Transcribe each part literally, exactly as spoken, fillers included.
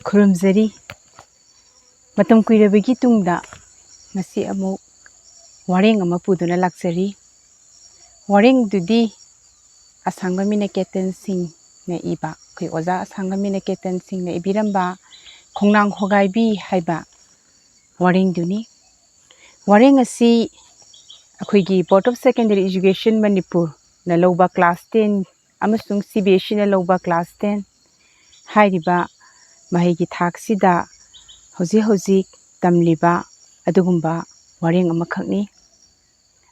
ꯈꯨꯔꯨꯝꯖꯔꯤ꯫ ꯃꯇꯝ ꯀꯨꯏꯔꯕꯒꯤ ꯇꯨꯡꯗ ꯉꯁꯤ ꯑꯃꯨꯛ ꯋꯥꯔꯦꯡ ꯑꯃ ꯄꯨꯗꯨꯅ ꯂꯥꯛꯆꯔꯤ꯫ ꯋꯥꯔꯦꯡꯗꯨꯗꯤ ꯑꯁꯥꯡꯕ ꯃꯤꯅ ꯀꯦꯇꯟ ꯁꯤꯡꯅ ꯏꯕ, ꯑꯩꯈꯣꯏ ꯑꯣꯖꯥ ꯑꯁꯥꯡꯕ ꯃꯤꯅ ꯀꯦꯇꯟ ꯁꯤꯡꯅ ꯏꯕꯤꯔꯝꯕ ꯈꯣꯡꯅꯥꯡ ꯍꯣꯒꯥꯏꯕꯤ ꯍꯥꯏꯕ ꯋꯥꯔꯦꯡꯗꯨꯅꯤ꯫ ꯋꯥꯔꯦꯡ ꯑꯁꯤ ꯑꯩꯈꯣꯏꯒꯤ Board of Secondary Education ꯃꯅꯤꯄꯨꯔꯅ ꯂꯧꯕ class ten ꯑꯃꯁꯨꯡ C B S Eꯅ ꯂꯧꯕ class ten ꯍꯥꯏꯔꯤꯕ ꯃꯍꯩꯒꯤ ꯊꯥꯛꯁꯤꯗ ꯍꯧꯖꯤꯛ ꯍꯧꯖꯤꯛ ꯇꯝꯂꯤꯕ ꯑꯗꯨꯒꯨꯝꯕ ꯋꯥꯔꯦꯡ ꯑꯃꯈꯛꯅꯤ꯫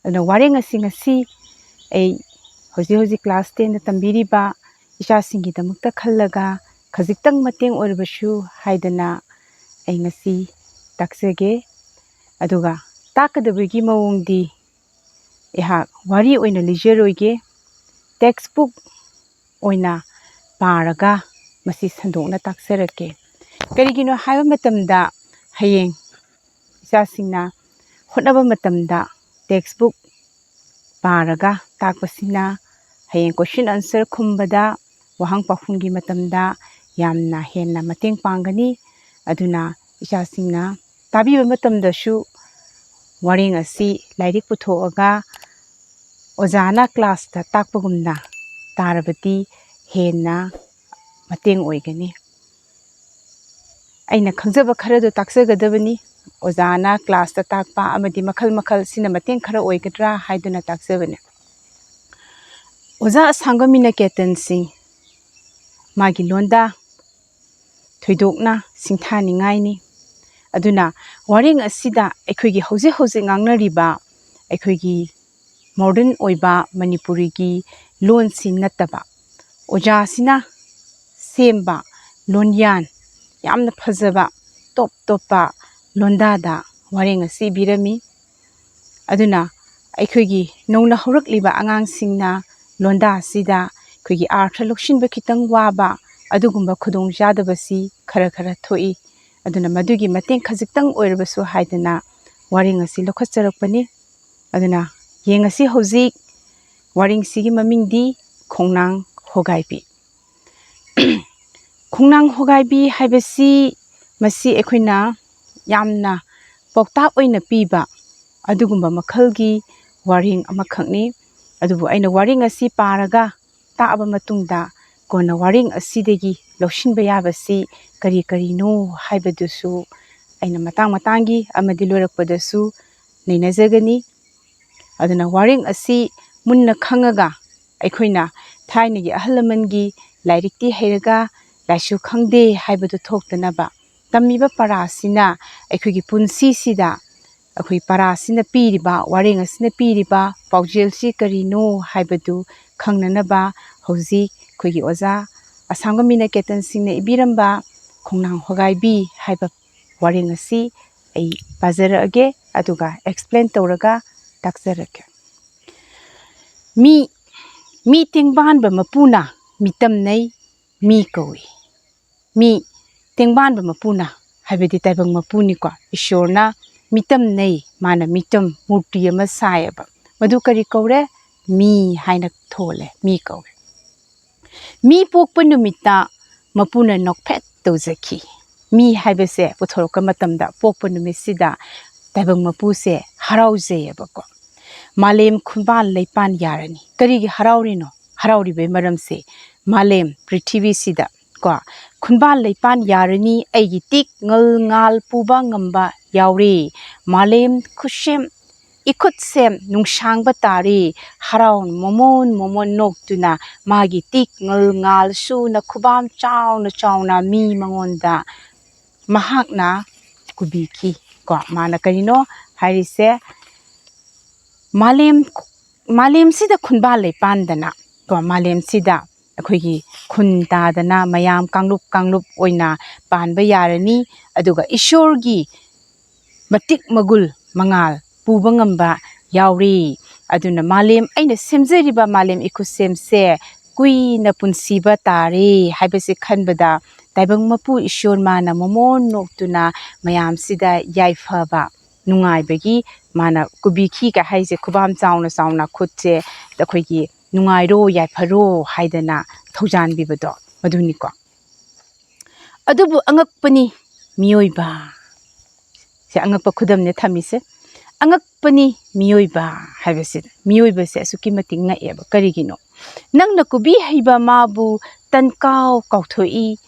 ꯑꯗꯨꯅ ꯋꯥꯔꯦꯡ ꯑꯁꯤ ꯉꯁꯤ ꯑꯩ ꯍꯧꯖꯤꯛ ꯍꯧꯖꯤꯛ class tenꯗ ꯇꯝꯕꯤꯔꯤꯕ ꯏꯆꯥꯁꯤꯡꯒꯤꯗꯃꯛꯇ ꯈꯜꯂꯒ ꯈꯖꯤꯛꯇꯪ ꯃꯇꯦꯡ ꯑꯣꯏꯔꯕꯁꯨ ꯍꯥꯏꯗꯅ ꯑꯩ ꯉꯁꯤ ꯇꯥꯛꯆꯒꯦ꯫ ꯑꯗꯨꯒ ꯇꯥꯛꯀꯗꯕꯒꯤ ꯃꯑꯣꯡꯗꯤ ꯑꯩꯍꯥꯛ ꯋꯥꯔꯤ ꯑꯣꯏꯅ ꯂꯤꯖꯔꯣꯏꯒꯦ, textbook ꯑꯣꯏꯅ ꯄꯥꯔꯒ ꯃꯁꯤ ꯁꯟꯗꯣꯛꯅ ꯇꯥꯛꯆꯔꯛꯀꯦ꯫ ꯀꯔꯤꯒꯤꯅꯣ ꯍꯥꯏꯕ ꯃꯇꯝꯗ ꯍꯌꯦꯡ ꯏꯆꯥꯁꯤꯡꯅ ꯍꯣꯠꯅꯕ ꯃꯇꯝꯗ textbook ꯄꯥꯔꯒ ꯇꯥꯛꯄꯁꯤꯅ ꯍꯌꯦꯡ question answer ꯈꯨꯝꯕꯗ, ꯋꯥꯍꯪ ꯄꯥꯎꯈꯨꯝꯒꯤ ꯃꯇꯝꯗ ꯌꯥꯝꯅ ꯍꯦꯟꯅ ꯃꯇꯦꯡ ꯄꯥꯡꯒꯅꯤ꯫ ꯑꯗꯨꯅ ꯏꯆꯥꯁꯤꯡꯅ ꯇꯥꯕꯤꯕ ꯃꯇꯝꯗꯁꯨ ꯋꯥꯔꯦꯡ ꯑꯁꯤ ꯂꯥꯏꯔꯤꯛ ꯄꯨꯊꯣꯛꯑꯒ ꯑꯣꯖꯥꯅ classꯇ ꯇꯥꯛꯄꯒꯨꯝꯅ ꯇꯥꯔꯕꯗꯤ ꯍꯦꯟꯅ ꯃꯇꯦꯡ ꯑꯣꯏꯒꯅꯤ꯫ ꯑꯩꯅ ꯈꯪꯖꯕ ꯈꯔꯗꯨ ꯇꯥꯛꯆꯒꯗꯕꯅꯤ꯫ ꯑꯣꯖꯥꯅ classꯇ ꯇꯥꯛꯄ ꯑꯃꯗꯤ ꯃꯈꯜ ꯃꯈꯜ ꯁꯤꯅ ꯃꯇꯦꯡ ꯈꯔ ꯑꯣꯏꯒꯗ꯭ꯔꯥ ꯍꯥꯏꯗꯨꯅ ꯇꯥꯛꯆꯕꯅꯤ꯫ ꯑꯣꯖꯥ ꯑꯁꯥꯡꯕ ꯃꯤꯅ ꯀꯦꯇꯟ ꯁꯤꯡ ꯃꯥꯒꯤ ꯂꯣꯟꯗ ꯊꯣꯏꯗꯣꯛꯅ ꯁꯤꯡꯊꯥꯅꯤꯡꯉꯥꯏꯅꯤ꯫ ꯑꯗꯨꯅ ꯋꯥꯔꯦꯡ ꯑꯁꯤꯗ ꯑꯩꯈꯣꯏꯒꯤ ꯍꯧꯖꯤꯛ ꯍꯧꯖꯤꯛ ꯉꯥꯡꯅꯔꯤꯕ ꯑꯩꯈꯣꯏꯒꯤ modern ꯑꯣꯏꯕ ꯃꯅꯤꯄꯨꯔꯤꯒꯤ ꯂꯣꯟꯁꯤ ꯅꯠꯇꯕ, ꯑꯣꯖꯥꯁꯤꯅ ꯁꯦꯝꯕ ꯂꯣꯟꯌꯥꯟ, ꯌꯥꯝꯅ ꯐꯖꯕ ꯇꯣꯞ ꯇꯣꯞꯄ ꯂꯣꯟꯗꯥꯗ ꯋꯥꯔꯦꯡ ꯑꯁꯤ ꯏꯕꯤꯔꯝꯃꯤ꯫ ꯑꯗꯨꯅ ꯑꯩꯈꯣꯏꯒꯤ ꯅꯧꯅ ꯍꯧꯔꯛꯂꯤꯕ ꯑꯉꯥꯡꯁꯤꯡꯅ ꯂꯣꯟꯗꯥ ꯑꯁꯤꯗ ꯑꯩꯈꯣꯏꯒꯤ ꯑꯥꯔꯊ ꯂꯧꯁꯤꯟꯕ ꯈꯤꯇꯪ ꯋꯥꯕ ꯑꯗꯨꯒꯨꯝꯕ ꯈꯨꯗꯣꯡꯆꯥꯗꯕꯁꯤ ꯈꯔ ꯈꯔ ꯊꯣꯛꯏ꯫ ꯑꯗꯨꯅ ꯃꯗꯨꯒꯤ ꯃꯇꯦꯡ ꯈꯖꯤꯛꯇꯪ ꯑꯣꯏꯔꯕꯁꯨ ꯍꯥꯏꯗꯅ ꯋꯥꯔꯦꯡ ꯑꯁꯤ ꯂꯧꯈꯠꯆꯔꯛꯄꯅꯤ꯫ ꯑꯗꯨꯅ ꯌꯦꯡꯉꯁꯤ ꯍꯧꯖꯤꯛ ꯋꯥꯔꯦꯡꯁꯤꯒꯤ ꯃꯃꯤꯡꯗꯤ ꯈꯣꯡꯅꯥꯡ ꯍꯣꯒꯥꯏꯕꯤ꯫ ꯈꯣꯡꯅꯥꯡ ꯍꯣꯒꯥꯏꯕꯤ ꯍꯥꯏꯕꯁꯤ, ꯃꯁꯤ ꯑꯩꯈꯣꯏꯅ ꯌꯥꯝꯅ ꯄꯥꯎꯇꯥꯛ ꯑꯣꯏꯅ ꯄꯤꯕ ꯑꯗꯨꯒꯨꯝꯕ ꯃꯈꯜꯒꯤ ꯋꯥꯔꯦꯡ ꯑꯃꯈꯛꯅꯤ꯫ ꯑꯗꯨꯕꯨ ꯑꯩꯅ ꯋꯥꯔꯦꯡ ꯑꯁꯤ ꯄꯥꯔꯒ ꯇꯥꯛꯑꯕ ꯃꯇꯨꯡꯗ, ꯀꯣꯟꯅ ꯋꯥꯔꯦꯡ ꯑꯁꯤꯗꯒꯤ ꯂꯧꯁꯤꯟꯕ ꯌꯥꯕꯁꯤ ꯀꯔꯤ ꯀꯔꯤꯅꯣ ꯍꯥꯏꯕꯗꯨꯁꯨ ꯑꯩꯅ ꯃꯇꯥꯡ ꯃꯇꯥꯡꯒꯤ ꯑꯃꯗꯤ ꯂꯣꯏꯔꯛꯄꯗꯁꯨ ꯅꯩꯅꯖꯒꯅꯤ꯫ ꯑꯗꯨꯅ ꯋꯥꯔꯦꯡ ꯑꯁꯤ ꯃꯨꯟꯅ ꯈꯪꯉꯒ, ꯑꯩꯈꯣꯏꯅ ꯊꯥꯏꯅꯒꯤ ꯑꯍꯜ ꯂꯃꯟꯒꯤ ꯂꯥꯏꯔꯤꯛꯇꯤ ꯍꯩꯔꯒ ꯂꯥꯏꯁꯨ ꯈꯪꯗꯦ ꯍꯥꯏꯕꯗꯨ ꯊꯣꯛꯇꯅꯕ, ꯇꯝꯃꯤꯕ ꯄꯔꯥꯁꯤꯅ ꯑꯩꯈꯣꯏꯒꯤ ꯄꯨꯟꯁꯤꯁꯤꯗ, ꯑꯩꯈꯣꯏ ꯄꯔꯥꯁꯤꯅ ꯄꯤꯔꯤꯕ, ꯋꯥꯔꯦꯡ ꯑꯁꯤꯅ ꯄꯤꯔꯤꯕ ꯄꯥꯎꯖꯦꯜꯁꯤ ꯀꯔꯤꯅꯣ ꯍꯥꯏꯕꯗꯨ ꯈꯪꯅꯅꯕ, ꯍꯧꯖꯤꯛ ꯑꯩꯈꯣꯏꯒꯤ ꯑꯣꯖꯥ ꯑꯁꯥꯝꯒ ꯃꯤꯅ ꯀꯦꯇꯟ ꯁꯤꯡꯅ ꯏꯕꯤꯔꯝꯕ ꯈꯣꯡꯅꯥꯡ ꯍꯣꯒꯥꯏꯕꯤ ꯍꯥꯏꯕ ꯋꯥꯔꯦꯡ ꯑꯁꯤ ꯑꯩ ꯄꯥꯖꯔꯛꯑꯒꯦ, ꯑꯗꯨꯒ ꯑꯦꯛꯁꯄ꯭ꯂꯦꯟ ꯇꯧꯔꯒ ꯇꯥꯛꯆꯔꯛꯀꯦ꯫ ꯃꯤ, ꯃꯤ ꯇꯦꯡꯕꯥꯟꯕ ꯃꯄꯨꯅ ꯃꯤꯇꯝꯅꯩ, ꯃꯤ ꯀꯧꯏ꯫ ꯃꯤ ꯇꯦꯡꯕꯥꯟꯕ ꯃꯄꯨꯅ, ꯍꯥꯏꯕꯗꯤ ꯇꯥꯏꯕꯪ ꯃꯄꯨꯅꯤꯀꯣ, ꯏꯁꯣꯔꯅ ꯃꯤꯇꯝꯅꯩ, ꯃꯥꯅ ꯃꯤꯇꯝ ꯃꯨꯔꯇꯤ ꯑꯃ ꯁꯥꯏꯌꯦꯕ꯫ ꯃꯗꯨ ꯀꯔꯤ ꯀꯧꯔꯦ? ꯃꯤ ꯍꯥꯏꯅ ꯊꯣꯜꯂꯦ, ꯃꯤ ꯀꯧꯔꯦ꯫ ꯃꯤ ꯄꯣꯛꯄ ꯅꯨꯃꯤꯠꯇ ꯃꯄꯨꯅ ꯅꯣꯛꯐꯦꯠ ꯇꯧꯖꯈꯤ꯫ ꯃꯤ ꯍꯥꯏꯕꯁꯦ ꯄꯨꯊꯣꯔꯛꯄ ꯃꯇꯝꯗ, ꯄꯣꯛꯄ ꯅꯨꯃꯤꯠꯁꯤꯗ ꯇꯥꯏꯕꯪ ꯃꯄꯨꯁꯦ ꯍꯔꯥꯎꯖꯩꯌꯦꯕꯀꯣ꯫ ꯃꯥꯂꯦꯝ ꯈꯨꯟꯕꯥꯟ ꯂꯩꯄꯥꯟ ꯌꯥꯔꯅꯤ꯫ ꯀꯔꯤꯒꯤ ꯍꯔꯥꯎꯔꯤꯅꯣ? ꯍꯔꯥꯎꯔꯤꯕꯒꯤ ꯃꯔꯝꯁꯦ, ꯃꯥꯂꯦꯝ ꯄ꯭ꯔꯤꯊꯤꯕꯤꯁꯤꯗ ꯀꯣ, ꯈꯨꯟꯕꯥꯟ ꯂꯩꯄꯥꯟ ꯌꯥꯔꯅꯤ, ꯑꯩꯒꯤ ꯇꯤꯛ ꯉꯜ ꯉꯥꯜ ꯄꯨꯕ ꯉꯝꯕ ꯌꯥꯎꯔꯦ꯫ ꯃꯥꯂꯦꯝ ꯈꯨꯠꯁꯦꯝ, ꯏꯈꯨꯠꯁꯦꯝ ꯅꯨꯡꯁꯥꯡꯕ ꯇꯥꯔꯦ꯫ ꯍꯔꯥꯎꯅ ꯃꯣꯃꯣꯟ ꯃꯣꯃꯣꯟ ꯅꯣꯛꯇꯨꯅ ꯃꯥꯒꯤ ꯇꯤꯛ ꯉꯜ ꯉꯥꯜ ꯁꯨꯅ ꯈꯨꯕꯥꯝ ꯆꯥꯎꯅ ꯆꯥꯎꯅ ꯃꯤ ꯃꯉꯣꯟꯗ ꯃꯍꯥꯛꯅ ꯀꯨꯕꯤꯈꯤ꯫ ꯀꯣ, ꯃꯥꯅ ꯀꯔꯤꯅꯣ ꯍꯥꯏꯔꯤꯁꯦ? ꯃꯥꯂꯦꯝ, ꯃꯥꯂꯦꯝꯁꯤꯗ ꯈꯨꯟꯕꯥꯟ ꯂꯩꯄꯥꯟꯗꯅ, ꯀꯣ, ꯃꯥꯂꯦꯝꯁꯤꯗ ꯑꯩꯈꯣꯏꯒꯤ ꯈꯨꯟ ꯇꯥꯗꯅ ꯃꯌꯥꯝ ꯀꯥꯡꯂꯨꯞ ꯀꯥꯡꯂꯨꯞ ꯑꯣꯏꯅ ꯄꯥꯟꯕ ꯌꯥꯔꯅꯤ꯫ ꯑꯗꯨꯒ ꯏꯁꯣꯔꯒꯤ ꯃꯇꯤꯛ ꯃꯒꯨꯜ ꯃꯉꯥꯜ ꯄꯨꯕ ꯉꯝꯕ ꯌꯥꯎꯔꯤ꯫ ꯑꯗꯨꯅ ꯃꯥꯂꯦꯝ, ꯑꯩꯅ ꯁꯦꯝꯖꯔꯤꯕ ꯃꯥꯂꯦꯝ ꯏꯈꯨꯠꯁꯦꯝꯁꯦ ꯀꯨꯏꯅ ꯄꯨꯟꯁꯤꯕ ꯇꯥꯔꯦ ꯍꯥꯏꯕꯁꯦ ꯈꯟꯕꯗ, ꯇꯥꯏꯕꯪ ꯃꯄꯨ ꯏꯁꯣꯔ ꯃꯥꯅ ꯃꯣꯃꯣꯟ ꯅꯣꯛꯇꯨꯅ ꯃꯌꯥꯝꯁꯤꯗ ꯌꯥꯏꯐꯕ, ꯅꯨꯡꯉꯥꯏꯕꯒꯤ ꯃꯥꯅ ꯀꯨꯕꯤꯈꯤꯒ ꯍꯥꯏꯁꯦ, ꯈꯨꯕꯥꯝ ꯆꯥꯎꯅ ꯆꯥꯎꯅ ꯈꯨꯠꯁꯦ ꯑꯩꯈꯣꯏꯒꯤ "ꯅꯨꯡꯉꯥꯏꯔꯣ, ꯌꯥꯏꯐꯔꯣ" ꯍꯥꯏꯗꯅ ꯊꯧꯖꯥꯟꯕꯤꯕꯗꯣ, ꯃꯗꯨꯅꯤꯀꯣ꯫ ꯑꯗꯨꯕꯨ ꯑꯉꯛꯄꯅꯤ ꯃꯤꯑꯣꯏꯕ꯫ ꯁꯦ ꯑꯉꯛꯄ ꯈꯨꯗꯝꯅꯦ ꯊꯝꯃꯤꯁꯦ꯫ ꯑꯉꯛꯄꯅꯤ ꯃꯤꯑꯣꯏꯕ ꯍꯥꯏꯕꯁꯤꯗ꯫ ꯃꯤꯑꯣꯏꯕꯁꯦ ꯑꯁꯨꯛꯀꯤ ꯃꯇꯤꯛ ꯉꯛꯑꯦꯕ꯫ ꯀꯔꯤꯒꯤꯅꯣ? ꯅꯪꯅ ꯀꯨꯕꯤ ꯍꯩꯕ ꯃꯥꯕꯨ ꯇꯟꯀꯥꯎ ꯀꯥꯎꯊꯣꯛꯏ꯫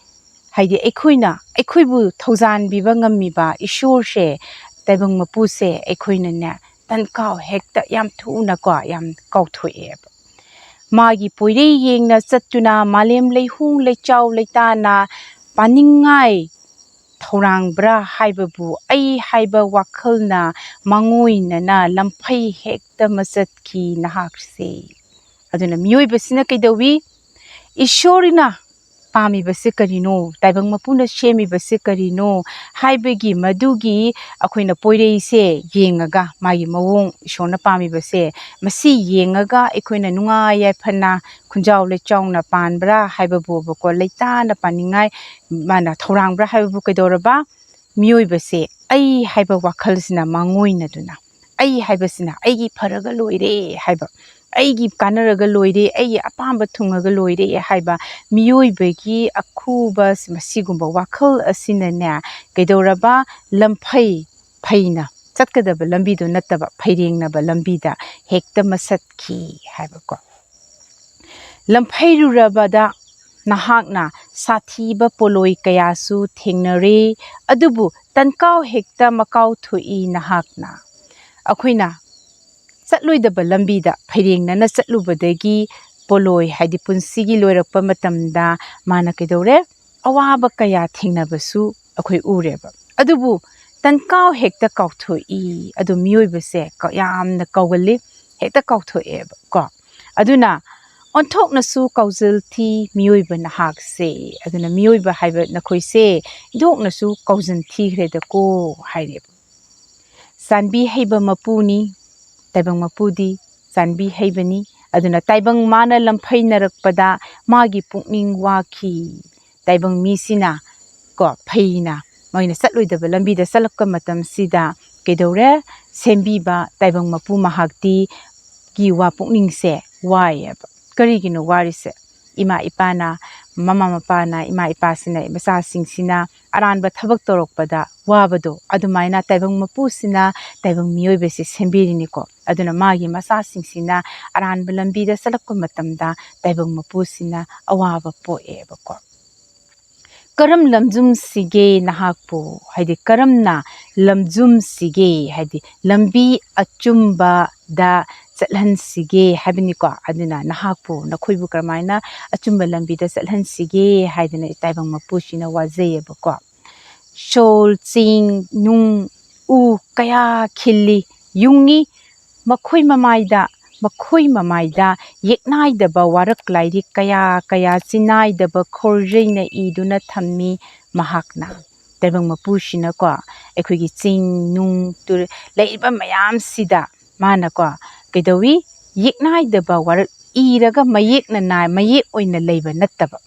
ꯍꯥꯏꯗꯤ ꯑꯩꯈꯣꯏꯅ, ꯑꯩꯈꯣꯏꯕꯨ ꯊꯧꯖꯥꯟꯕꯤꯕ ꯉꯝꯃꯤꯕ ꯏꯁꯣꯔꯁꯦ, ꯇꯥꯏꯕꯪ ꯃꯄꯨꯁꯦ ꯑꯩꯈꯣꯏꯅꯅꯦ, ꯇꯟꯀꯥꯎ ꯍꯦꯛꯇ ꯌꯥꯝ ꯊꯨꯅꯀꯣ, ꯌꯥꯝ ꯀꯥꯎꯊꯣꯛꯑꯦꯕ꯫ ꯃꯥꯒꯤ ꯄꯣꯏꯔꯩ ꯌꯦꯡꯅ ꯆꯠꯇꯨꯅ ꯃꯥꯂꯦꯝ ꯂꯩꯍꯨ ꯂꯩꯆꯥꯎ ꯂꯩꯇꯥꯅ ꯄꯥꯅꯤꯡꯉꯥꯏ ꯊꯧꯔꯥꯡꯕ꯭ꯔꯥ ꯍꯥꯏꯕꯕꯨ ꯑꯩ ꯍꯥꯏꯕ ꯋꯥꯈꯜꯅ ꯃꯥꯡꯑꯣꯏꯅꯅ ꯂꯝꯐꯩ ꯍꯦꯛꯇ ꯃꯆꯠꯈꯤ ꯅꯍꯥꯛꯁꯦ꯫ ꯑꯗꯨꯅ ꯃꯤꯑꯣꯏꯕꯁꯤꯅ ꯀꯩꯗꯧꯏ? ꯏꯁꯣꯔꯅ ꯄꯥꯝꯃꯤꯕꯁꯦ ꯀꯔꯤꯅꯣ? ꯇꯥꯏꯕꯪ ꯃꯄꯨꯅ ꯁꯦꯝꯃꯤꯕꯁꯦ ꯀꯔꯤꯅꯣ? ꯍꯥꯏꯕꯒꯤ ꯃꯗꯨꯒꯤ ꯑꯩꯈꯣꯏꯅ ꯄꯣꯏꯔꯩꯁꯦ ꯌꯦꯡꯉꯒ, ꯃꯥꯒꯤ ꯃꯑꯣꯡ, ꯏꯁꯣꯔꯅ ꯄꯥꯝꯃꯤꯕꯁꯦ, ꯃꯁꯤ ꯌꯦꯡꯉꯒ ꯑꯩꯈꯣꯏꯅ ꯅꯨꯡꯉꯥꯏ ꯌꯥꯏꯐꯅ ꯈꯨꯟꯖꯥꯎ ꯂꯩꯆꯥꯎꯅ ꯄꯥꯟꯕ꯭ꯔꯥ ꯍꯥꯏꯕꯕꯨꯕꯀꯣ, ꯂꯩꯇꯥꯅ ꯄꯥꯅꯤꯡꯉꯥꯏ ꯃꯥꯅ ꯊꯧꯔꯥꯡꯕ꯭ꯔꯥ ꯍꯥꯏꯕꯕꯨ ꯀꯩꯗꯧꯔꯕ? ꯃꯤꯑꯣꯏꯕꯁꯦ ꯑꯩ ꯍꯥꯏꯕ ꯋꯥꯈꯜꯁꯤꯅ ꯃꯥꯡꯑꯣꯏꯅꯗꯨꯅ, ꯑꯩ ꯍꯥꯏꯕꯁꯤꯅ ꯑꯩꯒꯤ ꯐꯔꯒ ꯂꯣꯏꯔꯦ ꯍꯥꯏꯕ, ꯑꯩꯒꯤ ꯀꯥꯟꯅꯔꯒ ꯂꯣꯏꯔꯦ, ꯑꯩꯒꯤ ꯑꯄꯥꯝꯕ ꯊꯨꯡꯉꯒ ꯂꯣꯏꯔꯦ ꯍꯥꯏꯕ ꯃꯤꯑꯣꯏꯕꯒꯤ ꯑꯈꯨꯕ ꯃꯁꯤꯒꯨꯝꯕ ꯋꯥꯈꯜ ꯑꯁꯤꯅꯅꯦ, ꯀꯩꯗꯧꯔꯕ? ꯂꯝꯐꯩ ꯐꯩꯅ ꯆꯠꯀꯗꯕ ꯂꯝꯕꯤꯗꯣ ꯅꯠꯇꯕ, ꯐꯩꯔꯦꯡꯅꯕ ꯂꯝꯕꯤꯗ ꯍꯦꯛꯇ ꯃꯁꯠꯈꯤ ꯍꯥꯏꯕꯀꯣ꯫ ꯂꯝꯐꯩꯔꯨꯔꯕꯗ ꯅꯍꯥꯛꯅ ꯁꯥꯊꯤꯕ ꯄꯣꯂꯣꯏ ꯀꯌꯥꯁꯨ ꯊꯦꯡꯅꯔꯦ, ꯑꯗꯨꯕꯨ ꯇꯟꯀꯥꯎ ꯍꯦꯛꯇ ꯃꯀꯥꯎ ꯊꯣꯛꯏ ꯅꯍꯥꯛꯅ꯫ ꯑꯩꯈꯣꯏꯅ ꯆꯠꯂꯣꯏꯗꯕ ꯂꯝꯕꯤꯗ ꯐꯩꯔꯦꯡꯅꯅ ꯆꯠꯂꯨꯕꯗꯒꯤ ꯄꯣꯂꯣꯏ, ꯍꯥꯏꯗꯤ ꯄꯨꯟꯁꯤꯒꯤ ꯂꯣꯏꯔꯛꯄ ꯃꯇꯝꯗ ꯃꯥꯅ ꯀꯩꯗꯧꯔꯦ? ꯑꯋꯥꯕ ꯀꯌꯥ ꯊꯦꯡꯅꯕꯁꯨ ꯑꯩꯈꯣꯏ ꯎꯔꯦꯕ꯫ ꯑꯗꯨꯕꯨ ꯇꯟꯀꯥꯎ ꯍꯦꯛꯇ ꯀꯥꯎꯊꯣꯛꯏ, ꯑꯗꯣ ꯃꯤꯑꯣꯏꯕꯁꯦ ꯀ-, ꯌꯥꯝꯅ ꯀꯥꯎꯒꯜꯂꯤ, ꯍꯦꯛꯇ ꯀꯥꯎꯊꯣꯛꯑꯦꯕ ꯀꯣ꯫ ꯑꯗꯨꯅ ꯑꯣꯟꯊꯣꯛꯅꯁꯨ ꯀꯥꯎꯖꯜ ꯊꯤ ꯃꯤꯑꯣꯏꯕ ꯅꯍꯥꯛꯁꯦ꯫ ꯑꯗꯨꯅ ꯃꯤꯑꯣꯏꯕ ꯍꯥꯏꯕ ꯅꯈꯣꯏꯁꯦ ꯏꯟꯊꯣꯛꯅꯁꯨ ꯀꯥꯎꯖꯟ ꯊꯤꯈ꯭ꯔꯦꯗꯀꯣ ꯍꯥꯏꯔꯦꯕ꯫ ꯆꯥꯟꯕꯤ ꯍꯩꯕ ꯃꯄꯨꯅꯤ, ꯇꯥꯏꯕꯪ ꯃꯄꯨꯗꯤ ꯆꯥꯟꯕꯤ ꯍꯩꯕꯅꯤ꯫ ꯑꯗꯨꯅ ꯇꯥꯏꯕꯪ ꯃꯥꯅ ꯂꯝꯐꯩꯅꯔꯛꯄꯗ ꯃꯥꯒꯤ ꯄꯨꯛꯅꯤꯡ ꯋꯥꯈꯤ꯫ ꯇꯥꯏꯕꯪ ꯃꯤꯁꯤꯅ ꯀꯣ, ꯐꯩꯅ ꯃꯣꯏꯅ ꯆꯠꯂꯣꯏꯗꯕ ꯂꯝꯕꯤꯗ ꯆꯠꯂꯛꯄ ꯃꯇꯝꯁꯤꯗ ꯀꯩꯗꯧꯔꯦ? ꯁꯦꯝꯕꯤꯕ ꯇꯥꯏꯕꯪ ꯃꯄꯨ ꯃꯍꯥꯛꯇꯤ ꯒꯤ ꯋꯥ ꯄꯨꯛꯅꯤꯡꯁꯦ ꯋꯥꯏꯌꯦꯕ꯫ ꯀꯔꯤꯒꯤꯅꯣ ꯋꯥꯔꯤꯁꯦ? ꯏꯃꯥ ꯏꯄꯥꯅ, ꯃꯃꯥ ꯃꯄꯥꯅ, ꯏꯃꯥ ꯏꯄꯥꯁꯤꯅ ꯃꯆꯥꯁꯤꯡꯁꯤꯅ ꯑꯔꯥꯟꯕ ꯊꯕꯛ ꯇꯧꯔꯛꯄꯗ ꯋꯥꯕꯗꯣ, ꯑꯗꯨꯃꯥꯏꯅ ꯇꯥꯏꯕꯪ ꯃꯄꯨꯁꯤꯅ ꯇꯥꯏꯕꯪ ꯃꯤꯑꯣꯏꯕꯁꯤ ꯁꯦꯝꯕꯤꯔꯤꯅꯤꯀꯣ꯫ ꯑꯗꯨꯅ ꯃꯥꯒꯤ ꯃꯆꯥꯁꯤꯡꯁꯤꯅ ꯑꯔꯥꯟꯕ ꯂꯝꯕꯤꯗ ꯆꯠꯂꯛꯄ ꯃꯇꯝꯗ ꯇꯥꯏꯕꯪ ꯃꯄꯨꯁꯤꯅ ꯑꯋꯥꯕ ꯄꯣꯛꯑꯦꯕꯀꯣ꯫ "ꯀꯔꯝ ꯂꯝꯖꯨꯝꯁꯤꯒꯦ ꯅꯍꯥꯛꯄꯨ?" ꯍꯥꯏꯗꯤ ꯀꯔꯝꯅ ꯂꯝꯖꯨꯝꯁꯤꯒꯦ, ꯍꯥꯏꯗꯤ ꯂꯝꯕꯤ ꯑꯆꯨꯝꯕꯗ ꯆꯠꯍꯟꯁꯤꯒꯦ ꯍꯥꯏꯕꯅꯤꯀꯣ꯫ ꯑꯗꯨꯅ ꯅꯍꯥꯛꯄꯨ, ꯅꯈꯣꯏꯕꯨ ꯀꯔꯝꯍꯥꯏꯅ ꯑꯆꯨꯝꯕ ꯂꯝꯕꯤꯗ ꯆꯠꯍꯟꯁꯤꯒꯦ ꯍꯥꯏꯗꯅ ꯇꯥꯏꯕꯪ ꯃꯄꯨꯁꯤꯅ ꯋꯥꯖꯩꯌꯦꯕꯀꯣ꯫ "ꯁꯣꯜ, ꯆꯤꯡ, ꯅꯨꯡ, ꯎ ꯀꯌꯥ ꯈꯤꯜꯂꯤ, ꯌꯨꯡꯉꯤ, ꯃꯈꯣꯏ ꯃꯃꯥꯏꯗ, ꯃꯈꯣꯏ ꯃꯃꯥꯏꯗ ꯌꯦꯛꯅꯥꯏꯗꯕ ꯋꯥꯔꯛ ꯂꯥꯏꯔꯤꯛ ꯀꯌꯥ ꯀꯌꯥ ꯆꯤꯅꯥꯏꯗꯕ ꯈꯣꯔꯖꯩꯅ ꯏꯗꯨꯅ ꯊꯝꯃꯤ ꯃꯍꯥꯛꯅ"꯫ ꯇꯥꯏꯕꯪ ꯃꯄꯨꯁꯤꯅꯀꯣ, ꯑꯩꯈꯣꯏꯒꯤ ꯆꯤꯡ, ꯅꯨꯡ, ꯇꯨꯔꯦꯜ ꯂꯩꯔꯤꯕ ꯃꯌꯥꯝꯁꯤꯗ ꯃꯥꯅꯀꯣ ꯀꯩꯗꯧꯏ? ꯌꯦꯛꯅꯥꯏꯗꯕ ꯋꯥꯔꯛ ꯏꯔꯒ ꯃꯌꯦꯛꯅ ꯅꯥꯏ, ꯃꯌꯦꯛ ꯑꯣꯏꯅ ꯂꯩꯕ ꯅꯠꯇꯕ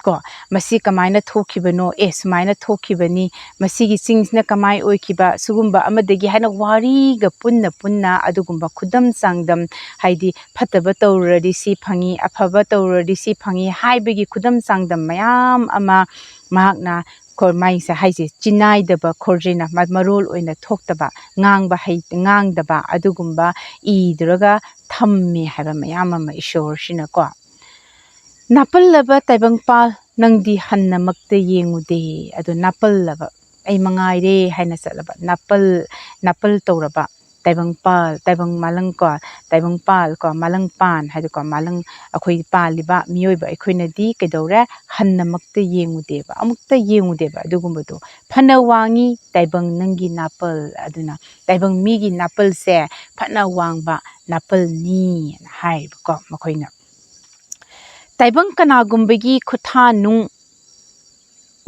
ꯀꯣ, ꯃꯁꯤ ꯀꯃꯥꯏꯅ ꯊꯣꯛꯈꯤꯕꯅꯣ, ꯑꯦ, ꯁꯨꯃꯥꯏꯅ ꯊꯣꯛꯈꯤꯕꯅꯤ, ꯃꯁꯤꯒꯤ ꯆꯤꯡꯁꯤꯅ ꯀꯃꯥꯏ ꯑꯣꯏꯈꯤꯕ, ꯁꯤꯒꯨꯝꯕ ꯑꯃꯗꯒꯤ ꯍꯥꯏꯅ ꯋꯥꯔꯤꯒ ꯄꯨꯟꯅ ꯄꯨꯟꯅ ꯑꯗꯨꯒꯨꯝꯕ ꯈꯨꯗꯝ ꯆꯥꯡꯗꯝ, ꯍꯥꯏꯗꯤ ꯐꯠꯇꯕ ꯇꯧꯔꯨꯔꯗꯤ ꯁꯤ ꯐꯪꯉꯤ, ꯑꯐꯕ ꯇꯧꯔꯨꯔꯗꯤ ꯁꯤ ꯐꯪꯉꯤ ꯍꯥꯏꯕꯒꯤ ꯈꯨꯗꯝ ꯆꯥꯡꯗꯝ ꯃꯌꯥꯝ ꯑꯃ ꯃꯍꯥꯛꯅ ꯈꯣ-, ꯃꯥꯏꯁꯦ ꯍꯥꯏꯁꯦ ꯆꯤꯅꯥꯏꯗꯕ ꯈꯣꯔꯖꯤꯅ ꯃ-, ꯃꯔꯣꯜ ꯑꯣꯏꯅ ꯊꯣꯛꯇꯕ, ꯉꯥꯡꯕ ꯍꯩ-, ꯉꯥꯡꯗꯕ ꯑꯗꯨꯒꯨꯝꯕ ꯏꯗꯨꯔꯒ ꯊꯝꯃꯦ ꯍꯥꯏꯕ ꯃꯌꯥꯝ ꯑꯃ ꯏꯁꯣꯔꯁꯤꯅꯀꯣ꯫ "ꯅꯥꯄꯜꯂꯕ ꯇꯥꯏꯕꯪꯄꯥꯜ, ꯅꯪꯗꯤ ꯍꯟꯅꯃꯛꯇ ꯌꯦꯡꯉꯨꯗꯦ"꯫ ꯑꯗꯣ ꯅꯥꯄꯜꯂꯕ, "ꯑꯩ ꯃꯉꯥꯏꯔꯦ" ꯍꯥꯏꯅ ꯆꯠꯂꯕ, ꯅꯥꯄꯜ, ꯅꯥꯄꯜ ꯇꯧꯔꯕ ꯇꯥꯏꯕꯪꯄꯥꯜ, ꯇꯥꯏꯕꯪ ꯃꯥꯂꯪ ꯀꯣ, ꯇꯥꯏꯕꯪꯄꯥꯜ ꯀꯣ, ꯃꯥꯂꯪꯄꯥꯟ ꯍꯥꯏꯗꯤꯀꯣ, ꯃꯥꯂꯪ, ꯑꯩꯈꯣꯏ ꯄꯥꯜꯂꯤꯕ ꯃꯤꯑꯣꯏꯕ ꯑꯩꯈꯣꯏꯅꯗꯤ ꯀꯩꯗꯧꯔꯦ? ꯍꯟꯅꯃꯛꯇ ꯌꯦꯡꯉꯨꯗꯦꯕ, ꯑꯃꯨꯛꯇ ꯌꯦꯡꯉꯨꯗꯦꯕ ꯑꯗꯨꯒꯨꯝꯕꯗꯣ꯫ "ꯐꯅ ꯋꯥꯡꯉꯤ ꯇꯥꯏꯕꯪ ꯅꯪꯒꯤ ꯅꯥꯄꯜ", ꯑꯗꯨꯅ ꯇꯥꯏꯕꯪ ꯃꯤꯒꯤ ꯅꯥꯄꯜꯁꯦ ꯐꯅ ꯋꯥꯡꯕ ꯅꯥꯄꯜꯅꯤꯅ ꯍꯥꯏꯌꯦꯕꯀꯣ ꯃꯈꯣꯏꯅ꯫ "ꯇꯥꯏꯕꯪ ꯀꯅꯥꯒꯨꯝꯕꯒꯤ ꯈꯨꯠꯊꯥ ꯅꯨꯡ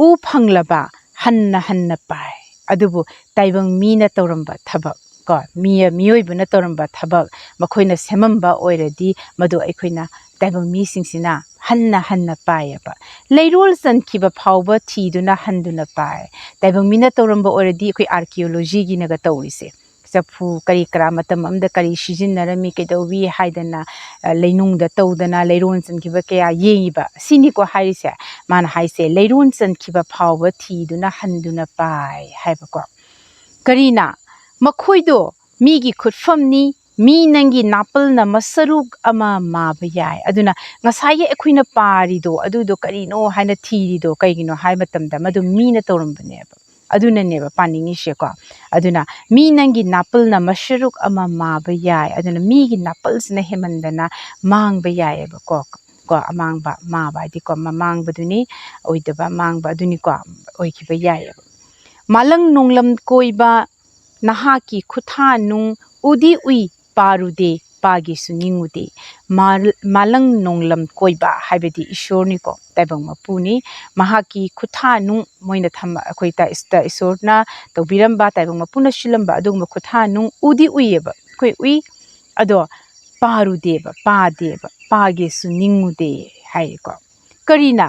ꯎ ꯐꯪꯂꯕ ꯍꯟꯅ ꯍꯟꯅ ꯄꯥꯏ"꯫ ꯑꯗꯨꯕꯨ ꯇꯥꯏꯕꯪ ꯃꯤꯅ ꯇꯧꯔꯝꯕ ꯊꯕꯛ ꯀꯣ, ꯃꯤ, ꯃꯤꯑꯣꯏꯕꯅ ꯇꯧꯔꯝꯕ ꯊꯕꯛ ꯃꯈꯣꯏꯅ ꯁꯦꯝꯃꯝꯕ ꯑꯣꯏꯔꯗꯤ ꯃꯗꯨ ꯑꯩꯈꯣꯏꯅ ꯇꯥꯏꯕꯪ ꯃꯤꯁꯤꯡꯁꯤꯅ ꯍꯟꯅ ꯍꯟꯅ ꯄꯥꯏꯌꯦꯕ꯫ ꯂꯩꯔꯣꯜ ꯆꯟꯈꯤꯕ ꯐꯥꯎꯕ ꯊꯤꯗꯨꯅ ꯍꯟꯗꯨꯅ ꯄꯥꯏ꯫ ꯇꯥꯏꯕꯪ ꯃꯤꯅ ꯇꯧꯔꯝꯕ ꯑꯣꯏꯔꯗꯤ ꯑꯩꯈꯣꯏ ꯑꯥꯔꯀꯤꯑꯣꯂꯣꯖꯤꯒꯤꯅꯒ ꯇꯧꯔꯤꯁꯦ꯫ ꯆꯐꯨ ꯀꯔꯤ ꯀꯔꯥ ꯃꯇꯝ ꯑꯃꯗ ꯀꯔꯤ ꯁꯤꯖꯤꯟꯅꯔꯝꯃꯤ, ꯀꯩꯗꯧꯏ ꯍꯥꯏꯗꯅ, ꯑ, ꯂꯩꯅꯨꯡꯗ ꯇꯧꯗꯅ ꯂꯩꯔꯣꯟ ꯆꯟꯈꯤꯕ ꯀꯌꯥ ꯌꯦꯡꯉꯤꯕ꯫ ꯁꯤꯅꯤꯀꯣ ꯍꯥꯏꯔꯤꯁꯦ꯫ ꯃꯥꯅ ꯍꯥꯏꯁꯦ, "ꯂꯩꯔꯣꯟ ꯆꯟꯈꯤꯕ ꯐꯥꯎꯕ ꯊꯤꯗꯨꯅ ꯍꯟꯗꯨꯅ ꯄꯥꯏ" ꯍꯥꯏꯕꯀꯣ꯫ ꯀꯔꯤꯅ? "ꯃꯈꯣꯏꯗꯣ ꯃꯤꯒꯤ ꯈꯨꯠꯐꯝꯅꯤ, ꯃꯤ ꯅꯪꯒꯤ ꯅꯥꯄꯜꯅ ꯃꯁꯔꯨꯛ ꯑꯃ ꯃꯥꯕ ꯌꯥꯏ"꯫ ꯑꯗꯨꯅ ꯉꯁꯥꯏꯒꯤ ꯑꯩꯈꯣꯏꯅ ꯄꯥꯔꯤꯗꯣ, ꯑꯗꯨꯗꯣ ꯀꯔꯤꯅꯣ ꯍꯥꯏꯅ ꯊꯤꯔꯤꯗꯣ ꯀꯩꯒꯤꯅꯣ ꯍꯥꯏ ꯃꯇꯝꯗ, ꯃꯗꯨ ꯃꯤꯅ ꯇꯧꯔꯝꯕꯅꯦꯕ꯫ ꯑꯗꯨꯅꯅꯦꯕ ꯄꯥꯅꯤꯡꯉꯤꯁꯦꯀꯣ꯫ ꯑꯗꯨꯅ "ꯃꯤ ꯅꯪꯒꯤ ꯅꯥꯄꯜꯅ ꯃꯁꯔꯨꯛ ꯑꯃ ꯃꯥꯕ ꯌꯥꯏ"꯫ ꯑꯗꯨꯅ ꯃꯤꯒꯤ ꯅꯥꯄꯜꯁꯤꯅ ꯍꯦꯟꯃꯟꯗꯅ ꯃꯥꯡꯕ ꯌꯥꯏꯑꯕꯀꯣ꯫ ꯀꯣ, ꯑꯃꯥꯡꯕ, ꯃꯥꯕ ꯍꯥꯏꯗꯤꯀꯣ, ꯃꯃꯥꯡꯕꯗꯨꯅꯤ, ꯑꯣꯏꯗꯕ ꯃꯥꯡꯕ ꯑꯗꯨꯅꯤꯀꯣ, ꯑꯣꯏꯈꯤꯕ ꯌꯥꯏꯑꯕ꯫ "ꯃꯥꯂꯪ ꯅꯣꯡꯂꯝ ꯀꯣꯏꯕ ꯅꯍꯥꯛꯀꯤ ꯈꯨꯠꯊꯥ ꯅꯨꯡ ꯎꯗꯤ ꯎꯏ, ꯄꯥꯔꯨꯗꯦ, ꯄꯥꯒꯦꯁꯨ ꯅꯤꯡꯉꯨꯗꯦ"꯫ ꯃꯥꯜ-, ꯃꯥꯂꯪ ꯅꯣꯡꯂꯝ ꯀꯣꯏꯕ ꯍꯥꯏꯕꯗꯤ ꯏꯁꯣꯔꯅꯤꯀꯣ, ꯇꯥꯏꯕꯪ ꯃꯄꯨꯅꯤ꯫ ꯃꯍꯥꯛꯀꯤ ꯈꯨꯠꯊꯥ ꯅꯨꯡ, ꯃꯣꯏꯅ ꯊꯝꯕ, ꯑꯩꯈꯣꯏ ꯇ-, ꯏꯁ-, ꯇ-, ꯏꯁꯣꯔꯅ ꯇꯧꯕꯤꯔꯝꯕ, ꯇꯥꯏꯕꯪ ꯃꯄꯨꯅ ꯁꯤꯜꯂꯝꯕ ꯑꯗꯨꯒꯨꯝꯕ ꯈꯨꯠꯊꯥ ꯅꯨꯡ ꯎꯗꯤ ꯎꯏꯌꯦꯕ, ꯑꯩꯈꯣꯏ ꯎꯏ꯫ ꯑꯗꯣ ꯄꯥꯔꯨꯗꯦꯕ, ꯄꯥꯗꯦꯕ, ꯄꯥꯒꯦꯁꯨ ꯅꯤꯡꯉꯨꯗꯦ ꯍꯥꯏꯔꯦꯀꯣ꯫ ꯀꯔꯤꯅ?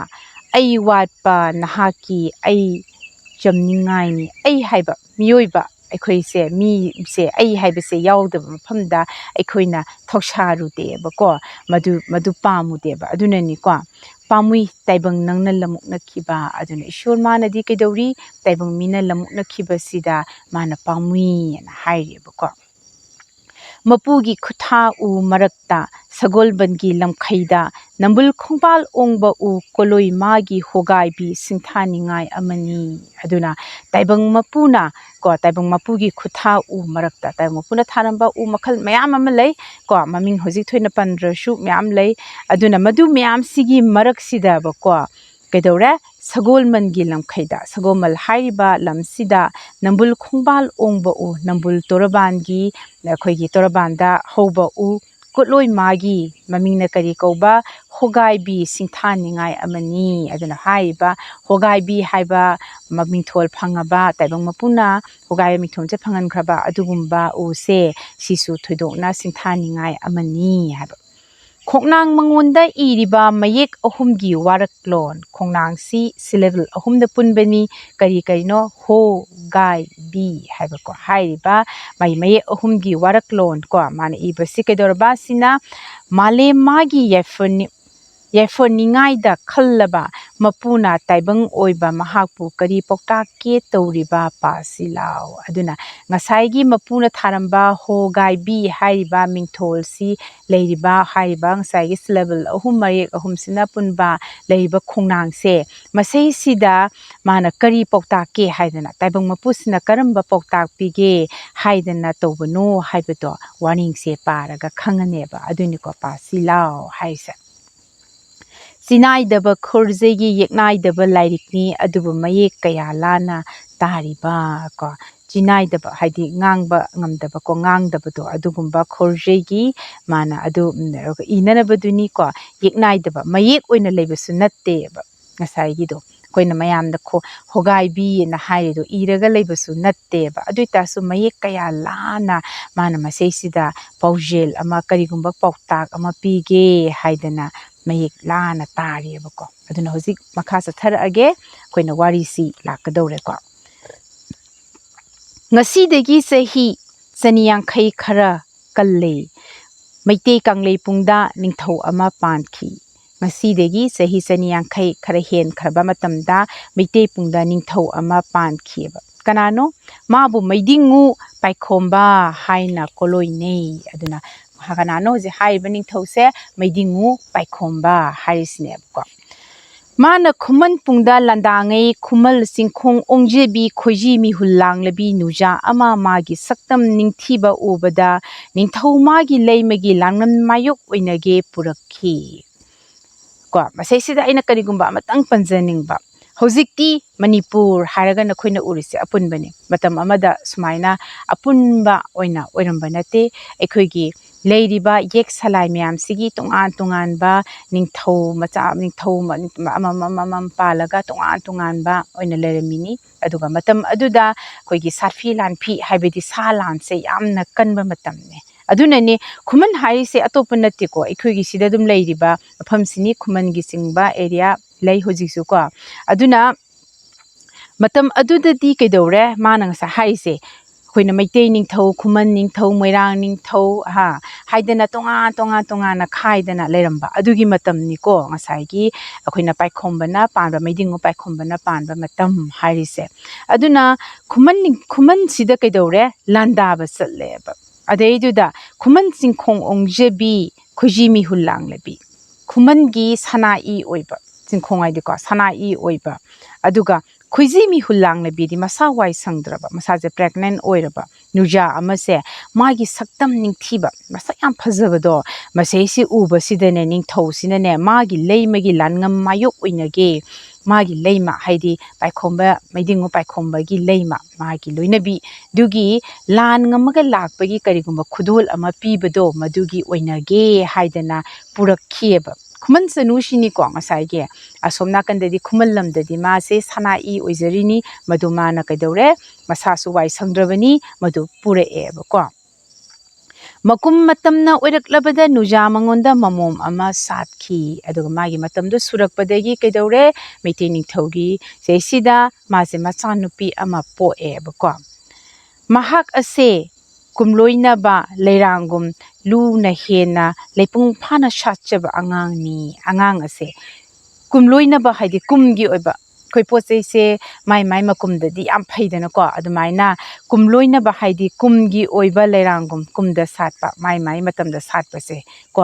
"ꯑꯩ ꯋꯥꯠꯄ ꯅꯍꯥꯛꯀꯤ ꯑꯩ ꯆꯝꯅꯤꯡꯉꯥꯏꯅꯤ"꯫ ꯑꯩ ꯍꯥꯏꯕ ꯃꯤꯑꯣꯏꯕ ꯑꯩꯈꯣꯏꯁꯦ, ꯃꯤꯁꯦ, ꯑꯩ ꯍꯥꯏꯕꯁꯦ ꯌꯥꯎꯗꯕ ꯃꯐꯝꯗ ꯑꯩꯈꯣꯏꯅ ꯊꯧꯁꯥꯔꯨꯗꯦꯕꯀꯣ꯫ ꯃꯗꯨ, ꯃꯗꯨ ꯄꯥꯝꯃꯨꯗꯦꯕ꯫ ꯑꯗꯨꯅꯅꯤꯀꯣ, "ꯄꯥꯝꯃꯨꯏ ꯇꯥꯏꯕꯪ ꯅꯪꯅ ꯂꯝ ꯑꯣꯛꯅꯈꯤꯕ"꯫ ꯑꯗꯨꯅ ꯏꯁꯣꯔ ꯃꯥꯅꯗꯤ ꯀꯩꯗꯧꯔꯤ? ꯇꯥꯏꯕꯪ ꯃꯤꯅ ꯂꯝ ꯑꯣꯛꯅꯈꯤꯕꯁꯤꯗ ꯃꯥꯅ ꯄꯥꯝꯃꯨꯏꯅ ꯍꯥꯏꯔꯤꯕꯀꯣ꯫ "ꯃꯄꯨꯒꯤ ꯈꯨꯠꯊꯥ ꯎ ꯃꯔꯛꯇ, ꯁꯒꯣꯜꯕꯟꯒꯤ ꯂꯝꯈꯩꯗ, ꯅꯝꯕꯨꯜ ꯈꯣꯡꯕꯥꯜ ꯑꯣꯡꯕ ꯎ ꯀꯣꯂꯣꯏ ꯃꯥꯒꯤ ꯍꯣꯒꯥꯏꯕꯤ ꯁꯤꯡꯊꯥꯅꯤꯡꯉꯥꯏ ꯑꯃꯅꯤ"꯫ ꯑꯗꯨꯅ ꯇꯥꯏꯕꯪ ꯃꯄꯨꯅ ꯀꯣ, ꯇꯥꯏꯕꯪ ꯃꯄꯨꯒꯤ ꯈꯨꯠꯊꯥ ꯎ ꯃꯔꯛꯇ, ꯇꯥꯏꯕꯪ ꯃꯄꯨꯅ ꯊꯥꯔꯝꯕ ꯎ ꯃꯈꯜ ꯃꯌꯥꯝ ꯑꯃ ꯂꯩ ꯀꯣ, ꯃꯃꯤꯡ ꯍꯧꯖꯤꯛ ꯊꯣꯏꯅ ꯄꯟꯗ꯭ꯔꯁꯨ ꯃꯌꯥꯝ ꯂꯩ꯫ ꯑꯗꯨꯅ ꯃꯗꯨ ꯃꯌꯥꯝꯁꯤꯒꯤ ꯃꯔꯛꯁꯤꯗꯕꯀꯣ, ꯀꯩꯗꯧꯔꯦ? ꯁꯒꯣꯜꯃꯟꯒꯤ ꯂꯝꯈꯩꯗ, ꯁꯒꯣꯜꯃꯜ ꯍꯥꯏꯔꯤꯕ ꯂꯝꯁꯤꯗ ꯅꯝꯕꯨꯜ ꯈꯣꯡꯕꯥꯜ ꯑꯣꯡꯕ ꯎ, ꯅꯝꯕꯨꯜ ꯇꯣꯔꯕꯥꯟꯒꯤ, ꯑꯩꯈꯣꯏꯒꯤ ꯇꯣꯔꯕꯥꯟꯗ ꯍꯧꯕ ꯎ, ꯀꯣꯠꯂꯣꯏ ꯃꯥꯒꯤ ꯃꯃꯤꯡꯅ ꯀꯔꯤ ꯀꯧꯕ? ꯍꯣꯒꯥꯏꯕꯤ ꯁꯤꯡꯊꯥꯅꯤꯡꯉꯥꯏ ꯑꯃꯅꯤ꯫ ꯑꯗꯨꯅ ꯍꯥꯏꯔꯤꯕ ꯍꯣꯒꯥꯏꯕꯤ ꯍꯥꯏꯕ ꯃ-, ꯃꯤꯡꯊꯣꯜ ꯐꯪꯉꯕ, ꯇꯥꯏꯕꯪ ꯃꯄꯨꯅ ꯍꯣꯒꯥꯏꯕ ꯃꯤꯡꯊꯣꯜꯁꯦ ꯐꯪꯍꯟꯈ꯭ꯔꯕ ꯑꯗꯨꯒꯨꯝꯕ ꯎꯁꯦ, ꯁꯤꯁꯨ ꯊꯣꯏꯗꯣꯛꯅ ꯁꯤꯡꯊꯥꯅꯤꯡꯉꯥꯏ ꯑꯃꯅꯤ ꯍꯥꯏꯕ꯫ ꯈꯣꯡꯅꯥꯡ ꯃꯉꯣꯟꯗ ꯏꯔꯤꯕ ꯃꯌꯦꯛ ꯑꯍꯨꯝꯒꯤ ꯋꯥꯔꯛꯂꯣꯟ, ꯈꯣꯡꯅꯥꯡꯁꯤ syllable ꯑꯍꯨꯝꯗ ꯄꯨꯟꯕꯅꯤ꯫ ꯀꯔꯤ ꯀꯔꯤꯅꯣ? ꯍꯣ, ꯒꯥꯏ, ꯕꯤ ꯍꯥꯏꯕꯀꯣ꯫ ꯍꯥꯏꯔꯤꯕ ꯃꯥꯒꯤ ꯃꯌꯦꯛ ꯑꯍꯨꯝꯒꯤ ꯋꯥꯔꯛꯂꯣꯟ ꯀꯣ, ꯃꯥꯅ ꯏꯕꯁꯤ ꯀꯩꯗꯧꯔꯕ? ꯁꯤꯅ ꯃꯥꯂꯦꯝ ꯃꯥꯒꯤ ꯌꯥꯏꯐ-, ꯌꯥꯏꯐꯅꯤꯡꯉꯥꯏꯗ ꯈꯜꯂꯕ ꯃꯄꯨꯅ ꯇꯥꯏꯕꯪ ꯑꯣꯏꯕ ꯃꯍꯥꯛꯄꯨ ꯀꯔꯤ ꯄꯥꯎꯇꯥꯛ ꯀꯦ ꯇꯧꯔꯤꯕ? ꯄꯥꯁꯤ ꯂꯥꯎ꯫ ꯑꯗꯨꯅ ꯉꯁꯥꯏꯒꯤ ꯃꯄꯨꯅ ꯊꯥꯔꯝꯕ ꯍꯣ, ꯒꯥꯏ, ꯕꯤ ꯍꯥꯏꯔꯤꯕ ꯃꯤꯡꯊꯣꯜꯁꯤ ꯂꯩꯔꯤꯕ, ꯍꯥꯏꯔꯤꯕ ꯉꯁꯥꯏꯒꯤ syllable ꯑꯍꯨꯝ, ꯃꯌꯦꯛ ꯑꯍꯨꯝꯁꯤꯅ ꯄꯨꯟꯕ ꯂꯩꯔꯤꯕ ꯈꯣꯡꯅꯥꯡꯁꯦ, ꯃꯁꯤꯁꯤꯗ ꯃꯥꯅ ꯀꯔꯤ ꯄꯥꯎꯇꯥꯛ ꯀꯦ ꯍꯥꯏꯗꯅ, ꯇꯥꯏꯕꯪ ꯃꯄꯨꯁꯤꯅ ꯀꯔꯝꯕ ꯄꯥꯎꯇꯥꯛ ꯄꯤꯒꯦ ꯍꯥꯏꯗꯅ ꯇꯧꯕꯅꯣ ꯍꯥꯏꯕꯗꯣ ꯋꯥꯔꯦꯡꯁꯦ ꯄꯥꯔꯒ ꯈꯪꯉꯅꯦꯕ꯫ ꯑꯗꯨꯅꯤꯀꯣ ꯄꯥꯁꯤ ꯂꯥꯎ ꯍꯥꯏꯁꯦ꯫ ꯆꯤꯅꯥꯏꯗꯕ ꯈꯣꯔꯖꯩꯒꯤ ꯌꯦꯛꯅꯥꯏꯗꯕ ꯂꯥꯏꯔꯤꯛꯅꯤ, ꯑꯗꯨꯕꯨ ꯃꯌꯦꯛ ꯀꯌꯥ ꯂꯥꯟꯅ ꯇꯥꯔꯤꯕ ꯀꯣ꯫ ꯆꯤꯅꯥꯏꯗꯕ ꯍꯥꯏꯗꯤ ꯉꯥꯡꯕ ꯉꯝꯗꯕ ꯀꯣ, ꯉꯥꯡꯗꯕꯗꯣ, ꯑꯗꯨꯒꯨꯝꯕ ꯈꯣꯔꯖꯩꯒꯤ ꯃꯥꯅ ꯑꯗꯨ, ꯎꯝ, ꯏꯅꯅꯕꯗꯨꯅꯤꯀꯣ꯫ ꯌꯦꯛꯅꯥꯏꯗꯕ ꯃꯌꯦꯛ ꯑꯣꯏꯅ ꯂꯩꯕꯁꯨ ꯅꯠꯇꯦꯕ꯫ ꯉꯁꯥꯏꯒꯤꯗꯣ ꯑꯩꯈꯣꯏꯅ ꯃꯌꯥꯝꯗ ꯈꯣ-, ꯍꯣꯒꯥꯏꯕꯤꯑꯅ ꯍꯥꯏꯔꯤꯗꯣ ꯏꯔꯒ ꯂꯩꯕꯁꯨ ꯅꯠꯇꯦꯕ꯫ ꯑꯗꯨ ꯑꯣꯏꯇꯥꯔꯁꯨ ꯃꯌꯦꯛ ꯀꯌꯥ ꯂꯥꯟꯅ ꯃꯥꯅ ꯃꯁꯤꯁꯤꯗ ꯄꯥꯎꯖꯦꯜ ꯑꯃ, ꯀꯔꯤꯒꯨꯝꯕ ꯄꯥꯎꯇꯥꯛ ꯑꯃ ꯄꯤꯒꯦ ꯍꯥꯏꯗꯅ ꯃꯌꯦꯛ ꯂꯥꯟꯅ ꯇꯥꯔꯤꯑꯕꯀꯣ꯫ ꯑꯗꯨꯅ ꯍꯧꯖꯤꯛ ꯃꯈꯥ ꯆꯠꯊꯔꯛꯑꯒꯦ, ꯑꯩꯈꯣꯏꯅ ꯋꯥꯔꯤꯁꯤ ꯂꯥꯛꯀꯗꯧꯔꯦꯀꯣ꯫ ꯉꯁꯤꯗꯒꯤ ꯆꯍꯤ ꯆꯅꯤꯌꯥꯡꯈꯩ ꯈꯔ ꯀꯜꯂꯦ꯫ ꯃꯩꯇꯩ ꯀꯪꯂꯩꯄꯨꯡꯗ ꯅꯤꯡꯊꯧ ꯑꯃ ꯄꯥꯟꯈꯤ꯫ ꯉꯁꯤꯗꯒꯤ ꯆꯍꯤ ꯆꯅꯤꯌꯥꯡꯈꯩ ꯈꯔ ꯍꯦꯟꯈ꯭ꯔꯕ ꯃꯇꯝꯗ ꯃꯩꯇꯩꯄꯨꯡꯗ ꯅꯤꯡꯊꯧ ꯑꯃ ꯄꯥꯟꯈꯤꯑꯕ꯫ ꯀꯅꯥꯅꯣ? ꯃꯥꯕꯨ ꯃꯩꯗꯤꯡꯉꯨ ꯄꯥꯏꯈꯣꯝꯕ ꯍꯥꯏꯅ ꯀꯣꯂꯣꯏꯅꯩ꯫ ꯑꯗꯨꯅ ꯀꯅꯥꯅꯣ ꯍꯧꯖꯤꯛ ꯍꯥꯏꯔꯤꯕ ꯅꯤꯡꯊꯧꯁꯦ? ꯃꯩꯗꯤꯡꯉꯨ ꯄꯥꯏꯈꯣꯝꯕ ꯍꯥꯏꯔꯤꯁꯤꯅꯦꯕꯀꯣ꯫ ꯃꯥꯅ ꯈꯨꯃꯟ ꯄꯨꯡꯗ ꯂꯥꯟꯗꯥꯉꯩ ꯈꯨꯃꯜ ꯆꯤꯡꯈꯣꯡ ꯑꯣꯡꯖꯕꯤ ꯈꯣꯏꯖꯤ ꯃꯤꯍꯨꯜ ꯂꯥꯡꯂꯕꯤ ꯅꯨꯖꯥ ꯑꯃ ꯃꯥꯒꯤ ꯁꯛꯇꯝ ꯅꯤꯡꯊꯤꯕ ꯎꯕꯗ ꯅꯤꯡꯊꯧ ꯃꯥꯒꯤ ꯂꯩꯃꯒꯤ ꯂꯥꯡꯂꯝ ꯃꯥꯌꯣꯛ ꯑꯣꯏꯅꯒꯦ ꯄꯨꯔꯛꯈꯤ꯫ ꯀꯣ, ꯃꯁꯤꯁꯤꯗ ꯑꯩꯅ ꯀꯔꯤꯒꯨꯝꯕ ꯑꯃꯇꯪ ꯄꯟꯖꯅꯤꯡꯕ, ꯍꯧꯖꯤꯛꯇꯤ ꯃꯅꯤꯄꯨꯔ ꯍꯥꯏꯔꯒ ꯅꯈꯣꯏꯅ ꯎꯔꯤꯁꯦ ꯑꯄꯨꯟꯕꯅꯤ꯫ ꯃꯇꯝ ꯑꯃꯗ ꯁꯨꯃꯥꯏꯅ ꯑꯄꯨꯟꯕ ꯑꯣꯏꯅ ꯑꯣꯏꯔꯝꯕ ꯅꯠꯇꯦ꯫ ꯑꯩꯈꯣꯏꯒꯤ ꯂꯩꯔꯤꯕ ꯌꯦꯛ ꯁꯂꯥꯏ ꯃꯌꯥꯝꯁꯤꯒꯤ ꯇꯣꯉꯥꯟ ꯇꯣꯉꯥꯟꯕ ꯅꯤꯡꯊꯧ ꯃꯆꯥ, ꯅꯤꯡꯊꯧ ꯑꯃꯃꯝ ꯑꯃꯃꯝ ꯄꯥꯜꯂꯒ ꯇꯣꯉꯥꯟ ꯇꯣꯉꯥꯟꯕ ꯑꯣꯏꯅ ꯂꯩꯔꯝꯃꯤꯅꯤ꯫ ꯑꯗꯨꯒ ꯃꯇꯝ ꯑꯗꯨꯗ ꯑꯩꯈꯣꯏꯒꯤ ꯁꯥꯐꯤ ꯂꯥꯟꯐꯤ ꯍꯥꯏꯕꯗꯤ ꯁꯥ ꯂꯥꯟꯁꯦ ꯌꯥꯝꯅ ꯀꯟꯕ ꯃꯇꯝꯅꯤ꯫ ꯑꯗꯨꯅꯅꯤ ꯈꯨꯃꯟ ꯍꯥꯏꯔꯤꯁꯦ ꯑꯇꯣꯞꯄ ꯅꯠꯇꯦꯀꯣ, ꯑꯩꯈꯣꯏꯒꯤ ꯁꯤꯗ ꯑꯗꯨꯝ ꯂꯩꯔꯤꯕ ꯃꯐꯝꯁꯤꯅꯤ, ꯈꯨꯃꯟꯒꯤ ꯆꯤꯡꯕ ꯑꯦꯔꯤꯌꯥ ꯂꯩ ꯍꯧꯖꯤꯛꯁꯨꯀꯣ꯫ ꯑꯗꯨꯅ ꯃꯇꯝ ꯑꯗꯨꯗꯗꯤ ꯀꯩꯗꯧꯔꯦ? ꯃꯥꯅ ꯉꯁꯥꯏ ꯍꯥꯏꯔꯤꯁꯦ, ꯑꯩꯈꯣꯏꯅ ꯃꯩꯇꯩ ꯅꯤꯡꯊꯧ, ꯈꯨꯃꯟ ꯅꯤꯡꯊꯧ, ꯃꯣꯏꯔꯥꯡ ꯅꯤꯡꯊꯧ, ꯍꯥ, ꯍꯥꯏꯗꯅ ꯇꯣꯉꯥꯟ ꯇꯣꯉꯥꯟ ꯇꯣꯉꯥꯟꯅ ꯈꯥꯏꯗꯅ ꯂꯩꯔꯝꯕ ꯑꯗꯨꯒꯤ ꯃꯇꯝꯅꯤꯀꯣ꯫ ꯉꯁꯥꯏꯒꯤ ꯑꯩꯈꯣꯏꯅ ꯄꯥꯏꯈꯣꯝꯕꯅ ꯄꯥꯟꯕ, ꯃꯩꯗꯤꯡꯉꯨ ꯄꯥꯏꯈꯣꯝꯕꯅ ꯄꯥꯟꯕ ꯃꯇꯝ ꯍꯥꯏꯔꯤꯁꯦ꯫ ꯑꯗꯨꯅ ꯈꯨꯃꯟ ꯅꯤꯡ-, ꯈꯨꯃꯟꯁꯤꯗ ꯀꯩꯗꯧꯔꯦ? ꯂꯥꯟꯗꯥꯕ ꯆꯠꯂꯦꯕ꯫ ꯑꯗꯩꯗꯨꯗ ꯈꯨꯃꯟ ꯆꯤꯡꯈꯣꯡ ꯑꯣꯡꯖꯕꯤ, ꯈꯣꯏꯖꯤ ꯃꯤꯍꯨꯜ ꯂꯥꯡꯂꯕꯤ, ꯈꯨꯃꯟꯒꯤ ꯁꯅꯥꯏ ꯑꯣꯏꯕ, ꯆꯤꯡꯈꯣꯡ ꯍꯥꯏꯗꯤꯀꯣ, ꯁꯅꯥꯏ ꯑꯣꯏꯕ, ꯑꯗꯨꯒ ꯈꯣꯏꯖꯤ ꯃꯤꯍꯨꯜ ꯂꯥꯡꯂꯕꯤꯗꯤ ꯃꯁꯥ ꯋꯥꯏ ꯁꯪꯗ꯭ꯔꯕ, ꯃꯁꯥꯁꯦ ꯄ꯭ꯔꯦꯒꯅꯦꯟ ꯑꯣꯏꯔꯕ ꯅꯨꯖꯥ ꯑꯃꯁꯦ, ꯃꯥꯒꯤ ꯁꯛꯇꯝ ꯅꯤꯡꯊꯤꯕ, ꯃꯁꯛ ꯌꯥꯝ ꯐꯖꯕꯗꯣ, ꯃꯁꯩꯁꯤ ꯎꯕꯁꯤꯗꯅꯦ, ꯅꯤꯡꯊꯧꯁꯤꯅꯅꯦ, ꯃꯥꯒꯤ ꯂꯩꯃꯒꯤ ꯂꯥꯟꯉꯝ ꯃꯥꯌꯣꯛ ꯑꯣꯏꯅꯒꯦ, ꯃꯥꯒꯤ ꯂꯩꯃ, ꯍꯥꯏꯗꯤ ꯄꯥꯏꯈꯣꯝꯕ, ꯃꯩꯗꯤꯡꯉꯨ ꯄꯥꯏꯈꯣꯝꯕꯒꯤ ꯂꯩꯃ, ꯃꯥꯒꯤ ꯂꯣꯏꯅꯕꯤ, ꯑꯗꯨꯒꯤ ꯂꯥꯟ ꯉꯝꯃꯒ ꯂꯥꯛꯄꯒꯤ ꯀꯔꯤꯒꯨꯝꯕ ꯈꯨꯗꯣꯜ ꯑꯃ ꯄꯤꯕꯗꯣ, ꯃꯗꯨꯒꯤ ꯑꯣꯏꯅꯒꯦ ꯍꯥꯏꯗꯅ ꯄꯨꯔꯛꯈꯤꯑꯕ꯫ ꯈꯨꯃꯟ ꯆꯅꯨꯁꯤꯅꯤꯀꯣ ꯉꯁꯥꯏꯒꯤ꯫ ꯑꯁꯣꯝ ꯅꯥꯀꯟꯗꯗꯤ ꯈꯨꯃꯟ ꯂꯝꯗꯗꯤ ꯃꯥꯁꯦ ꯁꯅꯥꯏ ꯑꯣꯏꯖꯔꯤꯅꯤ, ꯃꯗꯨ ꯃꯥꯅ ꯀꯩꯗꯧꯔꯦ? ꯃꯁꯥꯁꯨ ꯋꯥꯏ ꯁꯪꯗ꯭ꯔꯕꯅꯤ, ꯃꯗꯨ ꯄꯨꯔꯛꯑꯦꯕꯀꯣ꯫ ꯃꯀꯨꯝ ꯃꯇꯝꯅ ꯑꯣꯏꯔꯛꯂꯕꯗ ꯅꯨꯖꯥ ꯃꯉꯣꯟꯗ ꯃꯃꯣꯝ ꯑꯃ ꯁꯥꯠꯈꯤ꯫ ꯑꯗꯨꯒ ꯃꯥꯒꯤ ꯃꯇꯝꯗꯣ ꯁꯨꯔꯛꯄꯗꯒꯤ ꯀꯩꯗꯧꯔꯦ? ꯃꯩꯇꯩ ꯅꯤꯡꯊꯧꯒꯤ ꯁꯤꯗꯩꯁꯤꯗ ꯃꯥꯁꯦ ꯃꯆꯥꯅꯨꯄꯤ ꯑꯃ ꯄꯣꯛꯑꯦꯕꯀꯣ꯫ ꯃꯍꯥꯛ ꯑꯁꯦ ꯀꯨꯝꯂꯣꯏꯅꯕ ꯂꯩꯔꯥꯡꯒꯨꯝ ꯂꯨꯅ ꯍꯦꯟꯅ ꯂꯩꯄꯨꯡ ꯐꯥꯅ ꯁꯥꯠꯆꯕ ꯑꯉꯥꯡꯅꯤ꯫ ꯑꯉꯥꯡ ꯑꯁꯦ ꯀꯨꯝꯂꯣꯏꯅꯕ ꯍꯥꯏꯗꯤ ꯀꯨꯝꯒꯤ ꯑꯣꯏꯕ, ꯑꯩꯈꯣꯏ ꯄꯣꯠ ꯆꯩꯁꯦ ꯃꯥꯏ ꯃꯥꯏ ꯃꯀꯨꯝꯗꯗꯤ ꯌꯥꯝ ꯐꯩꯗꯅꯀꯣ꯫ ꯑꯗꯨꯃꯥꯏꯅ ꯀꯨꯝꯂꯣꯏꯅꯕ ꯍꯥꯏꯗꯤ ꯀꯨꯝꯒꯤ ꯑꯣꯏꯕ ꯂꯩꯔꯥꯡꯒꯨꯝ, ꯀꯨꯝꯗ ꯁꯥꯠꯄ, ꯃꯥꯏ ꯃꯥꯏ ꯃꯇꯝꯗ ꯁꯥꯠꯄꯁꯦ ꯀꯣ꯫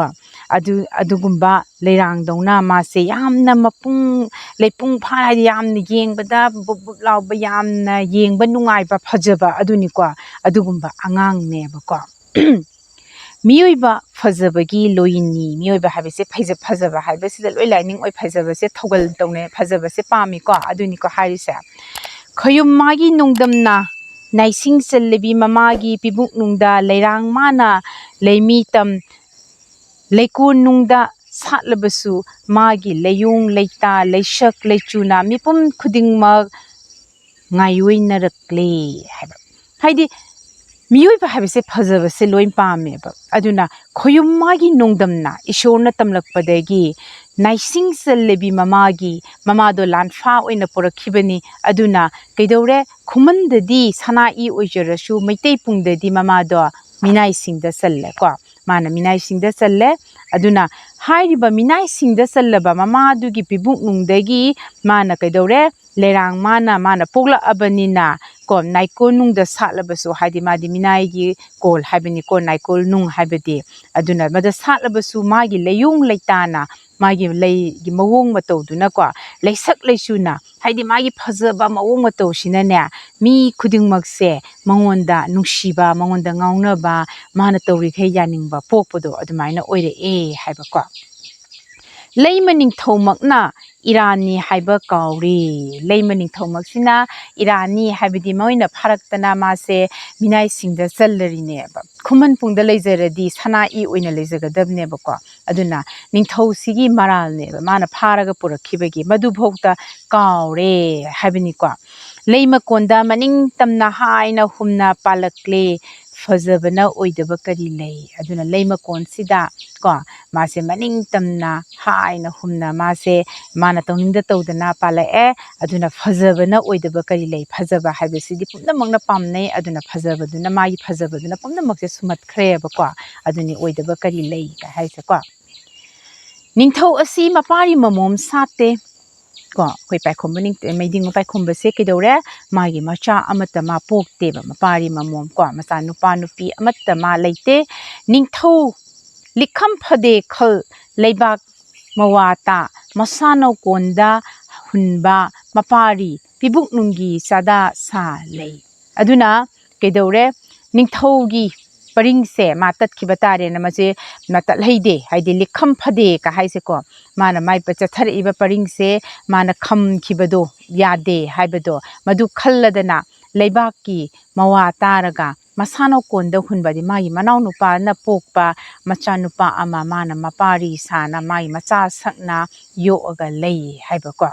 ꯑꯗꯨ, ꯑꯗꯨꯒꯨꯝꯕ ꯂꯩꯔꯥꯡꯗꯧꯅ ꯃꯥꯁꯦ ꯌꯥꯝꯅ ꯃꯄꯨꯡ, ꯂꯩꯄꯨꯡ ꯐꯥ ꯍꯥꯏꯗꯤ ꯌꯥꯝꯅ ꯌꯦꯡꯕꯗ ꯕꯨꯞ ꯕꯨꯞ ꯂꯥꯎꯕ, ꯌꯥꯝꯅ ꯌꯦꯡꯕ ꯅꯨꯡꯉꯥꯏꯕ, ꯐꯖꯕ, ꯑꯗꯨꯅꯤꯀꯣ꯫ ꯑꯗꯨꯒꯨꯝꯕ ꯑꯉꯥꯡꯅꯦꯕꯀꯣ꯫ ꯃꯤꯑꯣꯏꯕ ꯐꯖꯕꯒꯤ ꯂꯣꯏꯅꯤ꯫ ꯃꯤꯑꯣꯏꯕ ꯍꯥꯏꯕꯁꯦ ꯐꯩꯖ-, ꯐꯖꯕ ꯍꯥꯏꯕꯁꯤꯗ ꯂꯣꯏ ꯂꯥꯏꯅꯤꯡ ꯑꯣꯏ, ꯐꯖꯕꯁꯦ ꯊꯧꯒꯜ ꯇꯧꯅꯩ, ꯐꯖꯕꯁꯦ ꯄꯥꯝꯃꯤꯀꯣ, ꯑꯗꯨꯅꯤꯀꯣ ꯍꯥꯏꯔꯤꯁꯦ꯫ ꯈꯌꯨꯝ ꯃꯥꯒꯤ ꯅꯨꯡꯗꯝꯅ ꯅꯥꯏꯁꯤꯡ ꯆꯜꯂꯕꯤ ꯃꯃꯥꯒꯤ ꯄꯤꯕꯨꯛꯅꯨꯡꯗ ꯂꯩꯔꯥꯡ ꯃꯥꯅ ꯂꯩꯃꯤ ꯇꯝ ꯂꯩꯀꯣꯟꯅꯨꯡꯗ ꯁꯥꯠꯂꯕꯁꯨ ꯃꯥꯒꯤ ꯂꯩꯌꯣꯡ ꯂꯩꯇꯥ ꯂꯩꯁꯛ ꯂꯩꯆꯨꯅ ꯃꯤꯄꯨꯝ ꯈꯨꯗꯤꯡꯃꯛ ꯉꯥꯏꯑꯣꯏꯅꯔꯛꯂꯦ ꯍꯥꯏꯕ꯫ ꯍꯥꯏꯗꯤ ꯃꯤꯑꯣꯏꯕ ꯍꯥꯏꯕꯁꯦ ꯐꯖꯕꯁꯦ ꯂꯣꯏ ꯄꯥꯝꯃꯦꯕ꯫ ꯑꯗꯨꯅ ꯈꯣꯌꯨꯝ ꯃꯥꯒꯤ ꯅꯣꯡꯗꯝꯅ ꯏꯁꯣꯔꯅ ꯇꯝꯂꯛꯄꯗꯒꯤ ꯅꯥꯏꯁꯤꯡ ꯆꯜꯂꯕꯤ ꯃꯃꯥꯒꯤ, ꯃꯃꯥꯗꯣ ꯂꯥꯟꯐꯥ ꯑꯣꯏꯅ ꯄꯨꯔꯛꯈꯤꯕꯅꯤ꯫ ꯑꯗꯨꯅ ꯀꯩꯗꯧꯔꯦ? ꯈꯨꯃꯟꯗꯗꯤ ꯁꯅꯥꯏ ꯑꯣꯏꯖꯔꯁꯨ ꯃꯩꯇꯩ ꯄꯨꯡꯗꯗꯤ ꯃꯃꯥꯗꯣ ꯃꯤꯅꯥꯏꯁꯤꯡꯗ ꯆꯜꯂꯦꯀꯣ꯫ ꯃꯥꯅ ꯃꯤꯅꯥꯏꯁꯤꯡꯗ ꯆꯜꯂꯦ꯫ ꯑꯗꯨꯅ ꯍꯥꯏꯔꯤꯕ ꯃꯤꯅꯥꯏꯁꯤꯡꯗ ꯆꯜꯂꯕ ꯃꯃꯥꯗꯨꯒꯤ ꯄꯤꯕꯨꯛꯅꯨꯡꯗꯒꯤ ꯃꯥꯅ ꯀꯩꯗꯧꯔꯦ? ꯂꯩꯔꯥꯡ ꯃꯥꯅ, ꯃꯥꯅ ꯄꯣꯛꯂꯛꯑꯕꯅꯤꯅ ꯀꯣ, ꯅꯥꯏꯀꯣꯜ ꯅꯨꯡꯗ ꯁꯥꯠꯂꯕꯁꯨ, ꯍꯥꯏꯗꯤ ꯃꯥꯗꯤ ꯃꯤꯅꯥꯏꯒꯤ ꯀꯣꯜ ꯍꯥꯏꯕꯅꯤꯀꯣ, ꯅꯥꯏꯀꯣꯜ ꯅꯨꯡ ꯍꯥꯏꯕꯗꯤ꯫ ꯑꯗꯨꯅ ꯃꯗ ꯁꯥꯠꯂꯕꯁꯨ ꯃꯥꯒꯤ ꯂꯩꯌꯣꯡ ꯂꯩꯇꯥꯅ, ꯃꯥꯒꯤ ꯂꯩꯒꯤ ꯃꯑꯣꯡ ꯃꯇꯧꯗꯨꯅꯀꯣ, ꯂꯩꯁꯛ ꯂꯩꯆꯨꯅ, ꯍꯥꯏꯗꯤ ꯃꯥꯒꯤ ꯐꯖꯕ ꯃꯑꯣꯡ ꯃꯇꯧꯁꯤꯅꯅꯦ, ꯃꯤ ꯈꯨꯗꯤꯡꯃꯛꯁꯦ ꯃꯉꯣꯟꯗ ꯅꯨꯡꯁꯤꯕ, ꯃꯉꯣꯟꯗ ꯉꯥꯎꯅꯕ, ꯃꯥꯅ ꯇꯧꯔꯤꯈꯩ ꯌꯥꯅꯤꯡꯕ ꯄꯣꯛꯄꯗꯣ ꯑꯗꯨꯃꯥꯏꯅ ꯑꯣꯏꯔꯛꯑꯦ ꯍꯥꯏꯕꯀꯣ꯫ ꯂꯩꯃ ꯅꯤꯡꯊꯧꯃꯛꯅ ꯏꯔꯥꯟꯅꯤ ꯍꯥꯏꯕ ꯀꯥꯎꯔꯦ꯫ ꯂꯩꯃ ꯅꯤꯡꯊꯧꯃꯛꯁꯤꯅ ꯏꯔꯥꯟꯅꯤ ꯍꯥꯏꯕꯗꯤ ꯃꯣꯏꯅ ꯐꯥꯔꯛꯇꯅ ꯃꯥꯁꯦ ꯃꯤꯅꯥꯏꯁꯤꯡꯗ ꯆꯜꯂꯔꯤꯅꯦꯕ꯫ ꯈꯨꯃꯟ ꯄꯨꯡꯗ ꯂꯩꯖꯔꯗꯤ ꯁꯅꯥꯏ ꯑꯣꯏꯅ ꯂꯩꯖꯒꯗꯕꯅꯦꯕꯀꯣ꯫ ꯑꯗꯨꯅ ꯅꯤꯡꯊꯧꯁꯤꯒꯤ ꯃꯔꯥꯜꯅꯦꯕ ꯃꯥꯅ ꯐꯥꯔꯒ ꯄꯨꯔꯛꯈꯤꯕꯒꯤ, ꯃꯗꯨꯐꯥꯎꯗ ꯀꯥꯎꯔꯦ ꯍꯥꯏꯕꯅꯤꯀꯣ꯫ ꯂꯩꯃꯀꯣꯟꯗ ꯃꯅꯤꯡ ꯇꯝꯅ ꯍꯥꯏꯅ ꯍꯨꯝꯅ ꯄꯥꯜꯂꯛꯂꯦ, ꯐꯖꯕꯅ ꯑꯣꯏꯗꯕ ꯀꯔꯤ ꯂꯩ? ꯑꯗꯨꯅ ꯂꯩꯃꯀꯣꯟꯁꯤꯗ ꯀꯣ, ꯃꯥꯁꯦ ꯃꯅꯤꯡ ꯇꯝꯅ ꯍꯥꯏꯅ ꯍꯨꯝꯅ ꯃꯥꯁꯦ ꯃꯥꯅ ꯇꯧꯅꯤꯡꯗ ꯇꯧꯗꯅ ꯄꯥꯜꯂꯛꯑꯦ꯫ ꯑꯗꯨꯅ ꯐꯖꯕꯅ ꯑꯣꯏꯗꯕ ꯀꯔꯤ ꯂꯩ? ꯐꯖꯕ ꯍꯥꯏꯕꯁꯤꯗꯤ ꯄꯨꯝꯅꯃꯛꯅ ꯄꯥꯝꯅꯩ꯫ ꯑꯗꯨꯅ ꯐꯖꯕꯗꯨꯅ, ꯃꯥꯒꯤ ꯐꯖꯕꯗꯨꯅ ꯄꯨꯝꯅꯃꯛꯁꯦ ꯁꯨꯝꯍꯠꯈ꯭ꯔꯦꯕꯀꯣ꯫ ꯑꯗꯨꯅꯤ ꯑꯣꯏꯗꯕ ꯀꯔꯤ ꯂꯩ ꯀ ꯍꯥꯏꯁꯦꯀꯣ꯫ ꯅꯤꯡꯊꯧ ꯑꯁꯤ ꯃꯄꯥꯔꯤ ꯃꯃꯣꯝ ꯁꯥꯠꯇꯦ꯫ ꯀꯣ, ꯑꯩꯈꯣꯏ ꯄꯥꯏꯈꯣꯝꯕ ꯅꯤꯡ-, ꯃꯩꯗꯤꯡꯕ ꯄꯥꯏꯈꯣꯝꯕꯁꯦ ꯀꯩꯗꯧꯔꯦ? ꯃꯥꯒꯤ ꯃꯆꯥ ꯑꯃꯠꯇ ꯃꯥ ꯄꯣꯛꯇꯦꯕ, ꯃꯄꯥꯔꯤ ꯃꯃꯣꯝ ꯀꯣ, ꯃꯆꯥ ꯅꯨꯄꯥ ꯅꯨꯄꯤ ꯑꯃꯠꯇ ꯃꯥ ꯂꯩꯇꯦ꯫ ꯅꯤꯡꯊꯧ ꯂꯤꯛꯈꯝ ꯐꯗꯦ ꯈꯜ, ꯂꯩꯕꯥꯛ ꯃꯋꯥꯇꯥ, ꯃꯁꯥꯅꯧ ꯀꯣꯟꯗ ꯍꯨꯟꯕ ꯃꯄꯥꯔꯤ, ꯄꯤꯕꯨꯛꯅꯨꯡꯒꯤ ꯆꯥꯗꯥ ꯁꯥ ꯂꯩ꯫ ꯑꯗꯨꯅ ꯀꯩꯗꯧꯔꯦ? ꯅꯤꯡꯊꯧꯒꯤ ꯄꯔꯤꯡꯁꯦ ꯃꯥ ꯇꯠꯈꯤꯕ ꯇꯥꯔꯦꯅ ꯃꯁꯦ ꯃꯥ ꯇꯠꯍꯩꯗꯦ, ꯍꯥꯏꯗꯤ ꯂꯤꯛꯈꯝ ꯐꯗꯦ ꯀ ꯍꯥꯏꯁꯦꯀꯣ꯫ ꯃꯥꯅ ꯃꯥꯏ ꯄ-, ꯆꯠꯊꯔꯛꯏꯕ ꯄꯔꯤꯡꯁꯦ ꯃꯥꯅ ꯈꯝꯈꯤꯕꯗꯣ ꯌꯥꯗꯦ ꯍꯥꯏꯕꯗꯣ, ꯃꯗꯨ ꯈꯜꯂꯗꯅ ꯂꯩꯕꯥꯛꯀꯤ ꯃꯋꯥ ꯇꯥꯔꯒ ꯃꯁꯥꯅꯧ ꯀꯣꯟꯗ ꯍꯨꯟꯕꯗꯤ ꯃꯥꯒꯤ ꯃꯅꯥꯎꯅꯨꯄꯥꯅ ꯄꯣꯛꯄ ꯃꯆꯥꯅꯨꯄꯥ ꯑꯃ ꯃꯥꯅ ꯃꯄꯥꯔꯤ ꯁꯥꯅ ꯃꯥꯒꯤ ꯃꯆꯥ ꯁꯛꯅ ꯌꯣꯛꯑꯒ ꯂꯩ ꯍꯥꯏꯕꯀꯣ꯫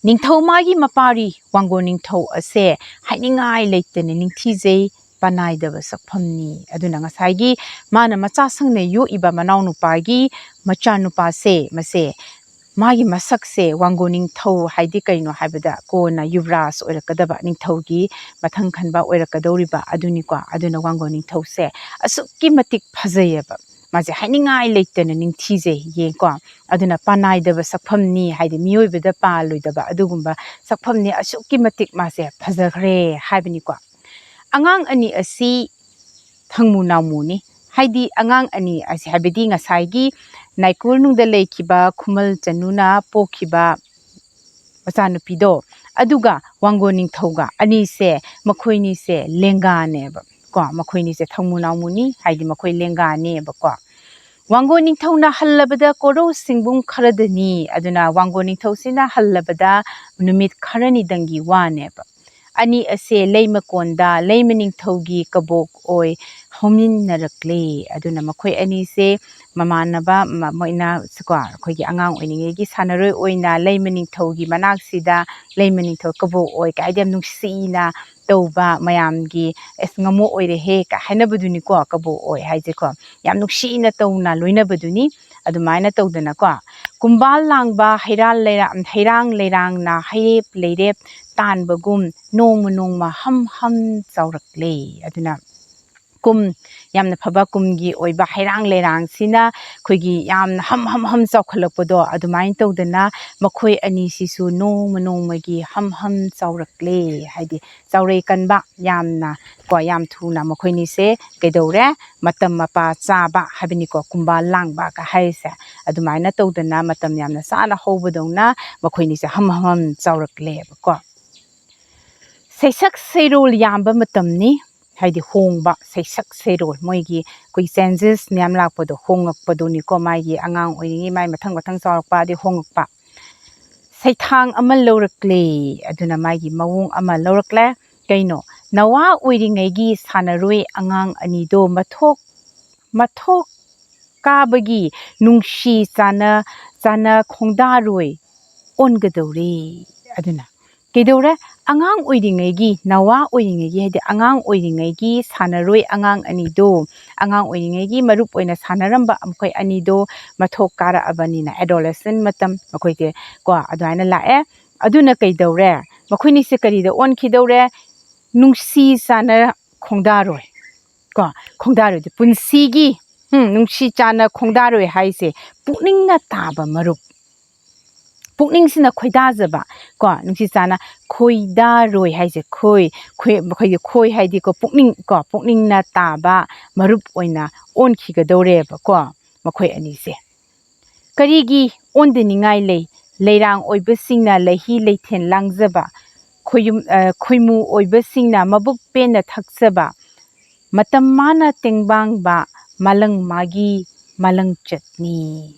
ꯅꯤꯡꯊꯧ ꯃꯥꯒꯤ ꯃꯄꯥꯔꯤ ꯋꯥꯡꯒꯣꯟ ꯅꯤꯡꯊꯧ ꯑꯁꯦ ꯍꯥꯏꯅꯤꯡꯉꯥꯏ ꯂꯩꯇꯅ ꯅꯤꯡꯊꯤꯖꯩ, ꯄꯅꯥꯏꯗꯕ ꯁꯛꯐꯝꯅꯤ꯫ ꯑꯗꯨꯅ ꯉꯁꯥꯏꯒꯤ ꯃꯥꯅ ꯃꯆꯥꯁꯤꯡꯅ ꯌꯣꯛꯏꯕ ꯃꯅꯥꯎꯅꯨꯄꯥꯒꯤ ꯃꯆꯥꯅꯨꯄꯥꯁꯦ, ꯃꯁꯦ ꯃꯥꯒꯤ ꯃꯁꯛꯁꯦ ꯋꯥꯡꯒꯣ ꯅꯤꯡꯊꯧ ꯍꯥꯏꯗꯤ ꯀꯩꯅꯣ ꯍꯥꯏꯕꯗ ꯀꯣꯟꯅ ꯌꯨꯕꯔꯥꯖ ꯑꯣꯏꯔꯛꯀꯗꯕ, ꯅꯤꯡꯊꯧꯒꯤ ꯃꯊꯪ ꯈꯟꯕ ꯑꯣꯏꯔꯛꯀꯗꯧꯔꯤꯕ ꯑꯗꯨꯅꯤꯀꯣ꯫ ꯑꯗꯨꯅ ꯋꯥꯡꯒꯣ ꯅꯤꯡꯊꯧꯁꯦ ꯑꯁꯨꯛꯀꯤ ꯃꯇꯤꯛ ꯐꯖꯩꯌꯦꯕ꯫ ꯃꯥꯁꯦ ꯍꯥꯏꯅꯤꯡꯉꯥꯏ ꯂꯩꯇꯅ ꯅꯤꯡꯊꯤꯖꯩ, ꯌꯦꯡꯀꯣ꯫ ꯑꯗꯨꯅ ꯄꯥꯅꯥꯏꯗꯕ ꯁꯛꯐꯝꯅꯤ, ꯍꯥꯏꯗꯤ ꯃꯤꯑꯣꯏꯕꯗ ꯄꯥꯜꯂꯣꯏꯗꯕ ꯑꯗꯨꯒꯨꯝꯕ ꯁꯛꯐꯝꯅꯤ, ꯑꯁꯨꯛꯀꯤ ꯃꯇꯤꯛ ꯃꯥꯁꯦ ꯐꯖꯈ꯭ꯔꯦ ꯍꯥꯏꯕꯅꯤꯀꯣ꯫ ꯑꯉꯥꯡ ꯑꯅꯤ ꯑꯁꯤ ꯊꯪꯃꯨ ꯅꯥꯎꯃꯨꯅꯤ꯫ ꯍꯥꯏꯗꯤ ꯑꯉꯥꯡ ꯑꯅꯤ ꯑꯁꯤ, ꯍꯥꯏꯕꯗꯤ ꯉꯁꯥꯏꯒꯤ ꯅꯥꯏꯀꯣꯜꯅꯨꯡꯗ ꯂꯩꯈꯤꯕ ꯈꯨꯃꯜ ꯆꯅꯨꯅ ꯄꯣꯛꯈꯤꯕ ꯃꯆꯥꯅꯨꯄꯤꯗꯣ, ꯑꯗꯨꯒ ꯋꯥꯡꯒꯣꯟ ꯅꯤꯡꯊꯧꯒ ꯑꯅꯤꯁꯦ, ꯃꯈꯣꯏꯅꯤꯁꯦ ꯂꯦꯡꯒꯥꯅꯦꯕ ꯀꯣ꯫ ꯃꯈꯣꯏꯅꯤꯁꯦ ꯊꯪꯃꯨ ꯅꯥꯎꯃꯨꯅꯤ, ꯍꯥꯏꯗꯤ ꯃꯈꯣꯏ ꯂꯦꯡꯒꯥꯅꯦꯕꯀꯣ꯫ ꯋꯥꯡꯒꯣꯟ ꯅꯤꯡꯊꯧꯅ ꯍꯜꯂꯕꯗ ꯀꯣꯔꯧ ꯁꯤꯡꯕꯨꯡ ꯈꯔꯗꯅꯤ꯫ ꯑꯗꯨꯅ ꯋꯥꯡꯒꯣꯟ ꯅꯤꯡꯊꯧꯁꯤꯅ ꯍꯜꯂꯕꯗ ꯅꯨꯃꯤꯠ ꯈꯔꯅꯤꯗꯪꯒꯤ ꯋꯥꯅꯦꯕ꯫ ꯑꯅꯤ ꯑꯁꯦ ꯂꯩꯃꯀꯣꯟꯗ ꯂꯩꯃ ꯅꯤꯡꯊꯧꯒꯤ ꯀꯕꯣꯛ ꯑꯣꯏ ꯍꯧꯃꯤꯟꯅꯔꯛꯂꯦ꯫ ꯑꯗꯨꯅ ꯃꯈꯣꯏ ꯑꯅꯤꯁꯦ ꯃꯃꯥꯟꯅꯕ, ꯃ-, ꯃꯣꯏꯅ ꯀꯣ, ꯑꯩꯈꯣꯏꯒꯤ ꯑꯉꯥꯡ ꯑꯣꯏꯔꯤꯉꯩꯒꯤ ꯁꯥꯟꯅꯔꯣꯏ ꯑꯣꯏꯅ ꯂꯩꯃ ꯅꯤꯡꯊꯧꯒꯤ ꯃꯅꯥꯛꯁꯤꯗ, ꯂꯩꯃ ꯅꯤꯡꯊꯧ ꯀꯕꯣꯛ ꯑꯣꯏ ꯀꯥꯏꯗꯤ ꯌꯥꯝ ꯅꯨꯡꯁꯤꯅ ꯇꯧꯕ, ꯃꯌꯥꯝꯒꯤ "ꯑꯦꯁ, ꯉꯝꯃꯣ ꯑꯣꯏꯔꯦꯍꯦ" ꯀ ꯍꯥꯏꯅꯕꯗꯨꯅꯤꯀꯣ, ꯀꯕꯣꯛ ꯑꯣꯏ ꯍꯥꯏꯁꯦꯀꯣ꯫ ꯌꯥꯝ ꯅꯨꯡꯁꯤꯅ ꯇꯧꯅ ꯂꯣꯏꯅꯕꯗꯨꯅꯤ꯫ ꯑꯗꯨꯃꯥꯏꯅ ꯇꯧꯗꯅꯀꯣ, ꯀꯨꯝꯕꯥꯜ ꯂꯥꯡꯕ ꯍꯩꯔꯥꯜ ꯂꯩꯔꯥ-, ꯍꯩꯔꯥꯡ ꯂꯩꯔꯥꯡꯅ ꯍꯩꯔꯦꯞ ꯂꯩꯔꯦꯞ ꯇꯥꯟꯕꯒꯨꯝ ꯅꯣꯡꯃ ꯅꯣꯡꯃ ꯍꯝ ꯍꯝ ꯆꯥꯎꯔꯛꯂꯦ꯫ ꯑꯗꯨꯅ ꯀꯨꯝ, ꯌꯥꯝꯅ ꯐꯕ ꯀꯨꯝꯒꯤ ꯑꯣꯏꯕ ꯍꯩꯔꯥꯡ ꯂꯩꯔꯥꯡꯁꯤꯅ ꯑꯩꯈꯣꯏꯒꯤ ꯌꯥꯝꯅ ꯍꯝ ꯍꯝ ꯍꯝ ꯆꯥꯎꯈꯠꯂꯛꯄꯗꯣ, ꯑꯗꯨꯃꯥꯏꯅ ꯇꯧꯗꯅ ꯃꯈꯣꯏ ꯑꯅꯤꯁꯤꯁꯨ ꯅꯣꯡꯃ ꯅꯣꯡꯃꯒꯤ ꯍꯝ ꯍꯝ ꯆꯥꯎꯔꯛꯂꯦ꯫ ꯍꯥꯏꯗꯤ ꯆꯥꯎꯔꯛꯏ ꯀꯟꯕ ꯌꯥꯝꯅ ꯀꯣ, ꯌꯥꯝ ꯊꯨꯅ ꯃꯈꯣꯏꯅꯤꯁꯦ ꯀꯩꯗꯧꯔꯦ? ꯃꯇꯝ ꯃꯄꯥ ꯆꯥꯕ ꯍꯥꯏꯕꯅꯤꯀꯣ, ꯀꯨꯝꯕꯥꯜ ꯂꯥꯡꯕꯒ ꯍꯥꯏꯔꯤꯁꯦ꯫ ꯑꯗꯨꯃꯥꯏꯅ ꯇꯧꯗꯅ ꯃꯇꯝ ꯌꯥꯝꯅ ꯆꯥꯅ ꯍꯧꯕꯗꯧꯅ ꯃꯈꯣꯏꯅꯤꯁꯦ ꯍꯝ ꯍꯝ ꯍꯝ ꯆꯥꯎꯔꯛꯂꯦꯕꯀꯣ꯫ ꯁꯩꯁꯛ ꯁꯩꯔꯣꯜ ꯌꯥꯝꯕ ꯃꯇꯝꯅꯤ, ꯍꯥꯏꯗꯤ ꯍꯣꯡꯕ, ꯁꯩꯁꯛ ꯁꯩꯔꯣꯜ, ꯃꯣꯏꯒꯤ ꯑꯩꯈꯣꯏ changes ꯃꯌꯥꯝ ꯂꯥꯛꯄꯗꯣ, ꯍꯣꯡꯉꯛꯄꯗꯨꯅꯤꯀꯣ꯫ ꯃꯥꯒꯤ ꯑꯉꯥꯡ ꯑꯣꯏꯔꯤꯉꯩ ꯃꯥꯏ ꯃꯊꯪ ꯃꯊꯪ ꯆꯥꯎꯔꯛꯄ ꯑꯗꯩ ꯍꯣꯡꯉꯛꯄ꯫ ꯁꯩꯊꯥꯡ ꯑꯃ ꯂꯧꯔꯛꯂꯦ꯫ ꯑꯗꯨꯅ ꯃꯥꯒꯤ ꯃꯑꯣꯡ ꯑꯃ ꯂꯧꯔꯛꯂꯦ꯫ ꯀꯩꯅꯣ? ꯅꯋꯥ ꯑꯣꯏꯔꯤꯉꯩꯒꯤ ꯁꯥꯟꯅꯔꯣꯏ ꯑꯉꯥꯡ ꯑꯅꯤꯗꯣ ꯃꯊꯣꯛ, ꯃꯊꯣꯛ ꯀꯥꯕꯒꯤ ꯅꯨꯡꯁꯤ ꯆꯥꯅ, ꯆꯥꯅ ꯈꯣꯡꯗꯥꯔꯣꯏ ꯑꯣꯟꯒꯗꯧꯔꯦ꯫ ꯑꯗꯨꯅ ꯀꯩꯗꯧꯔꯦ? ꯑꯉꯥꯡ ꯑꯣꯏꯔꯤꯉꯩꯒꯤ, ꯅꯋꯥ ꯑꯣꯏꯔꯤꯉꯩꯒꯤ, ꯍꯥꯏꯗꯤ ꯑꯉꯥꯡ ꯑꯣꯏꯔꯤꯉꯩꯒꯤ ꯁꯥꯟꯅꯔꯣꯏ ꯑꯉꯥꯡ ꯑꯅꯤꯗꯣ, ꯑꯉꯥꯡ ꯑꯣꯏꯔꯤꯉꯩꯒꯤ ꯃꯔꯨꯞ ꯑꯣꯏꯅ ꯁꯥꯟꯅꯔꯝꯕ ꯃꯈꯣꯏ ꯑꯅꯤꯗꯣ ꯃꯊꯣꯛ ꯀꯥꯔꯛꯑꯕꯅꯤꯅ, adolescent ꯃꯇꯝ ꯃꯈꯣꯏꯁꯦ ꯀꯣ ꯑꯗꯨꯃꯥꯏꯅ ꯂꯥꯛꯑꯦ꯫ ꯑꯗꯨꯅ ꯀꯩꯗꯧꯔꯦ? ꯃꯈꯣꯏꯅꯤꯁꯦ ꯀꯔꯤꯗ ꯑꯣꯟꯈꯤꯗꯧꯔꯦ? ꯅꯨꯡꯁꯤ ꯆꯥꯟꯅ ꯈꯣꯡꯗꯥꯔꯣꯏ ꯀꯣ, ꯈꯣꯡꯗꯥꯔꯣꯏꯗꯤ ꯄꯨꯟꯁꯤꯒꯤ, ꯎꯝ, ꯅꯨꯡꯁꯤ ꯆꯥꯟꯅ ꯈꯣꯡꯗꯥꯔꯣꯏ ꯍꯥꯏꯁꯦ ꯄꯨꯛꯅꯤꯡꯅ ꯇꯥꯕ ꯃꯔꯨꯞ, ꯄꯨꯛꯅꯤꯡꯁꯤꯅ ꯈꯣꯏꯗꯥꯖꯕ ꯀꯣ, ꯅꯨꯡꯁꯤ ꯆꯥꯟꯅ ꯈꯣꯏꯗꯥꯔꯣꯏ ꯍꯥꯏꯁꯦ ꯈꯣꯏ, ꯈꯣꯏ, ꯃꯈꯣꯏꯒꯤ ꯈꯣꯏ ꯍꯥꯏꯗꯤ ꯀꯣ ꯄꯨꯛꯅꯤꯡ ꯀꯣ, ꯄꯨꯛꯅꯤꯡꯅ ꯇꯥꯕ ꯃꯔꯨꯞ ꯑꯣꯏꯅ ꯑꯣꯟꯈꯤꯒꯗꯧꯔꯦꯕ ꯀꯣ ꯃꯈꯣꯏ ꯑꯅꯤꯁꯦ꯫ ꯀꯔꯤꯒꯤ ꯑꯣꯟꯗꯅꯤꯡꯉꯥꯏ ꯂꯩ? ꯂꯩꯔꯥꯡ ꯑꯣꯏꯕꯁꯤꯡꯅ ꯂꯩꯍꯤ ꯂꯩꯊꯦꯟ ꯂꯥꯡꯖꯕ, ꯈꯣꯏꯌꯨꯝ-, ꯑ, ꯈꯣꯏꯃꯨ ꯑꯣꯏꯕꯁꯤꯡꯅ ꯃꯕꯨꯛ ꯄꯦꯟꯅ ꯊꯛꯆꯕ, ꯃꯇꯝ ꯃꯥꯅ ꯇꯦꯡꯕꯥꯡꯕ, ꯃꯥꯂꯪ ꯃꯥꯒꯤ ꯃꯥꯂꯪ ꯆꯠꯅꯤ꯫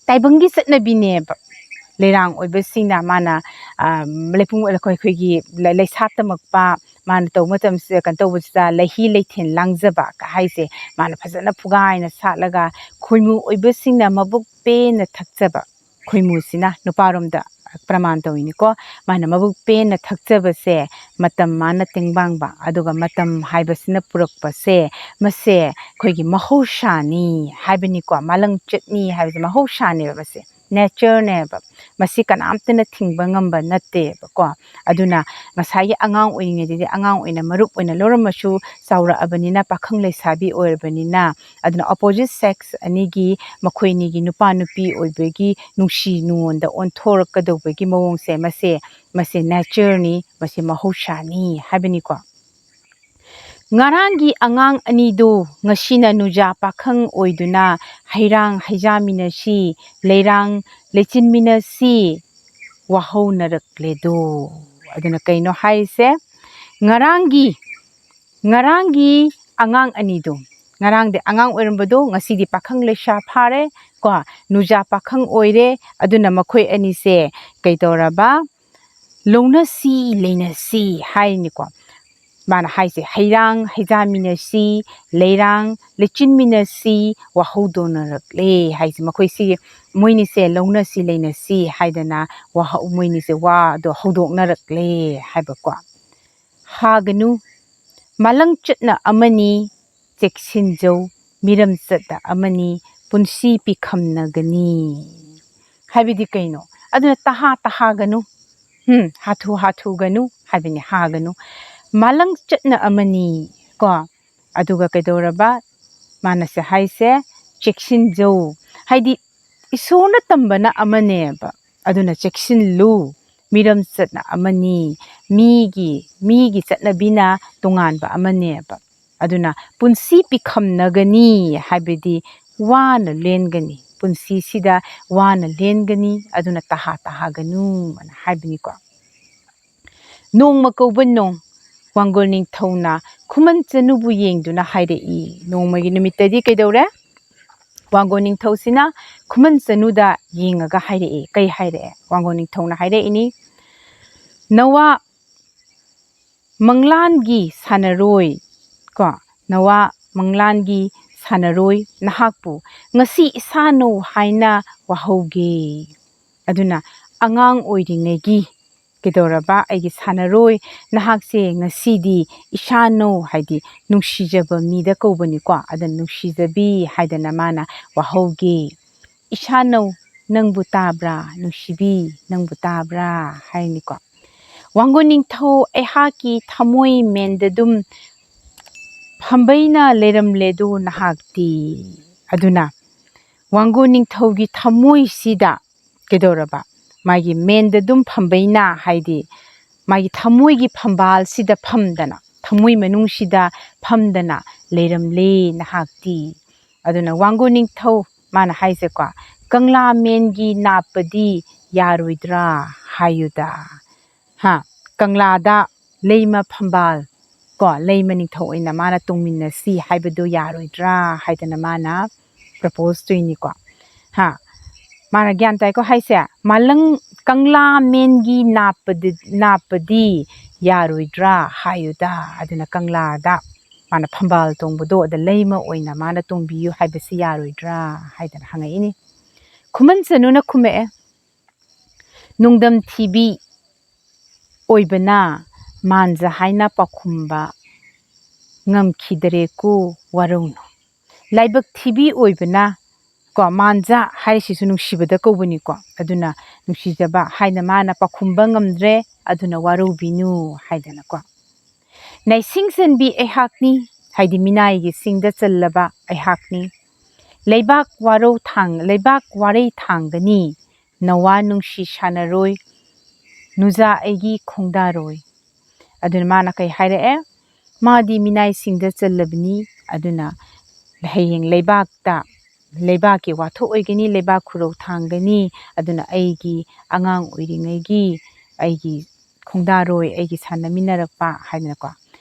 ꯇꯥꯏꯕꯪꯒꯤ ꯆꯠꯅꯕꯤꯅꯦꯕ꯫ ꯂꯩꯔꯥꯡ ꯑꯣꯏꯕꯁꯤꯡꯅ ꯃꯥꯅ, ꯑ, ꯂꯩꯄꯨꯡ-, ꯑꯩꯈꯣꯏ-, ꯑꯩꯈꯣꯏꯒꯤ ꯂ-, ꯂꯩꯁꯥ ꯇꯝꯃꯛꯄ, ꯃꯥꯅ ꯇꯧꯕ ꯃꯇꯝꯁꯤꯗ ꯀꯩꯅꯣ ꯇꯧꯕꯁꯤꯗ ꯂꯩꯍꯤ ꯂꯩꯊꯦꯟ ꯂꯥꯡꯖꯕ ꯀ ꯍꯥꯏꯁꯦ ꯃꯥꯅ ꯐꯖꯅ ꯐꯨꯒꯥꯏꯅ ꯁꯥꯠꯂꯒ ꯈꯣꯏꯃꯨ ꯑꯣꯏꯕꯁꯤꯡꯅ ꯃꯕꯨꯛ ꯄꯦꯟꯅ ꯊꯛꯆꯕ, ꯈꯣꯏꯃꯨꯁꯤꯅ ꯅꯨꯄꯥꯔꯣꯝꯗ ꯄ꯭ꯔꯃꯥꯟ ꯇꯧꯔꯤꯅꯤꯀꯣ꯫ ꯃꯥꯅ ꯃꯕꯨꯛ ꯄꯦꯟꯅ ꯊꯛꯆꯕꯁꯦ ꯃꯇꯝ ꯃꯥꯅ ꯇꯦꯡꯕꯥꯡꯕ, ꯑꯗꯨꯒ ꯃꯇꯝ ꯍꯥꯏꯕꯁꯤꯅ ꯄꯨꯔꯛꯄꯁꯦ, ꯃꯁꯦ ꯑꯩꯈꯣꯏꯒꯤ ꯃꯍꯧꯁꯥꯅꯤ ꯍꯥꯏꯕꯅꯤꯀꯣ꯫ ꯃꯥꯂꯪ ꯆꯠꯅꯤ ꯍꯥꯏꯕꯁꯦ ꯃꯍꯧꯁꯥꯅꯦꯕ, ꯃꯁꯦ natureꯅꯦꯕ꯫ ꯃꯁꯤ ꯀꯅꯥꯝꯇꯅ ꯊꯤꯡꯕ ꯉꯝꯕ ꯅꯠꯇꯦꯕꯀꯣ꯫ ꯑꯗꯨꯅ ꯉꯁꯥꯏꯒꯤ ꯑꯉꯥꯡ ꯑꯣꯏꯔꯤꯉꯩꯗꯗꯤ ꯑꯉꯥꯡ ꯑꯣꯏꯅ ꯃꯔꯨꯞ ꯑꯣꯏꯅ ꯂꯧꯔꯝꯃꯁꯨ, ꯆꯥꯎꯔꯛꯑꯕꯅꯤꯅ ꯄꯥꯈꯪ ꯂꯩꯁꯥꯕꯤ ꯑꯣꯏꯔꯕꯅꯤꯅ, ꯑꯗꯨꯅ opposite sex ꯑꯅꯤꯒꯤ, ꯃꯈꯣꯏ ꯑꯅꯤꯒꯤ ꯅꯨꯄꯥ ꯅꯨꯄꯤ ꯑꯣꯏꯕꯒꯤ ꯅꯨꯡꯁꯤ ꯅꯨꯡꯉꯣꯟꯗ ꯑꯣꯟꯊꯣꯔꯛꯀꯗꯧꯕꯒꯤ ꯃꯑꯣꯡꯁꯦ, ꯃꯁꯦ, ꯃꯁꯦ natureꯅꯤ, ꯃꯁꯦ ꯃꯍꯧꯁꯥꯅꯤ ꯍꯥꯏꯕꯅꯤꯀꯣ꯫ ꯉꯔꯥꯡꯒꯤ ꯑꯉꯥꯡ ꯑꯅꯤꯗꯨ ꯉꯁꯤꯅ ꯅꯨꯖꯥ ꯄꯥꯈꯪ ꯑꯣꯏꯗꯨꯅ ꯍꯩꯔꯥꯡ ꯍꯩꯖꯥꯃꯤꯟꯅꯁꯤ, ꯂꯩꯔꯥꯡ ꯂꯩꯆꯤꯟꯃꯤꯟꯅꯁꯤ ꯋꯥꯍꯧꯅꯔꯛꯂꯦꯗꯣ꯫ ꯑꯗꯨꯅ ꯀꯩꯅꯣ ꯍꯥꯏꯔꯤꯁꯦ? ꯉꯔꯥꯡꯒꯤ, ꯉꯔꯥꯡꯒꯤ ꯑꯉꯥꯡ ꯑꯅꯤꯗꯣ, ꯉꯔꯥꯡꯗꯤ ꯑꯉꯥꯡ ꯑꯣꯏꯔꯝꯕꯗꯣ ꯉꯁꯤꯗꯤ ꯄꯥꯈꯪ ꯂꯩꯁꯥ ꯐꯥꯔꯦ ꯀꯣ, ꯅꯨꯖꯥ ꯄꯥꯈꯪ ꯑꯣꯏꯔꯦ꯫ ꯑꯗꯨꯅ ꯃꯈꯣꯏ ꯑꯅꯤꯁꯦ ꯀꯩꯗꯧꯔꯕ? ꯂꯧꯅꯁꯤ ꯂꯩꯅꯁꯤ ꯍꯥꯏꯅꯤꯀꯣ꯫ ꯃꯥꯅ ꯍꯥꯏꯁꯦ, "ꯍꯩꯔꯥꯡ ꯍꯩꯖꯥꯃꯤꯟꯅꯁꯤ, ꯂꯩꯔꯥꯡ ꯂꯩꯆꯤꯟꯃꯤꯟꯅꯁꯤ, ꯋꯥꯍꯧꯗꯣꯛꯅꯔꯛꯂꯦ" ꯍꯥꯏꯁꯦ, ꯃꯈꯣꯏꯁꯤ, ꯃꯣꯏꯅꯤꯁꯦ ꯂꯧꯅꯁꯤ ꯂꯩꯅꯁꯤ ꯍꯥꯏꯗꯅ ꯋꯥꯍꯧ-, ꯃꯣꯏꯅꯤꯁꯦ ꯋꯥꯗꯣ ꯍꯧꯗꯣꯛꯅꯔꯛꯂꯦ ꯍꯥꯏꯕꯀꯣ꯫ "ꯍꯥꯒꯅꯨ, ꯃꯥꯂꯪ ꯆꯠꯅ ꯑꯃꯅꯤ, ꯆꯦꯛꯁꯤꯟꯖꯧ, ꯃꯤꯔꯝ ꯆꯠꯅ ꯑꯃꯅꯤ, ꯄꯨꯟꯁꯤ ꯄꯤꯈꯝꯅꯒꯅꯤ" ꯍꯥꯏꯕꯗꯤ ꯀꯩꯅꯣ? ꯑꯗꯨꯅ ꯇꯍꯥ ꯇꯍꯥꯒꯅꯨ, ꯎꯝ, ꯍꯥꯊꯨ ꯍꯥꯊꯨꯒꯅꯨ ꯍꯥꯏꯕꯅꯤ, ꯍꯥꯒꯅꯨ꯫ ꯃꯥꯂꯪ ꯆꯠꯅ ꯑꯃꯅꯤ ꯀꯣ, ꯑꯗꯨꯒ ꯀꯩꯗꯧꯔꯕ? ꯃꯥꯅꯁꯦ ꯍꯥꯏꯁꯦ, "ꯆꯦꯛꯁꯤꯟꯖꯧ", ꯍꯥꯏꯗꯤ ꯏꯁꯣꯔꯅ ꯇꯝꯕꯅ ꯑꯃꯅꯦꯕ, ꯑꯗꯨꯅ ꯆꯦꯛꯁꯤꯜꯂꯨ꯫ ꯃꯤꯔꯝ ꯆꯠꯅ ꯑꯃꯅꯤ, ꯃꯤꯒꯤ, ꯃꯤꯒꯤ ꯆꯠꯅꯕꯤꯅ ꯇꯣꯉꯥꯟꯕ ꯑꯃꯅꯦꯕ꯫ ꯑꯗꯨꯅ ꯄꯨꯟꯁꯤ ꯄꯤꯈꯝꯅꯒꯅꯤ ꯍꯥꯏꯕꯗꯤ ꯋꯥꯅ ꯂꯦꯟꯒꯅꯤ, ꯄꯨꯟꯁꯤꯁꯤꯗ ꯋꯥꯅ ꯂꯦꯟꯒꯅꯤ, ꯑꯗꯨꯅ ꯇꯍꯥ ꯇꯍꯥꯒꯅꯨ ꯑꯅ ꯍꯥꯏꯕꯅꯤꯀꯣ꯫ ꯅꯣꯡꯃ ꯀꯧꯕ ꯅꯣꯡ, ꯋꯥꯡꯒꯣꯜ ꯅꯤꯡꯊꯧꯅ ꯈꯨꯃꯟ ꯆꯅꯨꯕꯨ ꯌꯦꯡꯗꯨꯅ ꯍꯥꯏꯔꯛꯏ꯫ ꯅꯣꯡꯃꯒꯤ ꯅꯨꯃꯤꯠꯇꯗꯤ ꯀꯩꯗꯧꯔꯦ? ꯋꯥꯡꯒꯣꯜ ꯅꯤꯡꯊꯧꯁꯤꯅ ꯈꯨꯃꯟ ꯆꯅꯨꯗ ꯌꯦꯡꯉꯒ ꯍꯥꯏꯔꯛꯑꯦ꯫ ꯀꯩ ꯍꯥꯏꯔꯛꯑꯦ? ꯋꯥꯡꯒꯣꯜ ꯅꯤꯡꯊꯧꯅ ꯍꯥꯏꯔꯛꯏꯅꯤ, "ꯅꯋꯥ ꯃꯪꯂꯥꯟꯒꯤ ꯁꯥꯟꯅꯔꯣꯏ ꯀꯣ, ꯅꯋꯥ ꯃꯪꯂꯥꯟꯒꯤ ꯁꯥꯟꯅꯔꯣꯏ ꯅꯍꯥꯛꯄꯨ ꯉꯁꯤ ꯏꯁꯥꯅꯧ ꯍꯥꯏꯅ ꯋꯥꯍꯧꯒꯦ꯫ ꯑꯗꯨꯅ ꯑꯉꯥꯡ ꯑꯣꯏꯔꯤꯉꯩꯒꯤ ꯀꯩꯗꯧꯔꯕ ꯑꯩꯒꯤ ꯁꯥꯟꯅꯔꯣꯏ ꯅꯍꯥꯛꯁꯦ ꯉꯁꯤꯗꯤ ꯏꯁꯥꯅꯧ", ꯍꯥꯏꯗꯤ ꯅꯨꯡꯁꯤꯖꯕ ꯃꯤꯗ ꯀꯧꯕꯅꯤꯀꯣ, ꯑꯗ "ꯅꯨꯡꯁꯤꯖꯕꯤ" ꯍꯥꯏꯗꯅ ꯃꯥꯅ ꯋꯥꯍꯧꯒꯦ꯫ "ꯏꯁꯥꯅꯧ ꯅꯪꯕꯨ ꯇꯥꯕ꯭ꯔꯥ? ꯅꯨꯡꯁꯤꯕꯤ ꯅꯪꯕꯨ ꯇꯥꯕ꯭ꯔꯥ?" ꯍꯥꯏꯅꯤꯀꯣ꯫ "ꯋꯥꯡꯒꯣꯟ ꯅꯤꯡꯊꯧ ꯑꯩꯍꯥꯛꯀꯤ ꯊꯃꯣꯏ ꯃꯦꯟꯗꯗꯨꯝ ꯐꯝꯕꯩꯅ ꯂꯩꯔꯝꯂꯦꯗꯣ ꯅꯍꯥꯛꯇꯤ"꯫ ꯑꯗꯨꯅ ꯋꯥꯡꯒꯣꯟ ꯅꯤꯡꯊꯧꯒꯤ ꯊꯃꯣꯏꯁꯤꯗ ꯀꯩꯗꯧꯔꯕ? ꯃꯥꯒꯤ ꯃꯦꯟꯗꯗꯨꯝ ꯐꯝꯕꯩꯅ ꯍꯥꯏꯗꯤ ꯃꯥꯒꯤ ꯊꯃꯣꯏꯒꯤ ꯐꯝꯕꯥꯜꯁꯤꯗ ꯐꯝꯗꯅ, ꯊꯃꯣꯏ ꯃꯅꯨꯡꯁꯤꯗ ꯐꯝꯗꯅ ꯂꯩꯔꯝꯂꯦ ꯅꯍꯥꯛꯇꯤ꯫ ꯑꯗꯨꯅ ꯋꯥꯡꯒꯣꯟ ꯅꯤꯡꯊꯧ ꯃꯥꯅ ꯍꯥꯏꯁꯦꯀꯣ, "ꯀꯪꯂꯥ ꯃꯦꯟꯒꯤ ꯅꯥꯞꯄꯗꯤ ꯌꯥꯔꯣꯏꯗ꯭ꯔꯥ ꯍꯥꯏꯌꯨꯗ"꯫ ꯍꯥ, ꯀꯪꯂꯥꯗ ꯂꯩꯃ ꯐꯝꯕꯥꯜ ꯀꯣ, ꯂꯩꯃ ꯅꯤꯡꯊꯧ ꯑꯣꯏꯅ ꯃꯥꯅ ꯇꯣꯡꯃꯤꯟꯅꯁꯤ ꯍꯥꯏꯕꯗꯨ ꯌꯥꯔꯣꯏꯗ꯭ꯔꯥ ꯍꯥꯏꯗꯅ ꯃꯥꯅ ꯄ꯭ꯔꯄꯣꯁ ꯇꯧꯏꯅꯤꯀꯣ꯫ ꯍꯥ, ꯃꯥꯅ ꯒ꯭ꯌꯥꯟ ꯇꯥꯏꯀꯣ ꯍꯥꯏꯁꯦ? "ꯃꯥꯂꯪ ꯀꯪꯂꯥ ꯃꯦꯟꯒꯤ ꯅꯥꯞꯄꯗꯤ, ꯅꯥꯞꯄꯗꯤ ꯌꯥꯔꯣꯏꯗ꯭ꯔꯥ ꯍꯥꯏꯌꯨꯗ꯫ ꯑꯗꯨꯅ ꯀꯪꯂꯥꯗ ꯃꯥꯅ ꯐꯝꯕꯥꯜ ꯇꯣꯡꯕꯗꯣ ꯑꯗ ꯂꯩꯃ ꯑꯣꯏꯅ ꯃꯥꯅ ꯇꯣꯡꯕꯤꯌꯨ ꯍꯥꯏꯕꯁꯤ ꯌꯥꯔꯣꯏꯗ꯭ꯔꯥ ꯍꯥꯏꯗꯅ ꯍꯪꯉꯛꯏꯅꯤ꯫ ꯈꯨꯃꯟ ꯆꯅꯨꯅ ꯈꯨꯝꯃꯛꯑꯦ, "ꯅꯨꯡꯗꯝ ꯊꯤꯕꯤ ꯑꯣꯏꯕꯅ ꯃꯥꯟꯖ ꯍꯥꯏꯅ ꯄꯥꯎꯈꯨꯝꯕ ꯉꯝꯈꯤꯗꯔꯦꯀꯣ ꯋꯥꯔꯧꯅꯨ"꯫ ꯂꯥꯏꯕꯛ ꯊꯤꯕꯤ ꯑꯣꯏꯕꯅ ꯀꯣ, ꯃꯥꯟꯖ ꯍꯥꯏꯔꯤꯁꯤꯁꯨ ꯅꯨꯡꯁꯤꯕꯗ ꯀꯧꯕꯅꯤꯀꯣ꯫ ꯑꯗꯨꯅ ꯅꯨꯡꯁꯤꯖꯕ ꯍꯥꯏꯅ ꯃꯥꯅ ꯄꯥꯎꯈꯨꯝꯕ ꯉꯝꯗ꯭ꯔꯦ, ꯑꯗꯨꯅ ꯋꯥꯔꯧꯕꯤꯅꯨ ꯍꯥꯏꯗꯅꯀꯣ꯫ "ꯅꯥꯏꯁꯤꯡ ꯆꯟꯕꯤ ꯑꯩꯍꯥꯛꯅꯤ", ꯍꯥꯏꯗꯤ ꯃꯤꯅꯥꯏꯒꯤ ꯁꯤꯡꯗ ꯆꯜꯂꯕ ꯑꯩꯍꯥꯛꯅꯤ꯫ "ꯂꯩꯕꯥꯛ ꯋꯥꯔꯧ ꯊꯥꯡ-, ꯂꯩꯕꯥꯛ ꯋꯥꯔꯩ ꯊꯥꯡꯒꯅꯤ, ꯅꯋꯥ ꯅꯨꯡꯁꯤ ꯁꯥꯟꯅꯔꯣꯏ, ꯅꯨꯖꯥ ꯑꯩꯒꯤ ꯈꯣꯡꯗꯥꯔꯣꯏ"꯫ ꯑꯗꯨꯅ ꯃꯥꯅ ꯀꯩ ꯍꯥꯏꯔꯛꯑꯦ? ꯃꯥꯗꯤ ꯃꯤꯅꯥꯏꯁꯤꯡꯗ ꯆꯜꯂꯕꯅꯤ, ꯑꯗꯨꯅ ꯍꯌꯦꯡ ꯂꯩꯕꯥꯛꯇ, ꯂꯩꯕꯥꯛꯀꯤ ꯋꯥꯊꯣꯛ ꯑꯣꯏꯒꯅꯤ, ꯂꯩꯕꯥꯛ ꯈꯨꯔꯧ ꯊꯥꯡꯒꯅꯤ꯫ ꯑꯗꯨꯅ ꯑꯩꯒꯤ ꯑꯉꯥꯡ ꯑꯣꯏꯔꯤꯉꯩꯒꯤ ꯑꯩꯒꯤ ꯈꯣꯡꯗꯥꯔꯣꯏ, ꯑꯩꯒꯤ ꯁꯥꯟꯅꯃꯤꯟꯅꯔꯛꯄ ꯍꯥꯏꯗꯅꯀꯣ꯫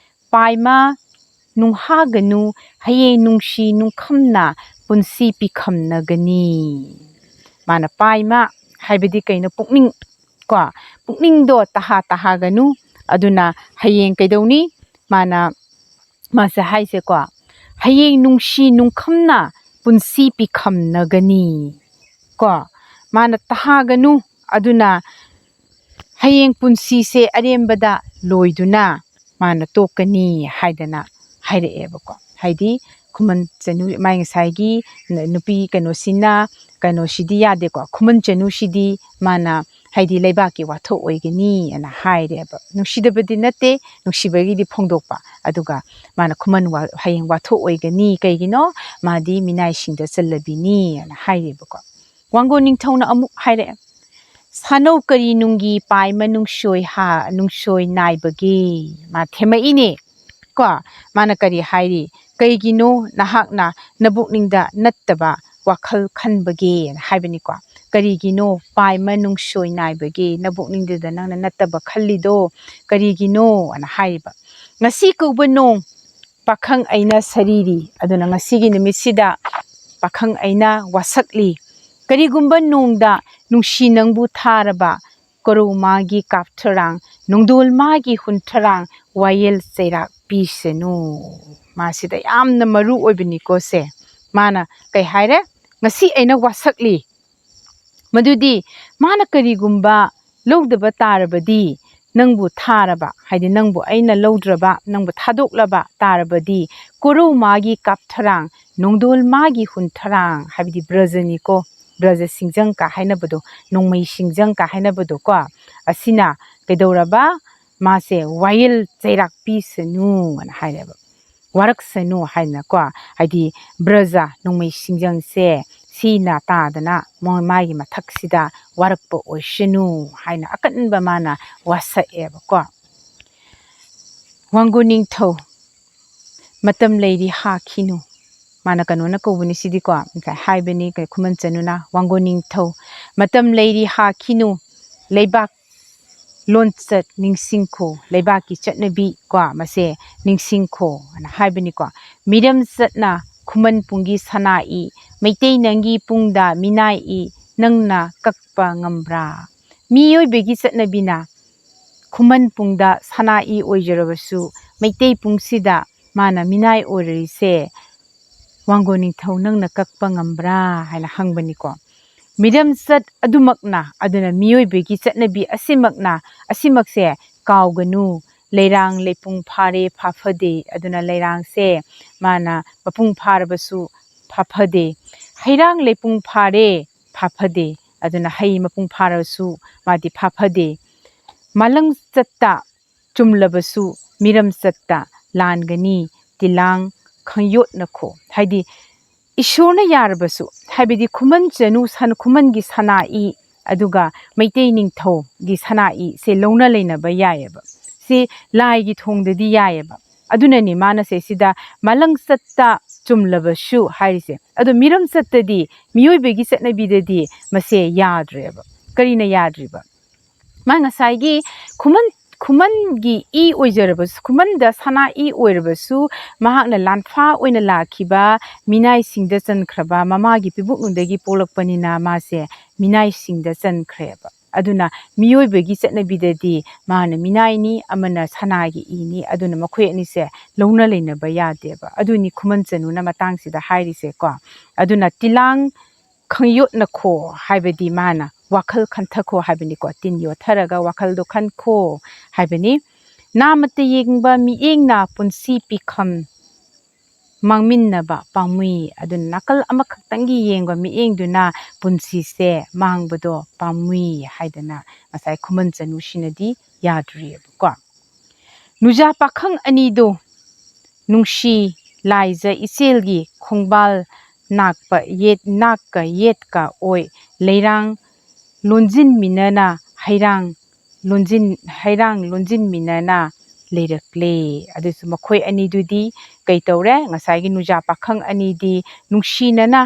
"ꯄꯥꯏꯃ ꯅꯨꯡꯍꯥꯒꯅꯨ, ꯍꯌꯦꯡ ꯅꯨꯡꯁꯤ ꯅꯨꯡꯈꯝꯅ ꯄꯨꯟꯁꯤ ꯄꯤꯈꯝꯅꯒꯅꯤ"꯫ ꯃꯥꯅ ꯄꯥꯏꯃ ꯍꯥꯏꯕꯗꯤ ꯀꯩꯅꯣ? ꯄꯨꯛꯅꯤꯡ ꯀꯣ, ꯄꯨꯛꯅꯤꯡꯗꯣ ꯇꯍꯥ ꯇꯍꯥꯒꯅꯨ꯫ ꯑꯗꯨꯅ ꯍꯌꯦꯡ ꯀꯩꯗꯧꯅꯤ? ꯃꯥꯅ, ꯃꯥꯁꯦ ꯍꯥꯏꯁꯦꯀꯣ, "ꯍꯌꯦꯡ ꯅꯨꯡꯁꯤ ꯅꯨꯡꯈꯝꯅ ꯄꯨꯟꯁꯤ ꯄꯤꯈꯝꯅꯒꯅꯤ"꯫ ꯀꯣ, ꯃꯥꯅ ꯇꯍꯥꯒꯅꯨ꯫ ꯑꯗꯨꯅ ꯍꯌꯦꯡ ꯄꯨꯟꯁꯤꯁꯦ ꯑꯔꯦꯝꯕꯗ ꯂꯣꯏꯗꯨꯅ ꯃꯥꯅ ꯇꯣꯛꯀꯅꯤ ꯍꯥꯏꯗꯅ ꯍꯥꯏꯔꯛꯑꯦꯕꯀꯣ꯫ ꯍꯥꯏꯗꯤ ꯈꯨꯃꯟ ꯆꯅꯨ, ꯃꯥꯏ ꯉꯁꯥꯏꯒꯤ ꯅ-, ꯅꯨꯄꯤ ꯀꯩꯅꯣꯁꯤꯅ, ꯀꯩꯅꯣꯁꯤꯗꯤ ꯌꯥꯗꯦꯀꯣ, ꯈꯨꯃꯟ ꯆꯅꯨꯁꯤꯗꯤ ꯃꯥꯅ ꯍꯥꯏꯗꯤ ꯂꯩꯕꯥꯛꯀꯤ ꯋꯥꯊꯣꯛ ꯑꯣꯏꯒꯅꯤ ꯑꯅ ꯍꯥꯏꯔꯦꯕ꯫ ꯅꯨꯡꯁꯤꯗꯕꯗꯤ ꯅꯠꯇꯦ, ꯅꯨꯡꯁꯤꯕꯒꯤꯗꯤ ꯐꯣꯡꯗꯣꯛꯄ꯫ ꯑꯗꯨꯒ ꯃꯥꯅ ꯈꯨꯃꯟ ꯋꯥ-, ꯍꯌꯦꯡ ꯋꯥꯊꯣꯛ ꯑꯣꯏꯒꯅꯤ, ꯀꯩꯒꯤꯅꯣ? ꯃꯥꯗꯤ ꯃꯤꯅꯥꯏꯁꯤꯡꯗ ꯆꯜꯂꯕꯤꯅꯤ ꯑꯅ ꯍꯥꯏꯔꯦꯕꯀꯣ꯫ ꯋꯥꯡꯒꯣꯟ ꯅꯤꯡꯊꯧꯅ ꯑꯃꯨꯛ ꯍꯥꯏꯔꯛꯑꯦ, "ꯁꯥꯅꯧ ꯀꯔꯤ ꯅꯨꯡꯒꯤ ꯄꯥꯏꯃ ꯅꯨꯡꯁꯣꯏ ꯍꯥ-, ꯅꯨꯡꯁꯣꯏ ꯅꯥꯏꯕꯒꯦ?" ꯃꯥ ꯊꯦꯝꯃꯛꯏꯅꯦ ꯀꯣ꯫ ꯃꯥꯅ ꯀꯔꯤ ꯍꯥꯏꯔꯤ? "ꯀꯩꯒꯤꯅꯣ ꯅꯍꯥꯛꯅ ꯅꯕꯨꯛꯅꯤꯡꯗ ꯅꯠꯇꯕ ꯋꯥꯈꯜ ꯈꯟꯕꯒꯦꯅ?" ꯍꯥꯏꯕꯅꯤꯀꯣ꯫ "ꯀꯔꯤꯒꯤꯅꯣ ꯄꯥꯏꯃ ꯅꯨꯡꯁꯣꯏ ꯅꯥꯏꯕꯒꯦ? ꯅꯕꯨꯛꯅꯤꯡꯗꯨꯗ ꯅꯪꯅ ꯅꯠꯇꯕ ꯈꯜꯂꯤꯗꯣ ꯀꯔꯤꯒꯤꯅꯣ?" ꯑꯅ ꯍꯥꯏꯔꯤꯕ꯫ "ꯉꯁꯤ ꯀꯧꯕ ꯅꯣꯡ ꯄꯥꯈꯪ ꯑꯩꯅ ꯁꯔꯤꯔꯤ", ꯑꯗꯨꯅ ꯉꯁꯤꯒꯤ ꯅꯨꯃꯤꯠꯁꯤꯗ ꯄꯥꯈꯪ ꯑꯩꯅ ꯋꯥꯁꯛꯂꯤ꯫ "ꯀꯔꯤꯒꯨꯝꯕ ꯅꯣꯡꯗ ꯅꯨꯡꯁꯤ ꯅꯪꯕꯨ ꯊꯥꯔꯕ ꯀꯣꯔꯧ ꯃꯥꯒꯤ ꯀꯥꯞꯊꯔꯥꯡ, ꯅꯣꯡꯗꯣꯜ ꯃꯥꯒꯤ ꯍꯨꯟꯊꯔꯥꯡ, ꯋꯥꯌꯦꯜ ꯆꯩꯔꯥꯛ ꯄꯤꯁꯅꯨ꯫ ꯃꯥꯁꯤꯗ ꯌꯥꯝꯅ ꯃꯔꯨ ꯑꯣꯏꯕꯅꯤꯀꯣ ꯁꯦ꯫ ꯃꯥꯅ ꯀꯩ ꯍꯥꯏꯔꯦ? "ꯉꯁꯤ ꯑꯩꯅ ꯋꯥꯁꯛꯂꯤ꯫ ꯃꯗꯨꯗꯤ ꯃꯥꯅ ꯀꯔꯤꯒꯨꯝꯕ ꯂꯧꯗꯕ ꯇꯥꯔꯕꯗꯤ, ꯅꯪꯕꯨ ꯊꯥꯔꯕ, ꯍꯥꯏꯗꯤ ꯅꯪꯕꯨ ꯑꯩꯅ ꯂꯧꯗ꯭ꯔꯕ, ꯅꯪꯕꯨ ꯊꯥꯗꯣꯛꯂꯕ ꯇꯥꯔꯕꯗꯤ, ꯀꯣꯔꯧ ꯃꯥꯒꯤ ꯀꯥꯞꯊꯔꯥꯡ, ꯅꯣꯡꯗꯣꯜ ꯃꯥꯒꯤ ꯍꯨꯟꯊꯔꯥꯡ", ꯍꯥꯏꯕꯗꯤ ꯕ꯭ꯔꯖꯅꯤꯀꯣ, ꯕ꯭ꯔꯖ ꯁꯤꯡꯖꯪ ꯀꯥ ꯍꯥꯏꯅꯕꯗꯣ, ꯅꯣꯡꯃꯩ ꯁꯤꯡꯖꯪ ꯀꯥ ꯍꯥꯏꯅꯕꯗꯣꯀꯣ, ꯑꯁꯤꯅ ꯀꯩꯗꯧꯔꯕ? ꯃꯥꯁꯦ ꯋꯥꯌꯦꯜ ꯆꯩꯔꯥꯛ ꯄꯤꯁꯅꯨ ꯑꯅ ꯍꯥꯏꯔꯦꯕ꯫ ꯋꯥꯔꯛꯁꯅꯨ ꯍꯥꯏꯅꯀꯣ, ꯍꯥꯏꯗꯤ ꯕ꯭ꯔꯖ ꯅꯣꯡꯃꯩ ꯁꯤꯡꯖꯪꯁꯦ ꯁꯤꯅ ꯇꯥꯗꯅ ꯃꯣ-, ꯃꯥꯒꯤ ꯃꯊꯛꯁꯤꯗ ꯋꯥꯔꯛꯄ ꯑꯣꯏꯁꯅꯨ ꯍꯥꯏꯅ ꯑꯀꯟꯕ ꯃꯥꯅ ꯋꯥꯁꯛꯑꯦꯕꯀꯣ꯫ ꯋꯥꯡꯒꯣꯟ ꯅꯤꯡꯊꯧ, ꯃꯇꯝ ꯂꯩꯔꯤ ꯍꯥꯈꯤꯅꯨ꯫ ꯃꯥꯅ ꯀꯩꯅꯣꯅ ꯀꯧꯕꯅꯤ ꯁꯤꯗꯤꯀꯣ, ꯉꯁꯥꯏ ꯍꯥꯏꯕꯅꯤ, ꯀꯩ, ꯈꯨꯃꯟ ꯆꯅꯨꯅ, "ꯋꯥꯡꯒꯣꯟ ꯅꯤꯡꯊꯧ, ꯃꯇꯝ ꯂꯩꯔꯤ ꯍꯥꯈꯤꯅꯨ, ꯂꯩꯕꯥꯛ ꯂꯣꯟꯆꯠ ꯅꯤꯡꯁꯤꯡꯈꯣ, ꯂꯩꯕꯥꯛꯀꯤ ꯆꯠꯅꯕꯤ ꯀꯣ, ꯃꯁꯦ ꯅꯤꯡꯁꯤꯡꯈꯣ" ꯑꯅ ꯍꯥꯏꯕꯅꯤꯀꯣ꯫ "ꯃꯤꯔꯝ ꯆꯠꯅ ꯈꯨꯃꯟ ꯄꯨꯡꯒꯤ ꯁꯅꯥꯏ, ꯃꯩꯇꯩ ꯅꯪꯒꯤ ꯄꯨꯡꯗ ꯃꯤꯅꯥꯏ ꯏ, ꯅꯪꯅ ꯀꯛꯄ ꯉꯝꯕ꯭ꯔꯥ?" ꯃꯤꯑꯣꯏꯕꯒꯤ ꯆꯠꯅꯕꯤꯅ ꯈꯨꯃꯟ ꯄꯨꯡꯗ ꯁꯅꯥꯏ ꯑꯣꯏꯖꯔꯕꯁꯨ, ꯃꯩꯇꯩ ꯄꯨꯡꯁꯤꯗ ꯃꯥꯅ ꯃꯤꯅꯥꯏ ꯑꯣꯏꯔꯤꯁꯦ, "ꯋꯥꯡꯒꯣꯟ ꯅꯤꯡꯊꯧ, ꯅꯪꯅ ꯀꯛꯄ ꯉꯝꯕ꯭ꯔꯥ?" ꯍꯥꯏꯅ ꯍꯪꯕꯅꯤꯀꯣ꯫ ꯃꯤꯔꯝꯆꯠ ꯑꯗꯨꯃꯛꯅ, ꯑꯗꯨꯅ ꯃꯤꯑꯣꯏꯕꯒꯤ ꯆꯠꯅꯕꯤ ꯑꯁꯤꯃꯛꯅ, ꯑꯁꯤꯃꯛꯁꯦ ꯀꯥꯎꯒꯅꯨ꯫ "ꯂꯩꯔꯥꯡ ꯂꯩꯄꯨꯡ ꯐꯥꯔꯦ ꯐꯥꯐꯗꯦ", ꯑꯗꯨꯅ ꯂꯩꯔꯥꯡꯁꯦ ꯃꯥꯅ ꯃꯄꯨꯡ ꯐꯥꯔꯕꯁꯨ ꯐꯥꯐꯗꯦ꯫ "ꯍꯩꯔꯥꯡ ꯂꯩꯄꯨꯡ ꯐꯥꯔꯦ ꯐꯥꯐꯗꯦ", ꯑꯗꯨꯅ ꯍꯩ ꯃꯄꯨꯡ ꯐꯥꯔꯁꯨ ꯃꯥꯗꯤ ꯐꯥꯐꯗꯦ꯫ "ꯃꯥꯂꯪ ꯆꯠꯇ ꯆꯨꯝꯂꯕꯁꯨ ꯃꯤꯔꯝ ꯆꯠꯇ ꯂꯥꯟꯒꯅꯤ, ꯇꯤꯂꯥꯡ ꯈꯪꯌꯣꯠꯅꯈꯣ"꯫ ꯍꯥꯏꯗꯤ ꯏꯁꯣꯔꯅ ꯌꯥꯔꯕꯁꯨ, ꯍꯥꯏꯕꯗꯤ ꯈꯨꯃꯟ ꯆꯅꯨ ꯁꯟ-, ꯈꯨꯃꯟꯒꯤ ꯁꯅꯥꯏ, ꯑꯗꯨꯒ ꯃꯩꯇꯩ ꯅꯤꯡꯊꯧꯒꯤ ꯁꯅꯥꯏꯁꯦ ꯂꯧꯅ ꯂꯩꯅꯕ ꯌꯥꯏꯑꯕ꯫ ꯁꯤ ꯂꯥꯏꯒꯤ ꯊꯣꯡꯗꯗꯤ ꯌꯥꯏꯑꯕ꯫ ꯑꯗꯨꯅꯅꯤ ꯃꯥꯅ ꯁꯦ ꯁꯤꯗ "ꯃꯥꯂꯪ ꯆꯠꯇ ꯆꯨꯝꯂꯕꯁꯨ" ꯍꯥꯏꯔꯤꯁꯦ꯫ ꯑꯗꯣ ꯃꯤꯔꯝ ꯆꯠꯇꯗꯤ, ꯃꯤꯑꯣꯏꯕꯒꯤ ꯆꯠꯅꯕꯤꯗꯗꯤ ꯃꯁꯦ ꯌꯥꯗ꯭ꯔꯦꯕ꯫ ꯀꯔꯤꯅ ꯌꯥꯗ꯭ꯔꯤꯕ? ꯃꯥ ꯉꯁꯥꯏꯒꯤ ꯈꯨꯃꯟ, ꯈꯨꯃꯟꯒꯤ ꯏ ꯑꯣꯏꯖꯔꯕꯁꯨ, ꯈꯨꯃꯟꯗ ꯁꯅꯥ ꯏ ꯑꯣꯏꯔꯕꯁꯨ, ꯃꯍꯥꯛꯅ ꯂꯥꯟꯐꯥ ꯑꯣꯏꯅ ꯂꯥꯛꯈꯤꯕ ꯃꯤꯅꯥꯏꯁꯤꯡꯗ ꯆꯟꯈ꯭ꯔꯕ, ꯃꯃꯥꯒꯤ ꯄꯤꯕꯨꯛꯅꯨꯡꯗꯒꯤ ꯄꯣꯛꯂꯛꯄꯅꯤꯅ ꯃꯥꯁꯦ ꯃꯤꯅꯥꯏꯁꯤꯡꯗ ꯆꯟꯈ꯭ꯔꯦꯕ꯫ ꯑꯗꯨꯅ ꯃꯤꯑꯣꯏꯕꯒꯤ ꯆꯠꯅꯕꯤꯗꯗꯤ ꯃꯥꯅ ꯃꯤꯅꯥꯏꯅꯤ, ꯑꯃꯅ ꯁꯅꯥꯒꯤ ꯏꯅꯤ, ꯑꯗꯨꯅ ꯃꯈꯣꯏ ꯑꯅꯤꯁꯦ ꯂꯧꯅ ꯂꯩꯅꯕ ꯌꯥꯗꯦꯕ꯫ ꯑꯗꯨꯅꯤ ꯈꯨꯃꯟ ꯆꯅꯨꯅ ꯃꯇꯥꯡꯁꯤꯗ ꯍꯥꯏꯔꯤꯁꯦꯀꯣ꯫ ꯑꯗꯨꯅ ꯇꯤꯂꯥꯡ ꯈꯪꯌꯣꯠꯅꯈꯣ ꯍꯥꯏꯕꯗꯤ ꯃꯥꯅ ꯋꯥꯈꯜ ꯈꯟꯊꯈꯣ ꯍꯥꯏꯕꯅꯤꯀꯣ꯫ ꯇꯤꯟ ꯌꯣꯠꯊꯔꯒ ꯋꯥꯈꯜꯗꯣ ꯈꯟꯈꯣ ꯍꯥꯏꯕꯅꯤ꯫ ꯅꯥꯃꯠꯇ ꯌꯦꯡꯕ ꯃꯤꯠꯌꯦꯡꯅ ꯄꯨꯟꯁꯤ ꯄꯤꯈꯝ ꯃꯥꯡꯃꯤꯟꯅꯕ ꯄꯥꯝꯃꯨꯏ꯫ ꯑꯗꯨꯅ ꯅꯥꯀꯜ ꯑꯃꯈꯛꯇꯪꯒꯤ ꯌꯦꯡꯕ ꯃꯤꯠꯌꯦꯡꯗꯨꯅ ꯄꯨꯟꯁꯤꯁꯦ ꯃꯥꯡꯕꯗꯣ ꯄꯥꯝꯃꯨꯏ ꯍꯥꯏꯗꯅ ꯉꯁꯥꯏ ꯈꯨꯃꯟ ꯆꯅꯨꯁꯤꯅꯗꯤ ꯌꯥꯗ꯭ꯔꯤꯑꯕꯀꯣ꯫ ꯅꯨꯖꯥ ꯄꯥꯈꯪ ꯑꯅꯤꯗꯣ ꯅꯨꯡꯁꯤ ꯂꯥꯏꯖ ꯏꯆꯦꯜꯒꯤ ꯈꯣꯡꯕꯥꯜ ꯅꯥꯛꯄ ꯌꯦꯠ ꯅꯥꯛꯀ ꯌꯦꯠꯀ ꯑꯣꯏ ꯂꯩꯔꯥꯡ ꯂꯣꯟꯁꯤꯟꯃꯤꯟꯅꯅ ꯍꯩꯔꯥꯡ ꯂꯣꯟꯖꯤꯟ ꯍꯩꯔꯥꯡ ꯂꯣꯟꯖꯤꯟꯃꯤꯟꯅꯅ ꯂꯩꯔꯛꯂꯦ꯫ ꯑꯗꯨꯁꯨ ꯃꯈꯣꯏ ꯑꯅꯤꯗꯨꯗꯤ ꯀꯩ ꯇꯧꯔꯦ? ꯉꯁꯥꯏꯒꯤ ꯅꯨꯖꯥ ꯄꯥꯈꯪ ꯑꯅꯤꯗꯤ ꯅꯨꯡꯁꯤꯅꯅ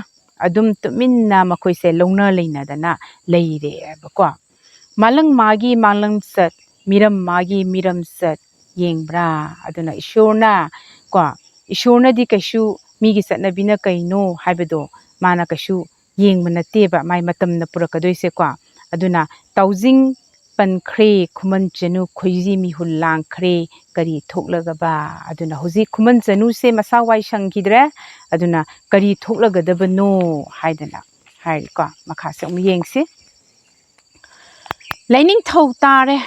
ꯑꯗꯨꯝ ꯇꯨꯃꯤꯟꯅ ꯃꯈꯣꯏꯁꯦ ꯂꯧꯅ ꯂꯩꯅꯗꯅ ꯂꯩꯔꯦꯕꯀꯣ꯫ ꯃꯥꯂꯪ ꯃꯥꯒꯤ ꯃꯥꯂꯪꯆꯠ, ꯃꯤꯔꯝ ꯃꯥꯒꯤ ꯃꯤꯔꯝꯆꯠ ꯌꯦꯡꯕ꯭ꯔꯥ? ꯑꯗꯨꯅ ꯏꯁꯣꯔꯅ ꯀꯣ, ꯏꯁꯣꯔꯅꯗꯤ ꯀꯩꯁꯨ ꯃꯤꯒꯤ ꯆꯠꯅꯕꯤꯅ ꯀꯩꯅꯣ ꯍꯥꯏꯕꯗꯣ ꯃꯥꯅ ꯀꯩꯁꯨ ꯌꯦꯡꯕ ꯅꯠꯇꯦꯕ, ꯃꯥꯏ ꯃꯇꯝꯅ ꯄꯨꯔꯛꯀꯗꯣꯏꯁꯦꯀꯣ꯫ ꯑꯗꯨꯅ ꯇꯥꯎꯖꯤꯡ ꯄꯟꯈ꯭ꯔꯦ, ꯈꯨꯃꯟ ꯆꯅꯨ ꯈꯣꯏꯖꯤ ꯃꯤꯍꯨꯜ ꯂꯥꯡꯈ꯭ꯔꯦ, ꯀꯔꯤ ꯊꯣꯛꯂꯒꯕ? ꯑꯗꯨꯅ ꯍꯧꯖꯤꯛ ꯈꯨꯃꯟ ꯆꯅꯨꯁꯦ ꯃꯁꯥ ꯋꯥꯏ ꯁꯪꯈꯤꯗ꯭ꯔꯦ꯫ ꯑꯗꯨꯅ ꯀꯔꯤ ꯊꯣꯛꯂꯒꯗꯕꯅꯣ ꯍꯥꯏꯗꯅ ꯍꯥꯏꯔꯤꯀꯣ꯫ ꯃꯈꯥꯁꯦ ꯑꯃꯨꯛ ꯌꯦꯡꯁꯤ꯫ ꯂꯩꯅꯤꯡꯊꯧ ꯇꯥꯔꯦ,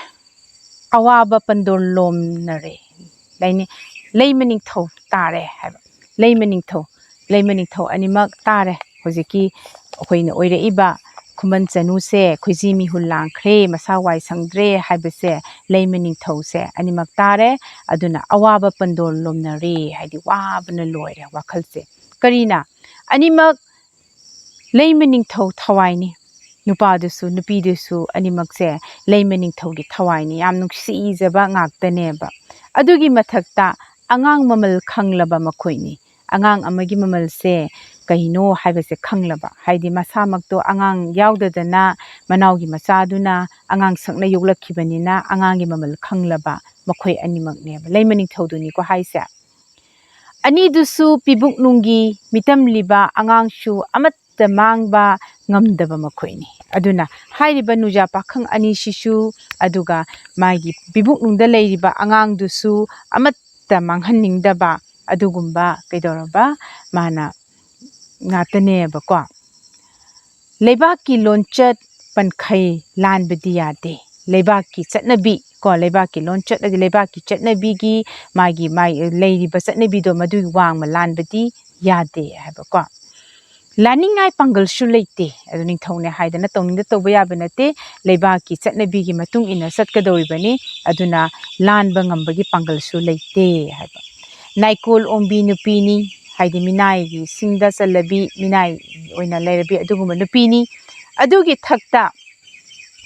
ꯑꯋꯥꯕ ꯄꯟꯗꯣꯜ ꯂꯣꯝꯅꯔꯦ꯫ ꯂꯩꯅꯤ-, ꯂꯩꯃ ꯅꯤꯡꯊꯧ ꯇꯥꯔꯦ ꯍꯥꯏꯕ꯫ ꯂꯩꯃ ꯅꯤꯡꯊꯧ, ꯂꯩꯃ ꯅꯤꯡꯊꯧ ꯑꯅꯤꯃꯛ ꯇꯥꯔꯦ꯫ ꯍꯧꯖꯤꯛꯀꯤ ꯑꯩꯈꯣꯏꯅ ꯑꯣꯏꯔꯛꯏꯕ ꯈꯨꯃꯟ ꯆꯅꯨꯁꯦ ꯈꯣꯏꯖꯤ ꯃꯤꯍꯨꯜ ꯂꯥꯡꯈ꯭ꯔꯦ, ꯃꯁꯥ ꯋꯥꯏ ꯁꯪꯗ꯭ꯔꯦ ꯍꯥꯏꯕꯁꯦ ꯂꯩꯃ ꯅꯤꯡꯊꯧꯁꯦ ꯑꯅꯤꯃꯛ ꯇꯥꯔꯦ꯫ ꯑꯗꯨꯅ ꯑꯋꯥꯕ ꯄꯟꯗꯣꯜ ꯂꯣꯝꯅꯔꯦ, ꯍꯥꯏꯗꯤ ꯋꯥꯕꯅ ꯂꯣꯏꯔꯦ ꯋꯥꯈꯜꯁꯦ꯫ ꯀꯔꯤꯅ? ꯑꯅꯤꯃꯛ ꯂꯩꯃ ꯅꯤꯡꯊꯧ ꯊꯋꯥꯏꯅꯤ꯫ ꯅꯨꯄꯥꯗꯨꯁꯨ ꯅꯨꯄꯤꯗꯨꯁꯨ ꯑꯅꯤꯃꯛꯁꯦ ꯂꯩꯃ ꯅꯤꯡꯊꯧꯒꯤ ꯊꯋꯥꯏꯅꯤ꯫ ꯌꯥꯝ ꯅꯨꯡꯁꯤꯖꯕ ꯉꯥꯛꯇꯅꯦꯕ꯫ ꯑꯗꯨꯒꯤ ꯃꯊꯛꯇ ꯑꯉꯥꯡ ꯃꯃꯜ ꯈꯪꯂꯕ ꯃꯈꯣꯏꯅꯤ꯫ ꯑꯉꯥꯡ ꯑꯃꯒꯤ ꯃꯃꯜꯁꯦ ꯀꯩꯅꯣ ꯍꯥꯏꯕꯁꯦ ꯈꯪꯂꯕ, ꯍꯥꯏꯗꯤ ꯃꯁꯥꯃꯛꯇꯣ ꯑꯉꯥꯡ ꯌꯥꯎꯗꯗꯅ ꯃꯅꯥꯎꯒꯤ ꯃꯆꯥꯗꯨꯅ ꯑꯉꯥꯡ ꯁꯛꯅ ꯌꯣꯛꯂꯛꯈꯤꯕꯅꯤꯅ ꯑꯉꯥꯡꯒꯤ ꯃꯃꯜ ꯈꯪꯂꯕ ꯃꯈꯣꯏ ꯑꯅꯤꯃꯛꯅꯦꯕ꯫ ꯂꯩꯃ ꯅꯤꯡꯊꯧꯗꯨꯅꯤꯀꯣ ꯍꯥꯏꯁꯦ꯫ ꯑꯅꯤꯗꯨꯁꯨ ꯄꯤꯕꯨꯛꯅꯨꯡꯒꯤ ꯃꯤꯇꯝꯂꯤꯕ ꯑꯉꯥꯡꯁꯨ ꯑꯃꯠꯇ ꯃꯥꯡꯕ ꯉꯝꯗꯕ ꯃꯈꯣꯏꯅꯤ꯫ ꯑꯗꯨꯅ ꯍꯥꯏꯔꯤꯕ ꯅꯨꯖꯥ ꯄꯥꯈꯪ ꯑꯅꯤꯁꯤꯁꯨ, ꯑꯗꯨꯒ ꯃꯥꯒꯤ ꯄꯤꯕꯨꯛꯅꯨꯡꯗ ꯂꯩꯔꯤꯕ ꯑꯉꯥꯡꯗꯨꯁꯨ ꯑꯃꯠꯇ ꯃꯥꯡꯍꯟꯅꯤꯡꯗꯕ ꯑꯗꯨꯒꯨꯝꯕ ꯀꯩꯗꯧꯔꯕ ꯃꯥꯅ ꯉꯥꯛꯇꯅꯦꯕꯀꯣ꯫ ꯂꯩꯕꯥꯛꯀꯤ ꯂꯣꯟꯆꯠ ꯄꯟꯈꯩ ꯂꯥꯟꯕꯗꯤ ꯌꯥꯗꯦ꯫ ꯂꯩꯕꯥꯛꯀꯤ ꯆꯠꯅꯕꯤ ꯀꯣ, ꯂꯩꯕꯥꯛꯀꯤ ꯂꯣꯟꯆꯠ ꯑꯗꯤ ꯂꯩꯕꯥꯛꯀꯤ ꯆꯠꯅꯕꯤꯒꯤ ꯃꯥꯒꯤ, ꯃꯥꯒꯤ ꯂꯩꯔꯤꯕ ꯆꯠꯅꯕꯤꯗꯣ ꯃꯗꯨꯒꯤ ꯋꯥꯡꯃ ꯂꯥꯟꯕꯗꯤ ꯌꯥꯗꯦ ꯍꯥꯏꯕꯀꯣ꯫ ꯂꯥꯟꯅꯤꯡꯉꯥꯏ ꯄꯥꯡꯒꯜꯁꯨ ꯂꯩꯇꯦ꯫ ꯑꯗꯨ ꯅꯤꯡꯊꯧꯅꯦ ꯍꯥꯏꯗꯅ ꯇꯧꯅꯤꯡꯗ ꯇꯧꯕ ꯌꯥꯕ ꯅꯠꯇꯦ꯫ ꯂꯩꯕꯥꯛꯀꯤ ꯆꯠꯅꯕꯤꯒꯤ ꯃꯇꯨꯡ ꯏꯟꯅ ꯆꯠꯀꯗꯧꯔꯤꯕꯅꯤ꯫ ꯑꯗꯨꯅ ꯂꯥꯟꯕ ꯉꯝꯕꯒꯤ ꯄꯥꯡꯒꯜꯁꯨ ꯂꯩꯇꯦ ꯍꯥꯏꯕ꯫ ꯅꯥꯏꯀꯣꯜ ꯑꯣꯝꯕꯤ ꯅꯨꯄꯤꯅꯤ, ꯍꯥꯏꯗꯤ ꯃꯤꯅꯥꯏꯒꯤ ꯁꯤꯡꯗ ꯆꯜꯂꯕꯤ, ꯃꯤꯅꯥꯏ ꯑꯣꯏꯅ ꯂꯩꯔꯕꯤ ꯑꯗꯨꯒꯨꯝꯕ ꯅꯨꯄꯤꯅꯤ꯫ ꯑꯗꯨꯒꯤ ꯊꯛꯇ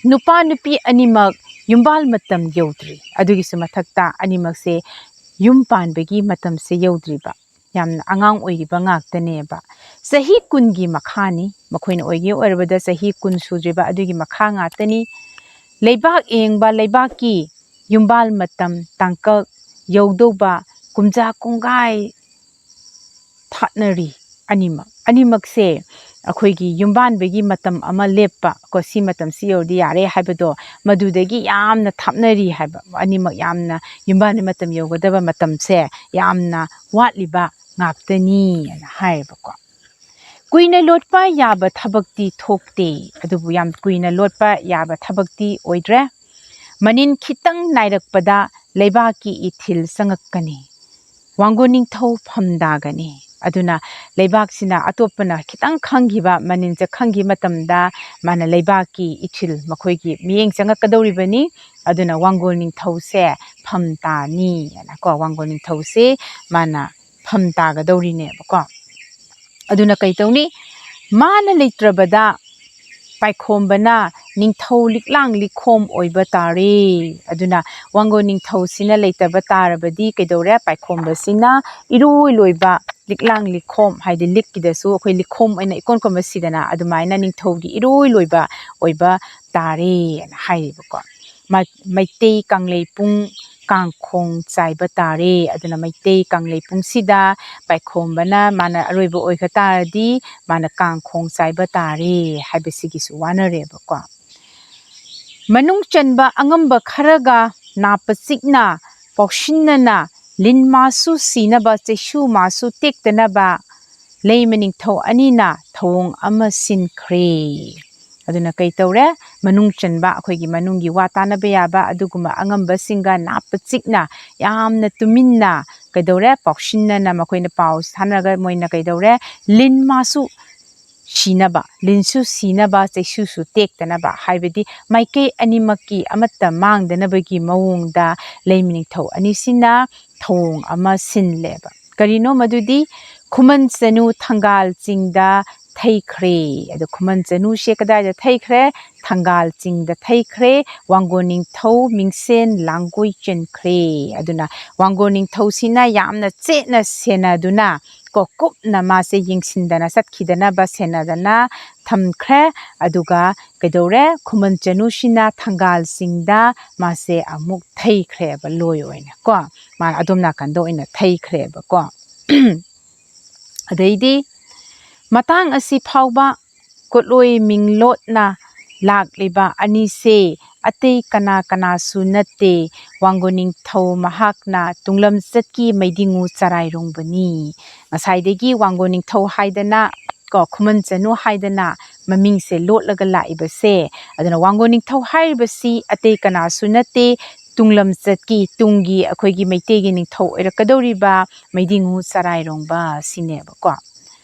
ꯅꯨꯄꯥ ꯅꯨꯄꯤ ꯑꯅꯤꯃꯛ ꯌꯨꯝꯕꯥꯜ ꯃꯇꯝ ꯌꯧꯗ꯭ꯔꯤ꯫ ꯑꯗꯨꯒꯤꯁꯨ ꯃꯊꯛꯇ ꯑꯅꯤꯃꯛꯁꯦ ꯌꯨꯝ ꯄꯥꯟꯕꯒꯤ ꯃꯇꯝꯁꯦ ꯌꯧꯗ꯭ꯔꯤꯕ, ꯌꯥꯝꯅ ꯑꯉꯥꯡ ꯑꯣꯏꯔꯤꯕ ꯉꯥꯛꯇꯅꯦꯕ꯫ ꯆꯍꯤ ꯀꯨꯟꯒꯤ ꯃꯈꯥꯅꯤ ꯃꯈꯣꯏꯅ ꯑꯣꯏꯒꯦ ꯑꯣꯏꯔꯕꯗ, ꯆꯍꯤ ꯀꯨꯟ ꯁꯨꯗ꯭ꯔꯤꯕ ꯑꯗꯨꯒꯤ ꯃꯈꯥ ꯉꯥꯛꯇꯅꯤ꯫ ꯂꯩꯕꯥꯛ ꯌꯦꯡꯕ, ꯂꯩꯕꯥꯛꯀꯤ ꯌꯨꯝꯕꯥꯜ ꯃꯇꯝ ꯇꯥꯡꯀꯛ ꯌꯧꯗꯧꯕ ꯀꯨꯝꯖꯥ ꯀꯨꯝꯒꯥꯏ ꯊꯥꯠꯅꯔꯤ꯫ ꯑꯅꯤꯃꯛ, ꯑꯅꯤꯃꯛꯁꯦ ꯑꯩꯈꯣꯏꯒꯤ ꯌꯨꯝꯕꯥꯟꯕꯒꯤ ꯃꯇꯝ ꯑꯃ ꯂꯦꯞꯄ ꯀꯣ, ꯁꯤ ꯃꯇꯝꯁꯤ ꯌꯧꯔꯗꯤ ꯌꯥꯔꯦ ꯍꯥꯏꯕꯗꯣ, ꯃꯗꯨꯗꯒꯤ ꯌꯥꯝꯅ ꯊꯥꯞꯅꯔꯤ ꯍꯥꯏꯕ꯫ ꯑꯅꯤꯃꯛ ꯌꯥꯝꯅ ꯌꯨꯝꯕꯥꯟꯕ ꯃꯇꯝ ꯌꯧꯒꯗꯕ ꯃꯇꯝꯁꯦ ꯌꯥꯝꯅ ꯋꯥꯠꯂꯤꯕ ꯉꯥꯛꯇꯅꯤ ꯍꯥꯏꯅ ꯍꯥꯏꯌꯦꯕꯀꯣ꯫ ꯀꯨꯏꯅ ꯂꯣꯠꯄ ꯌꯥꯕ ꯊꯕꯛꯇꯤ ꯊꯣꯛꯇꯦ, ꯑꯗꯨꯕꯨ ꯌꯥꯝ ꯀꯨꯏꯅ ꯂꯣꯠꯄ ꯌꯥꯕ ꯊꯕꯛꯇꯤ ꯑꯣꯏꯗ꯭ꯔꯦ꯫ ꯃꯅꯤꯟ ꯈꯤꯇꯪ ꯅꯥꯏꯔꯛꯄꯗ ꯂꯩꯕꯥꯛꯀꯤ ꯏꯊꯤꯜ ꯆꯪꯉꯛꯀꯅꯤ꯫ ꯋꯥꯡꯒꯣꯟ ꯅꯤꯡꯊꯧ ꯐꯝ ꯇꯥꯒꯅꯤ꯫ ꯑꯗꯨꯅ ꯂꯩꯕꯥꯛꯁꯤꯅ ꯑꯇꯣꯞꯄꯅ ꯈꯤꯇꯪ ꯈꯪꯈꯤꯕ, ꯃꯅꯤꯟꯁꯦ ꯈꯪꯈꯤꯕ ꯃꯇꯝꯗ ꯃꯥꯅ ꯂꯩꯕꯥꯛꯀꯤ ꯏꯊꯤꯜ ꯃꯈꯣꯏꯒꯤ ꯃꯤꯠꯌꯦꯡ ꯆꯪꯉꯛꯀꯗꯧꯔꯤꯕꯅꯤ꯫ ꯑꯗꯨꯅ ꯋꯥꯡꯒꯣꯟ ꯅꯤꯡꯊꯧꯁꯦ ꯐꯝ ꯇꯥꯅꯤ ꯍꯥꯏꯅꯀꯣ, ꯋꯥꯡꯒꯣꯟ ꯅꯤꯡꯊꯧꯁꯦ ꯃꯥꯅ ꯐꯝ ꯇꯥꯒꯗꯧꯔꯤꯅꯦꯕꯀꯣ꯫ ꯑꯗꯨꯅ ꯀꯩ ꯇꯧꯅꯤ? ꯃꯥꯅ ꯂꯩꯇ꯭ꯔꯕꯗ ꯄꯥꯏꯈꯣꯝꯕꯅ ꯅꯤꯡꯊꯧ ꯂꯤꯛꯂꯥꯡ ꯂꯤꯛꯈꯣꯝ ꯑꯣꯏꯕ ꯇꯥꯔꯦ꯫ ꯑꯗꯨꯅ ꯋꯥꯡꯒꯣꯟ ꯅꯤꯡꯊꯧꯁꯤꯅ ꯂꯩꯇꯕ ꯇꯥꯔꯕꯗꯤ ꯀꯩꯗꯧꯔꯦ? ꯄꯥꯏꯈꯣꯝꯕꯁꯤꯅ ꯏꯔꯣꯏ ꯂꯣꯏꯕ ꯂꯤꯛꯂꯥꯡ ꯂꯤꯛꯈꯣꯝ, ꯍꯥꯏꯗꯤ ꯂꯤꯛꯀꯤꯗꯁꯨ ꯑꯩꯈꯣꯏ ꯂꯤꯛꯈꯣꯝ ꯑꯣꯏꯅ ꯏꯀꯣꯟ ꯀꯣꯟꯕꯁꯤꯗꯅ, ꯑꯗꯨꯃꯥꯏꯅ ꯅꯤꯡꯊꯧꯒꯤ ꯏꯔꯣꯏ ꯂꯣꯏꯕ ꯑꯣꯏꯕ ꯇꯥꯔꯦꯅ ꯍꯥꯏꯔꯤꯕꯀꯣ꯫ ꯃ-, ꯃꯩꯇꯩ ꯀꯪꯂꯩꯄꯨꯡ ꯀꯥꯡꯈꯣꯡ ꯆꯥꯏꯕ ꯇꯥꯔꯦ꯫ ꯑꯗꯨꯅ ꯃꯩꯇꯩ ꯀꯪꯂꯩ ꯄꯨꯡꯁꯤꯗ ꯄꯥꯏꯈꯣꯝꯕꯅ ꯃꯥꯅ ꯑꯔꯣꯏꯕ ꯑꯣꯏꯈ ꯇꯥꯔꯗꯤ ꯃꯥꯅ ꯀꯥꯡꯈꯣꯡ ꯆꯥꯏꯕ ꯇꯥꯔꯦ ꯍꯥꯏꯕꯁꯤꯒꯤꯁꯨ ꯋꯥꯅꯔꯦꯕꯀꯣ꯫ ꯃꯅꯨꯡ ꯆꯟꯕ ꯑꯉꯝꯕ ꯈꯔꯒ ꯅꯥꯄ ꯆꯤꯛꯅ ꯄꯥꯎꯁꯤꯟꯅꯅ ꯂꯤꯟ ꯃꯥꯁꯨ ꯁꯤꯅꯕ, ꯆꯩꯁꯨ ꯃꯥꯁꯨ ꯇꯦꯛꯇꯅꯕ ꯂꯩꯃ ꯅꯤꯡꯊꯧ ꯑꯅꯤꯅ ꯊꯧꯑꯣꯡ ꯑꯃ ꯁꯤꯟꯈ꯭ꯔꯦ꯫ ꯑꯗꯨꯅ ꯀꯩ ꯇꯧꯔꯦ? ꯃꯅꯨꯡ ꯆꯟꯕ, ꯑꯩꯈꯣꯏꯒꯤ ꯃꯅꯨꯡꯒꯤ ꯋꯥ ꯇꯥꯅꯕ ꯌꯥꯕ ꯑꯗꯨꯒꯨꯝꯕ ꯑꯉꯝꯕꯁꯤꯡꯒ ꯅꯥꯄ ꯆꯤꯛꯅ ꯌꯥꯝꯅ ꯇꯨꯃꯤꯟꯅ ꯀꯩꯗꯧꯔꯦ? ꯄꯥꯎꯁꯤꯟꯅꯅ ꯃꯈꯣꯏꯅ ꯄꯥꯎ ꯁꯥꯟꯅꯔꯒ ꯃꯣꯏꯅ ꯀꯩꯗꯧꯔꯦ? ꯂꯤꯟ ꯃꯥꯁꯨ ꯁꯤꯅꯕ, ꯂꯤꯟꯁꯨ ꯁꯤꯅꯕ, ꯆꯩꯁꯨꯁꯨ ꯇꯦꯛꯇꯅꯕ, ꯍꯥꯏꯕꯗꯤ ꯃꯥꯏꯀꯩ ꯑꯅꯤꯃꯛꯀꯤ ꯑꯃꯠꯇ ꯃꯥꯡꯗꯅꯕꯒꯤ ꯃꯑꯣꯡꯗ ꯂꯩꯃ ꯅꯤꯡꯊꯧ ꯑꯅꯤꯁꯤꯅ ꯊꯧꯑꯣꯡ ꯑꯃ ꯁꯤꯜꯂꯦꯕ꯫ ꯀꯔꯤꯅꯣ ꯃꯗꯨꯗꯤ? ꯈꯨꯃꯟ ꯆꯅꯨ ꯊꯪꯒꯥꯜ ꯆꯤꯡꯗ ꯊꯩꯈ꯭ꯔꯦ꯫ ꯑꯗꯣ ꯈꯨꯃꯟ ꯆꯅꯨꯁꯦ ꯀꯗꯥꯏꯗ ꯊꯩꯈ꯭ꯔꯦ? ꯊꯪꯒꯥꯜ ꯆꯤꯡꯗ ꯊꯩꯈ꯭ꯔꯦ꯫ ꯋꯥꯡꯒꯣꯟ ꯅꯤꯡꯊꯧ ꯃꯤꯡꯁꯦꯟ ꯂꯥꯡꯒꯣꯏ ꯆꯦꯟꯈ꯭ꯔꯦ꯫ ꯑꯗꯨꯅ ꯋꯥꯡꯒꯣꯟ ꯅꯤꯡꯊꯧꯁꯤꯅ ꯌꯥꯝꯅ ꯆꯦꯠꯅ ꯁꯦꯟꯅꯗꯨꯅ ꯀꯣ ꯀꯨꯞꯅ ꯃꯥꯁꯦ ꯌꯦꯡꯁꯤꯟꯗꯅ ꯆꯠꯈꯤꯗꯅꯕ ꯁꯦꯟꯅꯗꯅ ꯊꯝꯈ꯭ꯔꯦ꯫ ꯑꯗꯨꯒ ꯀꯩꯗꯧꯔꯦ? ꯈꯨꯃꯟ ꯆꯅꯨꯁꯤꯅ ꯊꯪꯒꯥꯜ ꯆꯤꯡꯗ ꯃꯥꯁꯦ ꯑꯃꯨꯛ ꯊꯩꯈ꯭ꯔꯦꯕ, ꯂꯣꯏ ꯑꯣꯏꯅ ꯀꯣ꯫ ꯃꯥꯅ ꯑꯗꯣꯝ ꯅꯥꯀꯟꯗ ꯑꯣꯏꯅ ꯊꯩꯈ꯭ꯔꯦꯕꯀꯣ꯫ ꯑꯗꯩꯗꯤ ꯃꯇꯥꯡ ꯑꯁꯤ ꯐꯥꯎꯕ ꯀꯣꯠꯂꯣꯏ ꯃꯤꯡꯂꯣꯠꯅ ꯂꯥꯛꯂꯤꯕ ꯑꯅꯤꯁꯦ ꯑꯇꯩ ꯀꯅꯥ ꯀꯅꯥꯁꯨ ꯅꯠꯇꯦ, ꯋꯥꯡꯒꯣꯟ ꯅꯤꯡꯊꯧ ꯃꯍꯥꯛꯅ ꯇꯨꯡꯂꯝꯆꯠꯀꯤ ꯃꯩꯗꯤꯡꯉꯨ ꯆꯔꯥꯏꯔꯣꯡꯕꯅꯤ꯫ ꯉꯁꯥꯏꯗꯒꯤ ꯋꯥꯡꯒꯣꯟ ꯅꯤꯡꯊꯧ ꯍꯥꯏꯗꯅ ꯀꯣ ꯈꯨꯃꯟ ꯆꯅꯨ ꯍꯥꯏꯗꯅ ꯃꯃꯤꯡꯁꯦ ꯂꯣꯠꯂꯒ ꯂꯥꯛꯏꯕꯁꯦ꯫ ꯑꯗꯨꯅ ꯋꯥꯡꯒꯣꯟ ꯅꯤꯡꯊꯧ ꯍꯥꯏꯔꯤꯕꯁꯤ ꯑꯇꯩ ꯀꯅꯥꯁꯨ ꯅꯠꯇꯦ, ꯇꯨꯡꯂꯝꯆꯠꯀꯤ, ꯇꯨꯡꯒꯤ ꯑꯩꯈꯣꯏꯒꯤ ꯃꯩꯇꯩꯒꯤ ꯅꯤꯡꯊꯧ ꯑꯣꯏꯔꯛꯀꯗꯧꯔꯤꯕ ꯃꯩꯗꯤꯡꯉꯨ ꯆꯔꯥꯏꯔꯣꯡꯕ ꯁꯤꯅꯦꯕꯀꯣ꯫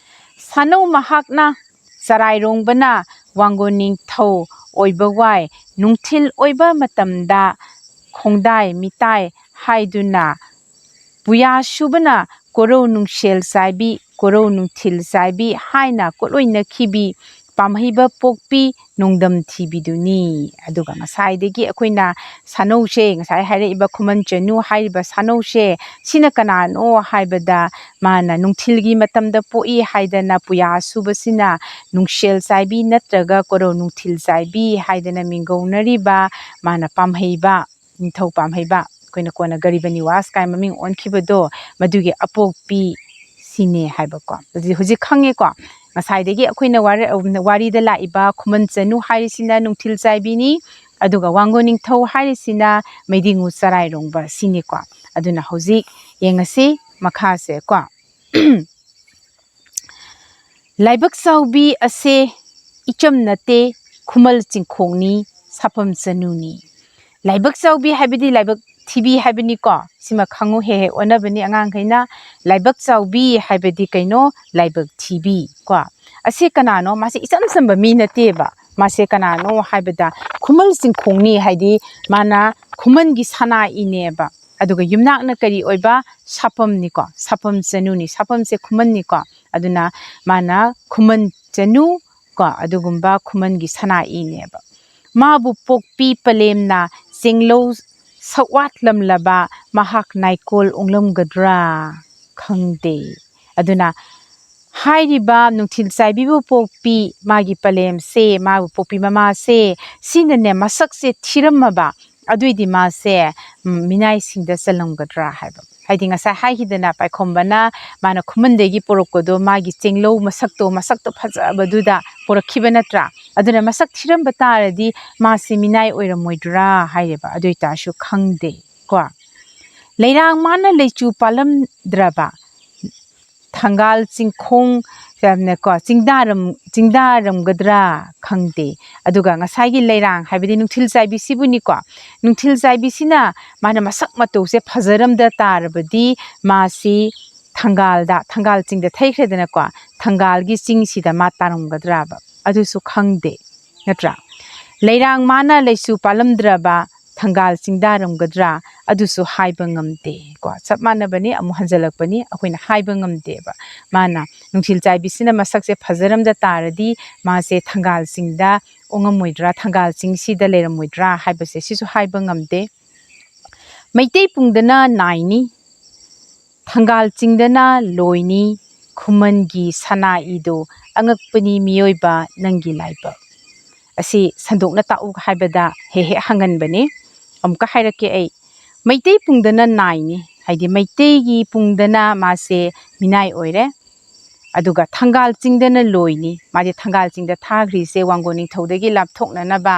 ꯁꯥꯅꯧ ꯃꯍꯥꯛꯅ ꯆꯔꯥꯏꯔꯣꯡꯕꯅ ꯋꯥꯡꯒꯣꯟ ꯅꯤꯡꯊꯧ ꯑꯣꯏꯕ ꯋꯥꯏ, ꯅꯨꯡꯊꯤꯜ ꯑꯣꯏꯕ ꯃꯇꯝꯗ ꯈꯣꯡꯗꯥꯏ ꯃꯤꯇꯥꯏ ꯍꯥꯏꯗꯨꯅ ꯄꯨꯌꯥ ꯁꯨꯕꯅ ꯀꯣꯔꯧ ꯅꯨꯡꯁꯦꯜ ꯆꯥꯏꯕꯤ, ꯀꯣꯔꯧ ꯅꯨꯡꯊꯤꯜ ꯆꯥꯏꯕꯤ ꯍꯥꯏꯅ ꯀꯣꯠꯂꯣꯏꯅꯈꯤꯕꯤ ꯄꯥꯝꯍꯩꯕ ꯄꯣꯛꯄꯤ ꯅꯣꯡꯗꯝ ꯊꯤꯕꯤꯗꯨꯅꯤ꯫ ꯑꯗꯨꯒ ꯉꯁꯥꯏꯗꯒꯤ ꯑꯩꯈꯣꯏꯅ ꯁꯥꯅꯧꯁꯦ, ꯉꯁꯥꯏ ꯍꯥꯏꯔꯛꯏꯕ ꯈꯨꯃꯟ ꯆꯅꯨ ꯍꯥꯏꯔꯤꯕ ꯁꯥꯅꯧꯁꯦ, ꯁꯤꯅ ꯀꯅꯥꯅꯣ ꯍꯥꯏꯕꯗ ꯃꯥꯅ ꯅꯨꯡꯊꯤꯜꯒꯤ ꯃꯇꯝꯗ ꯄꯣꯛꯏ ꯍꯥꯏꯗꯅ ꯄꯨꯌꯥ ꯁꯨꯕꯁꯤꯅ ꯅꯨꯡꯁꯦꯜ ꯆꯥꯏꯕꯤ ꯅꯠꯇ꯭ꯔꯒ ꯀꯣꯔꯧ ꯅꯨꯡꯊꯤꯜ ꯆꯥꯏꯕꯤ ꯍꯥꯏꯗꯅ ꯃꯤꯡꯒꯧꯅꯔꯤꯕ ꯃꯥꯅ ꯄꯥꯝꯍꯩꯕ, ꯅꯤꯡꯊꯧ ꯄꯥꯝꯍꯩꯕ ꯑꯩꯈꯣꯏꯅ ꯀꯣꯟꯅ ꯒꯔꯤꯕ ꯅꯤꯋꯥꯁ ꯀꯥꯏꯅ ꯃꯃꯤꯡ ꯑꯣꯟꯈꯤꯕꯗꯣ, ꯃꯗꯨꯒꯤ ꯑꯄꯣꯛꯄꯤ ꯁꯤꯅꯦ ꯍꯥꯏꯕꯀꯣ꯫ ꯑꯗꯨꯗꯤ ꯍꯧꯖꯤꯛ ꯈꯪꯉꯦꯀꯣ, ꯉꯁꯥꯏꯗꯒꯤ ꯑꯩꯈꯣꯏꯅ ꯋꯥꯔ-, ꯋꯥꯔꯤꯗ ꯂꯥꯛꯏꯕ ꯈꯨꯃꯟ ꯆꯅꯨ ꯍꯥꯏꯔꯤꯁꯤꯅ ꯅꯨꯡꯊꯤꯜ ꯆꯥꯏꯕꯤꯅꯤ, ꯑꯗꯨꯒ ꯋꯥꯡꯒꯣꯟ ꯅꯤꯡꯊꯧ ꯍꯥꯏꯔꯤꯁꯤꯅ ꯃꯩꯗꯤꯡꯉꯨ ꯆꯔꯥꯏꯔꯣꯡꯕ ꯁꯤꯅꯤꯀꯣ꯫ ꯑꯗꯨꯅ ꯍꯧꯖꯤꯛ ꯌꯦꯡꯉꯁꯤ ꯃꯈꯥꯁꯦ ꯀꯣ꯫ ꯂꯥꯏꯕꯛ ꯆꯥꯎꯕꯤ ꯑꯁꯦ ꯏꯆꯝ ꯅꯠꯇꯦ, ꯈꯨꯃꯜ ꯆꯤꯡꯈꯣꯡꯅꯤ, ꯁꯥꯐꯝ ꯆꯅꯨꯅꯤ꯫ ꯂꯥꯏꯕꯛ ꯆꯥꯎꯕꯤ ꯍꯥꯏꯕꯗꯤ ꯂꯥꯏꯕꯛ ꯊꯤꯕꯤ ꯍꯥꯏꯕꯅꯤꯀꯣ꯫ ꯁꯤꯃ ꯈꯪꯉꯨ, ꯍꯦꯛ ꯍꯦꯛ ꯑꯣꯟꯅꯕꯅꯤ ꯑꯉꯥꯡꯈꯩꯅ꯫ ꯂꯥꯏꯕꯛ ꯆꯥꯎꯕꯤ ꯍꯥꯏꯕꯗꯤ ꯀꯩꯅꯣ? ꯂꯥꯏꯕꯛ ꯊꯤꯕꯤ ꯀꯣ꯫ ꯑꯁꯤ ꯀꯅꯥꯅꯣ? ꯃꯥꯁꯦ ꯏꯆꯝ ꯆꯝꯕ ꯃꯤ ꯅꯠꯇꯦꯕ꯫ ꯃꯥꯁꯦ ꯀꯅꯥꯅꯣ ꯍꯥꯏꯕꯗ ꯈꯨꯃꯜ ꯆꯤꯡꯈꯣꯡꯅꯤ ꯍꯥꯏꯗꯤ ꯃꯥꯅ ꯈꯨꯃꯟꯒꯤ ꯁꯅꯥ ꯏꯅꯦꯕ꯫ ꯑꯗꯨꯒ ꯌꯨꯝꯅꯥꯛꯅ ꯀꯔꯤ ꯑꯣꯏꯕ? ꯁꯥꯐꯝꯅꯤꯀꯣ꯫ ꯁꯥꯐꯝ ꯆꯅꯨꯅꯤ꯫ ꯁꯥꯐꯝꯁꯦ ꯈꯨꯃꯟꯅꯤꯀꯣ꯫ ꯑꯗꯨꯅ ꯃꯥꯅ ꯈꯨꯃꯟ ꯆꯅꯨ ꯀꯣ, ꯑꯗꯨꯒꯨꯝꯕ ꯈꯨꯃꯟꯒꯤ ꯁꯅꯥ ꯏꯅꯦꯕ꯫ ꯃꯥꯕꯨ ꯄꯣꯛꯄꯤ ꯄꯂꯦꯝꯅ ꯆꯦꯡꯂꯧ ꯁꯛꯋꯥꯠꯂꯝꯂꯕ ꯃꯍꯥꯛ ꯅꯥꯏꯀꯣꯜ ꯑꯣꯡꯂꯝꯒꯗ꯭ꯔꯥ? ꯈꯪꯗꯦ꯫ ꯑꯗꯨꯅ ꯍꯥꯏꯔꯤꯕ ꯅꯨꯡꯊꯤꯜ ꯆꯥꯏꯕꯤꯕꯨ ꯄꯣꯛꯄꯤ, ꯃꯥꯒꯤ ꯄꯂꯦꯝꯁꯦ, ꯃꯥꯕꯨ ꯄꯣꯛꯄꯤ ꯃꯃꯥꯁꯦ, ꯁꯤꯅꯅꯦ ꯃꯁꯛꯁꯦ ꯊꯤꯔꯝꯃꯕ, ꯑꯗꯨꯏꯗꯤ ꯃꯥꯁꯦ, ꯎꯝ, ꯃꯤꯅꯥꯏꯁꯤꯡꯗ ꯆꯜꯂꯝꯒꯗ꯭ꯔꯥ ꯍꯥꯏꯕ꯫ ꯍꯥꯏꯗꯤ ꯉꯁꯥꯏ ꯍꯥꯏꯈꯤꯗꯅ ꯄꯥꯏꯈꯣꯝꯕꯅ ꯃꯥꯅ ꯈꯨꯃꯟꯗꯒꯤ ꯄꯣꯔꯛꯄꯗꯣ ꯃꯥꯒꯤ ꯆꯦꯡꯂꯧ ꯃꯁꯛꯇꯣ, ꯃꯁꯛꯇꯣ ꯐꯖꯕꯗꯨꯗ ꯄꯣꯔꯛꯈꯤꯕ ꯅꯠꯇ꯭ꯔꯥ? ꯑꯗꯨꯅ ꯃꯁꯛ ꯊꯤꯔꯝꯕ ꯇꯥꯔꯗꯤ ꯃꯥꯁꯦ ꯃꯤꯅꯥꯏ ꯑꯣꯏꯔꯝꯃꯣꯏꯗ꯭ꯔꯥ ꯍꯥꯏꯔꯦꯕ꯫ ꯑꯗꯨ ꯑꯣꯏꯇꯥꯔꯁꯨ ꯈꯪꯗꯦ ꯀꯣ꯫ ꯂꯩꯔꯥꯡ ꯃꯥꯅ ꯂꯩꯆꯨ ꯄꯥꯜꯂꯝꯗ꯭ꯔꯕ ꯊꯪꯒꯥꯜ ꯆꯤꯡꯈꯣꯡ, ꯀꯣ, ꯆꯤꯡꯗꯥꯔꯝ-, ꯆꯤꯡꯗꯥꯔꯝꯒꯗ꯭ꯔꯥ ꯈꯪꯗꯦ꯫ ꯑꯗꯨꯒ ꯉꯁꯥꯏꯒꯤ ꯂꯩꯔꯥꯡ ꯍꯥꯏꯕꯗꯤ ꯅꯨꯡꯊꯤꯜ ꯆꯥꯏꯕꯤꯁꯤꯕꯨꯅꯤꯀꯣ꯫ ꯅꯨꯡꯊꯤꯜ ꯆꯥꯏꯕꯤꯁꯤꯅ ꯃꯥꯅ ꯃꯁꯛ ꯃꯇꯧꯁꯦ ꯐꯖꯔꯝꯗ ꯇꯥꯔꯕꯗꯤ ꯃꯥꯁꯤ ꯊꯪꯒꯥꯜꯗ, ꯊꯪꯒꯥꯜ ꯆꯤꯡꯗ ꯊꯩꯈ꯭ꯔꯦꯗꯅꯀꯣ, ꯊꯪꯒꯥꯜꯒꯤ ꯆꯤꯡꯁꯤꯗ ꯃꯥ ꯇꯥꯔꯝꯒꯗ꯭ꯔꯕ? ꯑꯗꯨꯁꯨ ꯈꯪꯗꯦ, ꯅꯠꯇ꯭ꯔꯥ? ꯂꯩꯔꯥꯡ ꯃꯥꯅ ꯂꯩꯆꯨ ꯄꯥꯜꯂꯝꯗ꯭ꯔꯕ ꯊꯪꯒꯥꯜ ꯆꯤꯡꯗꯥꯔꯝꯒꯗ꯭ꯔꯥ? ꯑꯗꯨꯁꯨ ꯍꯥꯏꯕ ꯉꯝꯗꯦ ꯀꯣ꯫ ꯆꯞ ꯃꯥꯟꯅꯕꯅꯤ, ꯑꯃꯨꯛ ꯍꯟꯖꯜꯂꯛꯄꯅꯤ, ꯑꯩꯈꯣꯏꯅ ꯍꯥꯏꯕ ꯉꯝꯗꯦꯕ꯫ ꯃꯥꯅ ꯅꯨꯡꯊꯤꯜ ꯆꯥꯏꯕꯤꯁꯤꯅ ꯃꯁꯛꯁꯦ ꯐꯖꯔꯝꯗ ꯇꯥꯔꯗꯤ ꯃꯥꯁꯦ ꯊꯪꯒꯥꯜ ꯆꯤꯡꯗ ꯑꯣꯡꯉꯝꯃꯣꯏꯗ꯭ꯔꯥ, ꯊꯪꯒꯥꯜ ꯆꯤꯡꯁꯤꯗ ꯂꯩꯔꯝꯃꯣꯏꯗ꯭ꯔꯥ ꯍꯥꯏꯕꯁꯦ ꯁꯤꯁꯨ ꯍꯥꯏꯕ ꯉꯝꯗꯦ꯫ ꯃꯩꯇꯩ ꯄꯨꯡꯗꯅ ꯅꯥꯏꯅꯤ, ꯊꯪꯒꯥꯜ ꯆꯤꯡꯗꯅ ꯂꯣꯏꯅꯤ, ꯈꯨꯃꯟꯒꯤ ꯁꯅꯥ ꯏꯗꯣ ꯑꯉꯛꯄꯅꯤ ꯃꯤꯑꯣꯏꯕ ꯅꯪꯒꯤ ꯂꯥꯏꯕꯛ꯫ ꯑꯁꯤ ꯁꯟꯗꯣꯛꯅ ꯇꯥꯛꯎ ꯍꯥꯏꯕꯗ ꯍꯦꯛ ꯍꯦꯛ ꯍꯪꯒꯟꯕꯅꯤ꯫ ꯑꯃꯨꯛꯀ ꯍꯥꯏꯔꯛꯀꯦ ꯑꯩ꯫ ꯃꯩꯇꯩ ꯄꯨꯡꯗꯅ ꯅꯥꯏꯅꯤ, ꯍꯥꯏꯗꯤ ꯃꯩꯇꯩꯒꯤ ꯄꯨꯡꯗꯅ ꯃꯥꯁꯦ ꯃꯤꯅꯥꯏ ꯑꯣꯏꯔꯦ꯫ ꯑꯗꯨꯒ ꯊꯪꯒꯥꯜ ꯆꯤꯡꯗꯅ ꯂꯣꯏꯅꯤ꯫ ꯃꯥꯗꯤ ꯊꯪꯒꯥꯜ ꯆꯤꯡꯗ ꯊꯥꯈ꯭ꯔꯤꯁꯦ ꯋꯥꯡꯒꯣꯟ ꯅꯤꯡꯊꯧꯗꯒꯤ ꯂꯥꯞꯊꯣꯛꯅꯅꯕ,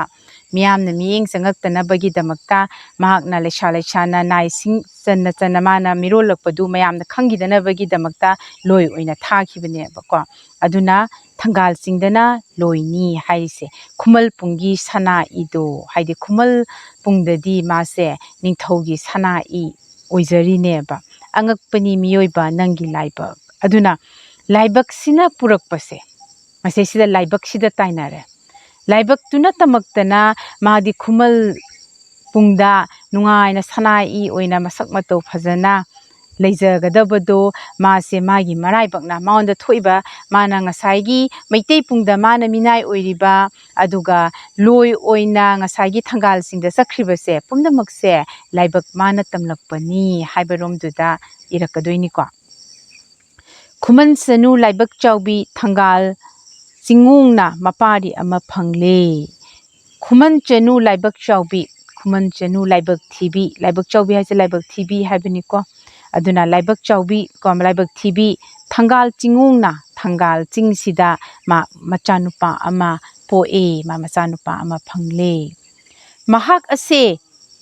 ꯃꯤꯌꯥꯝꯅ ꯃꯤꯠꯌꯦꯡ ꯆꯪꯉꯛꯇꯅꯕꯒꯤꯗꯃꯛꯇ, ꯃꯍꯥꯛꯅ ꯂꯩꯁꯥ ꯂꯩꯁꯥꯅ ꯅꯥꯏꯁꯤꯡ ꯆꯟꯅ ꯆꯟꯅ ꯃꯥꯅ ꯃꯤꯔꯣꯜꯂꯛꯄꯗꯨ ꯃꯌꯥꯝꯅ ꯈꯪꯈꯤꯗꯅꯕꯒꯤꯗꯃꯛꯇ ꯂꯣꯏ ꯑꯣꯏꯅ ꯊꯥꯈꯤꯕꯅꯦꯕꯀꯣ꯫ ꯑꯗꯨꯅ ꯊꯪꯒꯥꯜ ꯆꯤꯡꯗꯅ ꯂꯣꯏꯅꯤ ꯍꯥꯏꯔꯤꯁꯦ ꯈꯨꯃꯜ ꯄꯨꯡꯒꯤ ꯁꯅꯥ ꯏꯗꯣ, ꯍꯥꯏꯗꯤ ꯈꯨꯃꯜ ꯄꯨꯡꯗꯗꯤ ꯃꯥꯁꯦ ꯅꯤꯡꯊꯧꯒꯤ ꯁꯅꯥ ꯏ ꯑꯣꯏꯖꯔꯤꯅꯦꯕ꯫ ꯑꯉꯛꯄꯅꯤ ꯃꯤꯑꯣꯏꯕ ꯅꯪꯒꯤ ꯂꯥꯏꯕꯛ꯫ ꯑꯗꯨꯅ ꯂꯥꯏꯕꯛꯁꯤꯅ ꯄꯨꯔꯛꯄꯁꯦ, ꯃꯁꯤꯁꯤꯗ ꯂꯥꯏꯕꯛꯁꯤꯗ ꯇꯥꯏꯅꯔꯦ꯫ ꯂꯥꯏꯕꯛꯇꯨꯅ ꯇꯝꯃꯛꯇꯅ ꯃꯥꯗꯤ ꯈꯨꯃꯜ ꯄꯨꯡꯗ ꯅꯨꯡꯉꯥꯏꯅ ꯁꯅꯥ ꯏ ꯑꯣꯏꯅ ꯃꯁꯛ ꯃꯇꯧ ꯐꯖꯅ ꯂꯩꯖꯒꯗꯕꯗꯣ, ꯃꯥꯁꯦ ꯃꯥꯒꯤ ꯃꯔꯥꯏꯕꯛꯅ ꯃꯉꯣꯟꯗ ꯊꯣꯛꯏꯕ, ꯃꯥꯅ ꯉꯁꯥꯏꯒꯤ ꯃꯩꯇꯩ ꯄꯨꯡꯗ ꯃꯥꯅ ꯃꯤꯅꯥꯏ ꯑꯣꯏꯔꯤꯕ, ꯑꯗꯨꯒ ꯂꯣꯏ ꯑꯣꯏꯅ ꯉꯁꯥꯏꯒꯤ ꯊꯪꯒꯥꯜꯁꯤꯡꯗ ꯆꯠꯈ꯭ꯔꯤꯕꯁꯦ ꯄꯨꯝꯅꯃꯛꯁꯦ ꯂꯥꯏꯕꯛ ꯃꯥꯅ ꯇꯝꯂꯛꯄꯅꯤ ꯍꯥꯏꯕꯔꯣꯝꯗꯨꯗ ꯏꯔꯛꯀꯗꯣꯏꯅꯤꯀꯣ꯫ ꯈꯨꯃꯟ ꯆꯅꯨ ꯂꯥꯏꯕꯛ ꯆꯥꯎꯕꯤ ꯊꯪꯒꯥꯜ ꯆꯤꯡꯉꯣꯡꯅ ꯃꯄꯥꯔꯤ ꯑꯃ ꯐꯪꯂꯦ꯫ ꯈꯨꯃꯟ ꯆꯅꯨ ꯂꯥꯏꯕꯛ ꯆꯥꯎꯕꯤ, ꯈꯨꯃꯟ ꯆꯅꯨ ꯂꯥꯏꯕꯛ ꯊꯤꯕꯤ, ꯂꯥꯏꯕꯛ ꯆꯥꯎꯕꯤ ꯍꯥꯏꯁꯦ ꯂꯥꯏꯕꯛ ꯊꯤꯕꯤ ꯍꯥꯏꯕꯅꯤꯀꯣ꯫ ꯑꯗꯨꯅ ꯂꯥꯏꯕꯛ ꯆꯥꯎꯕꯤ ꯀꯣ, ꯂꯥꯏꯕꯛ ꯊꯤꯕꯤ ꯊꯪꯒꯥꯜ ꯆꯤꯡꯉꯣꯡꯅ ꯊꯪꯒꯥꯜ ꯆꯤꯡꯁꯤꯗ ꯃꯥ ꯃꯆꯥꯅꯨꯄꯥ ꯑꯃ ꯄꯣꯛꯑꯦ, ꯃꯥ ꯃꯆꯥꯅꯨꯄꯥ ꯑꯃ ꯐꯪꯂꯦ꯫ ꯃꯍꯥꯛ ꯑꯁꯦ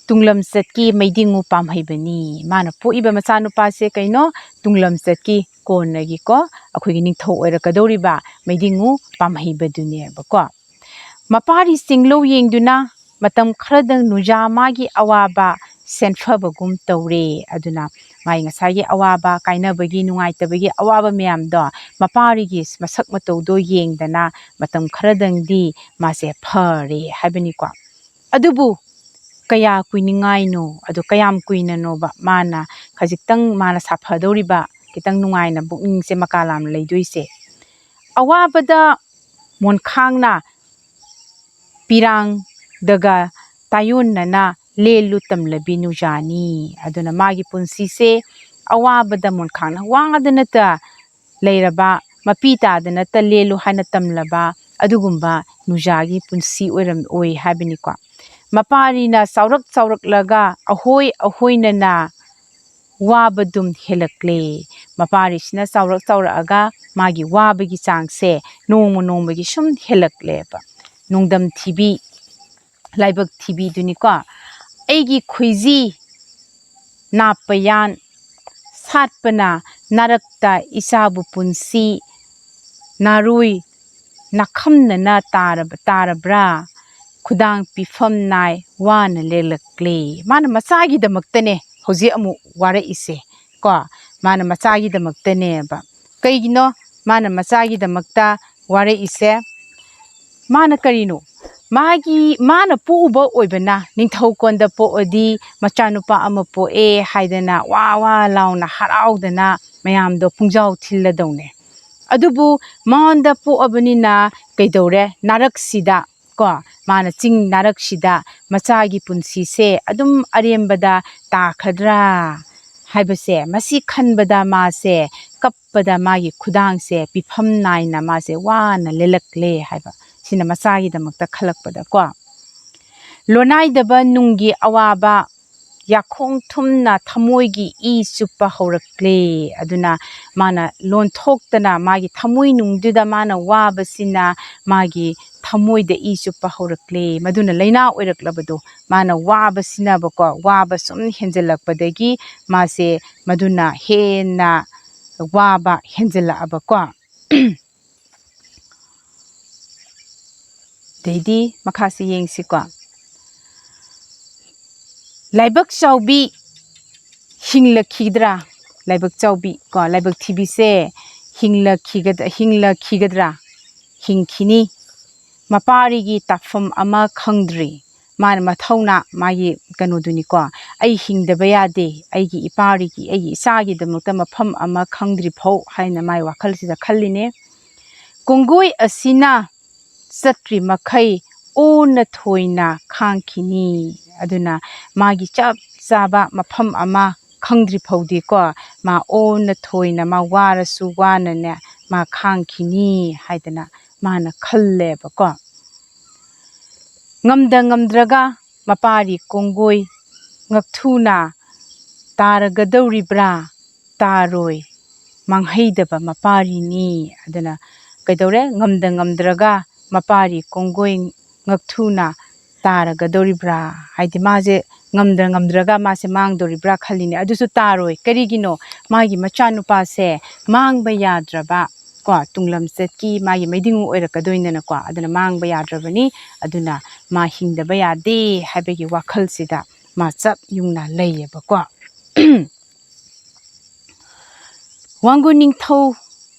ꯇꯨꯡꯂꯝꯆꯠꯀꯤ ꯃꯩꯗꯤꯡꯉꯨ ꯄꯥꯝꯍꯩꯕꯅꯤ꯫ ꯃꯥꯅ ꯄꯣꯛꯏꯕ ꯃꯆꯥꯅꯨꯄꯥꯁꯦ ꯀꯩꯅꯣ? ꯇꯨꯡꯂꯝꯆꯠꯀꯤ ꯀꯣꯟꯅꯒꯤꯀꯣ ꯑꯩꯈꯣꯏꯒꯤ ꯅꯤꯡꯊꯧ ꯑꯣꯏꯔꯛꯀꯗꯧꯔꯤꯕ ꯃꯩꯗꯤꯡꯉꯨ ꯄꯥꯝꯍꯩꯕꯗꯨꯅꯦꯕꯀꯣ꯫ ꯃꯄꯥꯔꯤ ꯆꯤꯡꯂꯧ ꯌꯦꯡꯗꯨꯅ ꯃꯇꯝ ꯈꯔꯗꯪ ꯅꯨꯖꯥ ꯃꯥꯒꯤ ꯑꯋꯥꯕ ꯁꯦꯟꯐꯕꯒꯨꯝ ꯇꯧꯔꯦ꯫ ꯑꯗꯨꯅ ꯃꯥꯒꯤ ꯉꯁꯥꯏꯒꯤ ꯑꯋꯥꯕ ꯀꯥꯏꯅꯕꯒꯤ ꯅꯨꯡꯉꯥꯏꯇꯕꯒꯤ ꯑꯋꯥꯕ ꯃꯌꯥꯝꯗꯣ ꯃꯄꯥꯔꯤꯒꯤ ꯃꯁꯛ ꯃꯇꯧꯗꯣ ꯌꯦꯡꯗꯅ ꯃꯇꯝ ꯈꯔꯗꯪꯗꯤ ꯃꯥꯁꯦ ꯐꯔꯦ ꯍꯥꯏꯕꯅꯤꯀꯣ꯫ ꯑꯗꯨꯕꯨ ꯀꯌꯥ ꯀꯨꯏꯅꯤꯡꯉꯥꯏꯅꯣ? ꯑꯗꯨ ꯀꯌꯥꯝ ꯀꯨꯏꯅꯅꯣꯕ ꯃꯥꯅ ꯈꯖꯤꯛꯇꯪ ꯃꯥꯅ ꯁꯥꯐꯗꯧꯔꯤꯕ, ꯈꯤꯇꯪ ꯅꯨꯡꯉꯥꯏꯅ ꯄꯨꯛꯅꯤꯡꯁꯦ ꯃꯀꯥ ꯂꯥꯝꯅ ꯂꯩꯗꯣꯏꯁꯦ? ꯑꯋꯥꯕꯗ ꯃꯣꯟꯈꯥꯡꯅ ꯄꯤꯔꯥꯡꯗꯒ ꯇꯥꯏꯌꯣꯟꯅꯅ ꯂꯦꯜꯂꯨ ꯇꯝꯂꯕꯤ ꯅꯨꯖꯥꯅꯤ꯫ ꯑꯗꯨꯅ ꯃꯥꯒꯤ ꯄꯨꯟꯁꯤꯁꯦ ꯑꯋꯥꯕꯗ ꯃꯣꯟꯈꯥꯡꯅ ꯋꯥꯗꯅꯇ ꯂꯩꯔꯕ, ꯃꯄꯤ ꯇꯥꯗꯅꯇ ꯂꯦꯜꯂꯨ ꯍꯥꯏꯅ ꯇꯝꯂꯕ ꯑꯗꯨꯒꯨꯝꯕ ꯅꯨꯖꯥꯒꯤ ꯄꯨꯟꯁꯤ ꯑꯣꯏꯔꯝ-, ꯑꯣꯏ ꯍꯥꯏꯕꯅꯤꯀꯣ꯫ ꯃꯄꯥꯔꯤꯅ ꯆꯥꯎꯔꯛ ꯆꯥꯎꯔꯛꯂꯒ ꯑꯍꯣꯏ ꯑꯍꯣꯏꯅꯅ ꯋꯥꯕꯗꯨꯝ ꯍꯦꯜꯂꯛꯂꯦ꯫ ꯃꯄꯥꯔꯤꯁꯤꯅ ꯆꯥꯎꯔꯛ ꯆꯥꯎꯔꯛꯑꯒ ꯃꯥꯒꯤ ꯋꯥꯕꯒꯤ ꯆꯥꯡꯁꯦ ꯅꯣꯡꯃ ꯅꯣꯡꯃꯒꯤ ꯁꯨꯝ ꯍꯦꯜꯂꯛꯂꯦꯕ꯫ ꯅꯣꯡꯗꯝ ꯊꯤꯕꯤ, ꯂꯥꯏꯕꯛ ꯊꯤꯕꯤꯗꯨꯅꯤꯀꯣ꯫ ꯑꯩꯒꯤ ꯈꯣꯏꯖꯤ ꯅꯥꯞꯄ ꯌꯥꯟ ꯁꯥꯠꯄꯅ ꯅꯥꯔꯛꯇ ꯏꯆꯥꯕꯨ ꯄꯨꯟꯁꯤ ꯅꯥꯔꯣꯏ ꯅꯥꯈꯝꯅꯅ ꯇꯥꯔꯕ-, ꯇꯥꯔꯕ꯭ꯔꯥ? ꯈꯨꯗꯥꯡ ꯄꯤꯐꯝ ꯅꯥꯏ ꯋꯥꯅ ꯂꯦꯜꯂꯛꯂꯦ꯫ ꯃꯥꯅ ꯃꯆꯥꯒꯤꯗꯃꯛꯇꯅꯦ ꯍꯧꯖꯤꯛ ꯑꯃꯨꯛ ꯋꯥꯔꯛꯏꯁꯦ ꯀꯣ꯫ ꯃꯥꯅ ꯃꯆꯥꯒꯤꯗꯃꯛꯇꯅꯦꯕ꯫ ꯀꯩꯒꯤꯅꯣ ꯃꯥꯅ ꯃꯆꯥꯒꯤꯗꯃꯛꯇ ꯋꯥꯔꯛꯏꯁꯦ? ꯃꯥꯅ ꯀꯔꯤꯅꯣ? ꯃꯥꯒꯤ, ꯃꯥꯅ ꯄꯣꯛꯎꯕ ꯑꯣꯏꯕꯅ, ꯅꯤꯡꯊꯧꯀꯣꯟꯗ ꯄꯣꯛꯑꯗꯤ ꯃꯆꯥꯅꯨꯄꯥ ꯑꯃ ꯄꯣꯛꯑꯦ ꯍꯥꯏꯗꯅ ꯋꯥ ꯋꯥ ꯂꯥꯎꯅ ꯍꯔꯥꯎꯗꯅ ꯃꯌꯥꯝꯗꯣ ꯄꯨꯡꯖꯥꯎ ꯊꯤꯜꯂꯗꯧꯅꯦ꯫ ꯑꯗꯨꯕꯨ ꯃꯉꯣꯟꯗ ꯄꯣꯛꯑꯕꯅꯤꯅ ꯀꯩꯗꯧꯔꯦ? ꯅꯥꯔꯛꯁꯤꯗ ꯀꯣ, ꯃꯥꯅ ꯆꯤꯡ ꯅꯥꯔꯛꯁꯤꯗ ꯃꯆꯥꯒꯤ ꯄꯨꯟꯁꯤꯁꯦ ꯑꯗꯨꯝ ꯑꯔꯦꯝꯕꯗ ꯇꯥꯈ꯭ꯔꯗ꯭ꯔꯥ ꯍꯥꯏꯕꯁꯦ, ꯃꯁꯤ ꯈꯟꯕꯗ ꯃꯥꯁꯦ ꯀꯞꯄꯗ ꯃꯥꯒꯤ ꯈꯨꯗꯥꯡꯁꯦ ꯄꯤꯐꯝ ꯅꯥꯏꯅ ꯃꯥꯁꯦ ꯋꯥꯅ ꯂꯦꯜꯂꯛꯂꯦ ꯍꯥꯏꯕ꯫ ꯁꯤꯅ ꯃꯆꯥꯒꯤꯗꯃꯛꯇ ꯈꯜꯂꯛꯄꯗꯀꯣ꯫ ꯂꯣꯅꯥꯏꯗꯕ ꯅꯨꯡꯒꯤ ꯑꯋꯥꯕ ꯌꯥꯈꯣꯡ ꯊꯨꯝꯅ ꯊꯃꯣꯏꯒꯤ ꯏ ꯆꯨꯞꯄ ꯍꯧꯔꯛꯂꯦ꯫ ꯑꯗꯨꯅ ꯃꯥꯅ ꯂꯣꯟꯊꯣꯛꯇꯅ ꯃꯥꯒꯤ ꯊꯃꯣꯏꯅꯨꯡꯗꯨꯗ ꯃꯥꯅ ꯋꯥꯕꯁꯤꯅ ꯃꯥꯒꯤ ꯊꯃꯣꯏꯗ ꯏ ꯆꯨꯞꯄ ꯍꯧꯔꯛꯂꯦ꯫ ꯃꯗꯨꯅ ꯂꯥꯏꯅꯥ ꯑꯣꯏꯔꯛꯂꯕꯗꯣ, ꯃꯥꯅ ꯋꯥꯕꯁꯤꯅꯕꯀꯣ, ꯋꯥꯕ ꯁꯨꯝ ꯍꯦꯟꯖꯜꯂꯛꯄꯗꯒꯤ ꯃꯥꯁꯦ ꯃꯗꯨꯅ ꯍꯦꯟꯅ ꯋꯥꯕ ꯍꯦꯟꯖꯜꯂꯛꯑꯕꯀꯣ꯫ ꯑꯗꯩꯗꯤ ꯃꯈꯥꯁꯤ ꯌꯦꯡꯁꯤꯀꯣ꯫ ꯂꯥꯏꯕꯛ ꯆꯥꯎꯕꯤ ꯍꯤꯡꯂꯛꯈꯤꯗ꯭ꯔꯥ? ꯂꯥꯏꯕꯛ ꯆꯥꯎꯕꯤ ꯀꯣ, ꯂꯥꯏꯕꯛ ꯊꯤꯕꯤꯁꯦ ꯍꯤꯡꯂꯛꯈꯤꯒꯗ-, ꯍꯤꯡꯂꯛꯈꯤꯒꯗ꯭ꯔꯥ? ꯍꯤꯡꯈꯤꯅꯤ꯫ ꯃꯄꯥꯔꯤꯒꯤ ꯇꯥꯛꯐꯝ ꯑꯃ ꯈꯪꯗ꯭ꯔꯤ꯫ ꯃꯥꯅ ꯃꯊꯧꯅꯥ, ꯃꯥꯒꯤ ꯀꯩꯅꯣꯗꯨꯅꯤꯀꯣ, "ꯑꯩ ꯍꯤꯡꯗꯕ ꯌꯥꯗꯦ, ꯑꯩꯒꯤ ꯏꯄꯥꯔꯤꯒꯤ, ꯑꯩꯒꯤ ꯏꯆꯥꯒꯤꯗꯃꯛꯇ ꯃꯐꯝ ꯑꯃ ꯈꯪꯗ꯭ꯔꯤ ꯐꯥꯎ" ꯍꯥꯏꯅ ꯃꯥꯒꯤ ꯋꯥꯈꯜꯁꯤꯗ ꯈꯜꯂꯤꯅꯦ꯫ ꯀꯣꯡꯒꯣꯏ ꯑꯁꯤꯅ ꯆꯠꯇ꯭ꯔꯤ ꯃꯈꯩ ꯑꯣꯟꯅ ꯊꯣꯏꯅ ꯈꯥꯡꯈꯤꯅꯤ꯫ ꯑꯗꯨꯅ ꯃꯥꯒꯤ ꯆꯞ ꯆꯥꯕ ꯃꯐꯝ ꯑꯃ ꯈꯪꯗ꯭ꯔꯤ ꯐꯥꯎꯗꯤꯀꯣ, ꯃꯥ ꯑꯣꯟꯅ ꯊꯣꯏꯅ, ꯃꯥ ꯋꯥꯔꯁꯨ ꯋꯥꯅꯅꯦ, ꯃꯥ ꯈꯥꯡꯈꯤꯅꯤ ꯍꯥꯏꯗꯅ ꯃꯥꯅ ꯈꯜꯂꯦꯕꯀꯣ꯫ ꯉꯝꯗ ꯉꯝꯗ꯭ꯔꯒ ꯃꯄꯥꯔꯤ ꯀꯣꯡꯒꯣꯏ ꯉꯛꯊꯨꯅ ꯇꯥꯔꯒꯗꯧꯔꯤꯕ꯭ꯔꯥ? ꯇꯥꯔꯣꯏ, ꯃꯥꯡꯍꯩꯗꯕ ꯃꯄꯥꯔꯤꯅꯤ꯫ ꯑꯗꯨꯅ ꯀꯩꯗꯧꯔꯦ? ꯉꯝꯗ ꯉꯝꯗ꯭ꯔꯒ ꯃꯄꯥꯔꯤ ꯀꯣꯡꯒꯣꯏ ꯉꯛꯊꯨꯅ ꯇꯥꯔꯒꯗꯧꯔꯤꯕ꯭ꯔꯥ? ꯍꯥꯏꯗꯤ ꯃꯥꯁꯦ ꯉꯝꯗ꯭ꯔ ꯉꯝꯗ꯭ꯔꯒ ꯃꯥꯁꯦ ꯃꯥꯡꯗꯧꯔꯤꯕ꯭ꯔꯥ ꯈꯜꯂꯤꯅꯦ꯫ ꯑꯗꯨꯁꯨ ꯇꯥꯔꯣꯏ꯫ ꯀꯔꯤꯒꯤꯅꯣ? ꯃꯥꯒꯤ ꯃꯆꯥꯅꯨꯄꯥꯁꯦ ꯃꯥꯡꯕ ꯌꯥꯗ꯭ꯔꯕ ꯀꯣ, ꯇꯨꯡꯂꯝꯆꯠꯀꯤ ꯃꯥꯒꯤ ꯃꯩꯗꯤꯡ ꯑꯣꯏꯔꯛꯀꯗꯣꯏꯅꯤꯅꯀꯣ꯫ ꯑꯗꯨꯅ ꯃꯥꯡꯕ ꯌꯥꯗ꯭ꯔꯕꯅꯤ꯫ ꯑꯗꯨꯅ ꯃꯥ ꯍꯤꯡꯗꯕ ꯌꯥꯗꯦ ꯍꯥꯏꯕꯒꯤ ꯋꯥꯈꯜꯁꯤꯗ ꯃꯥ ꯆꯞ ꯌꯨꯡꯅ ꯂꯩꯌꯦꯕꯀꯣ꯫ ꯋꯥꯡꯒꯣꯏ ꯅꯤꯡꯊꯧ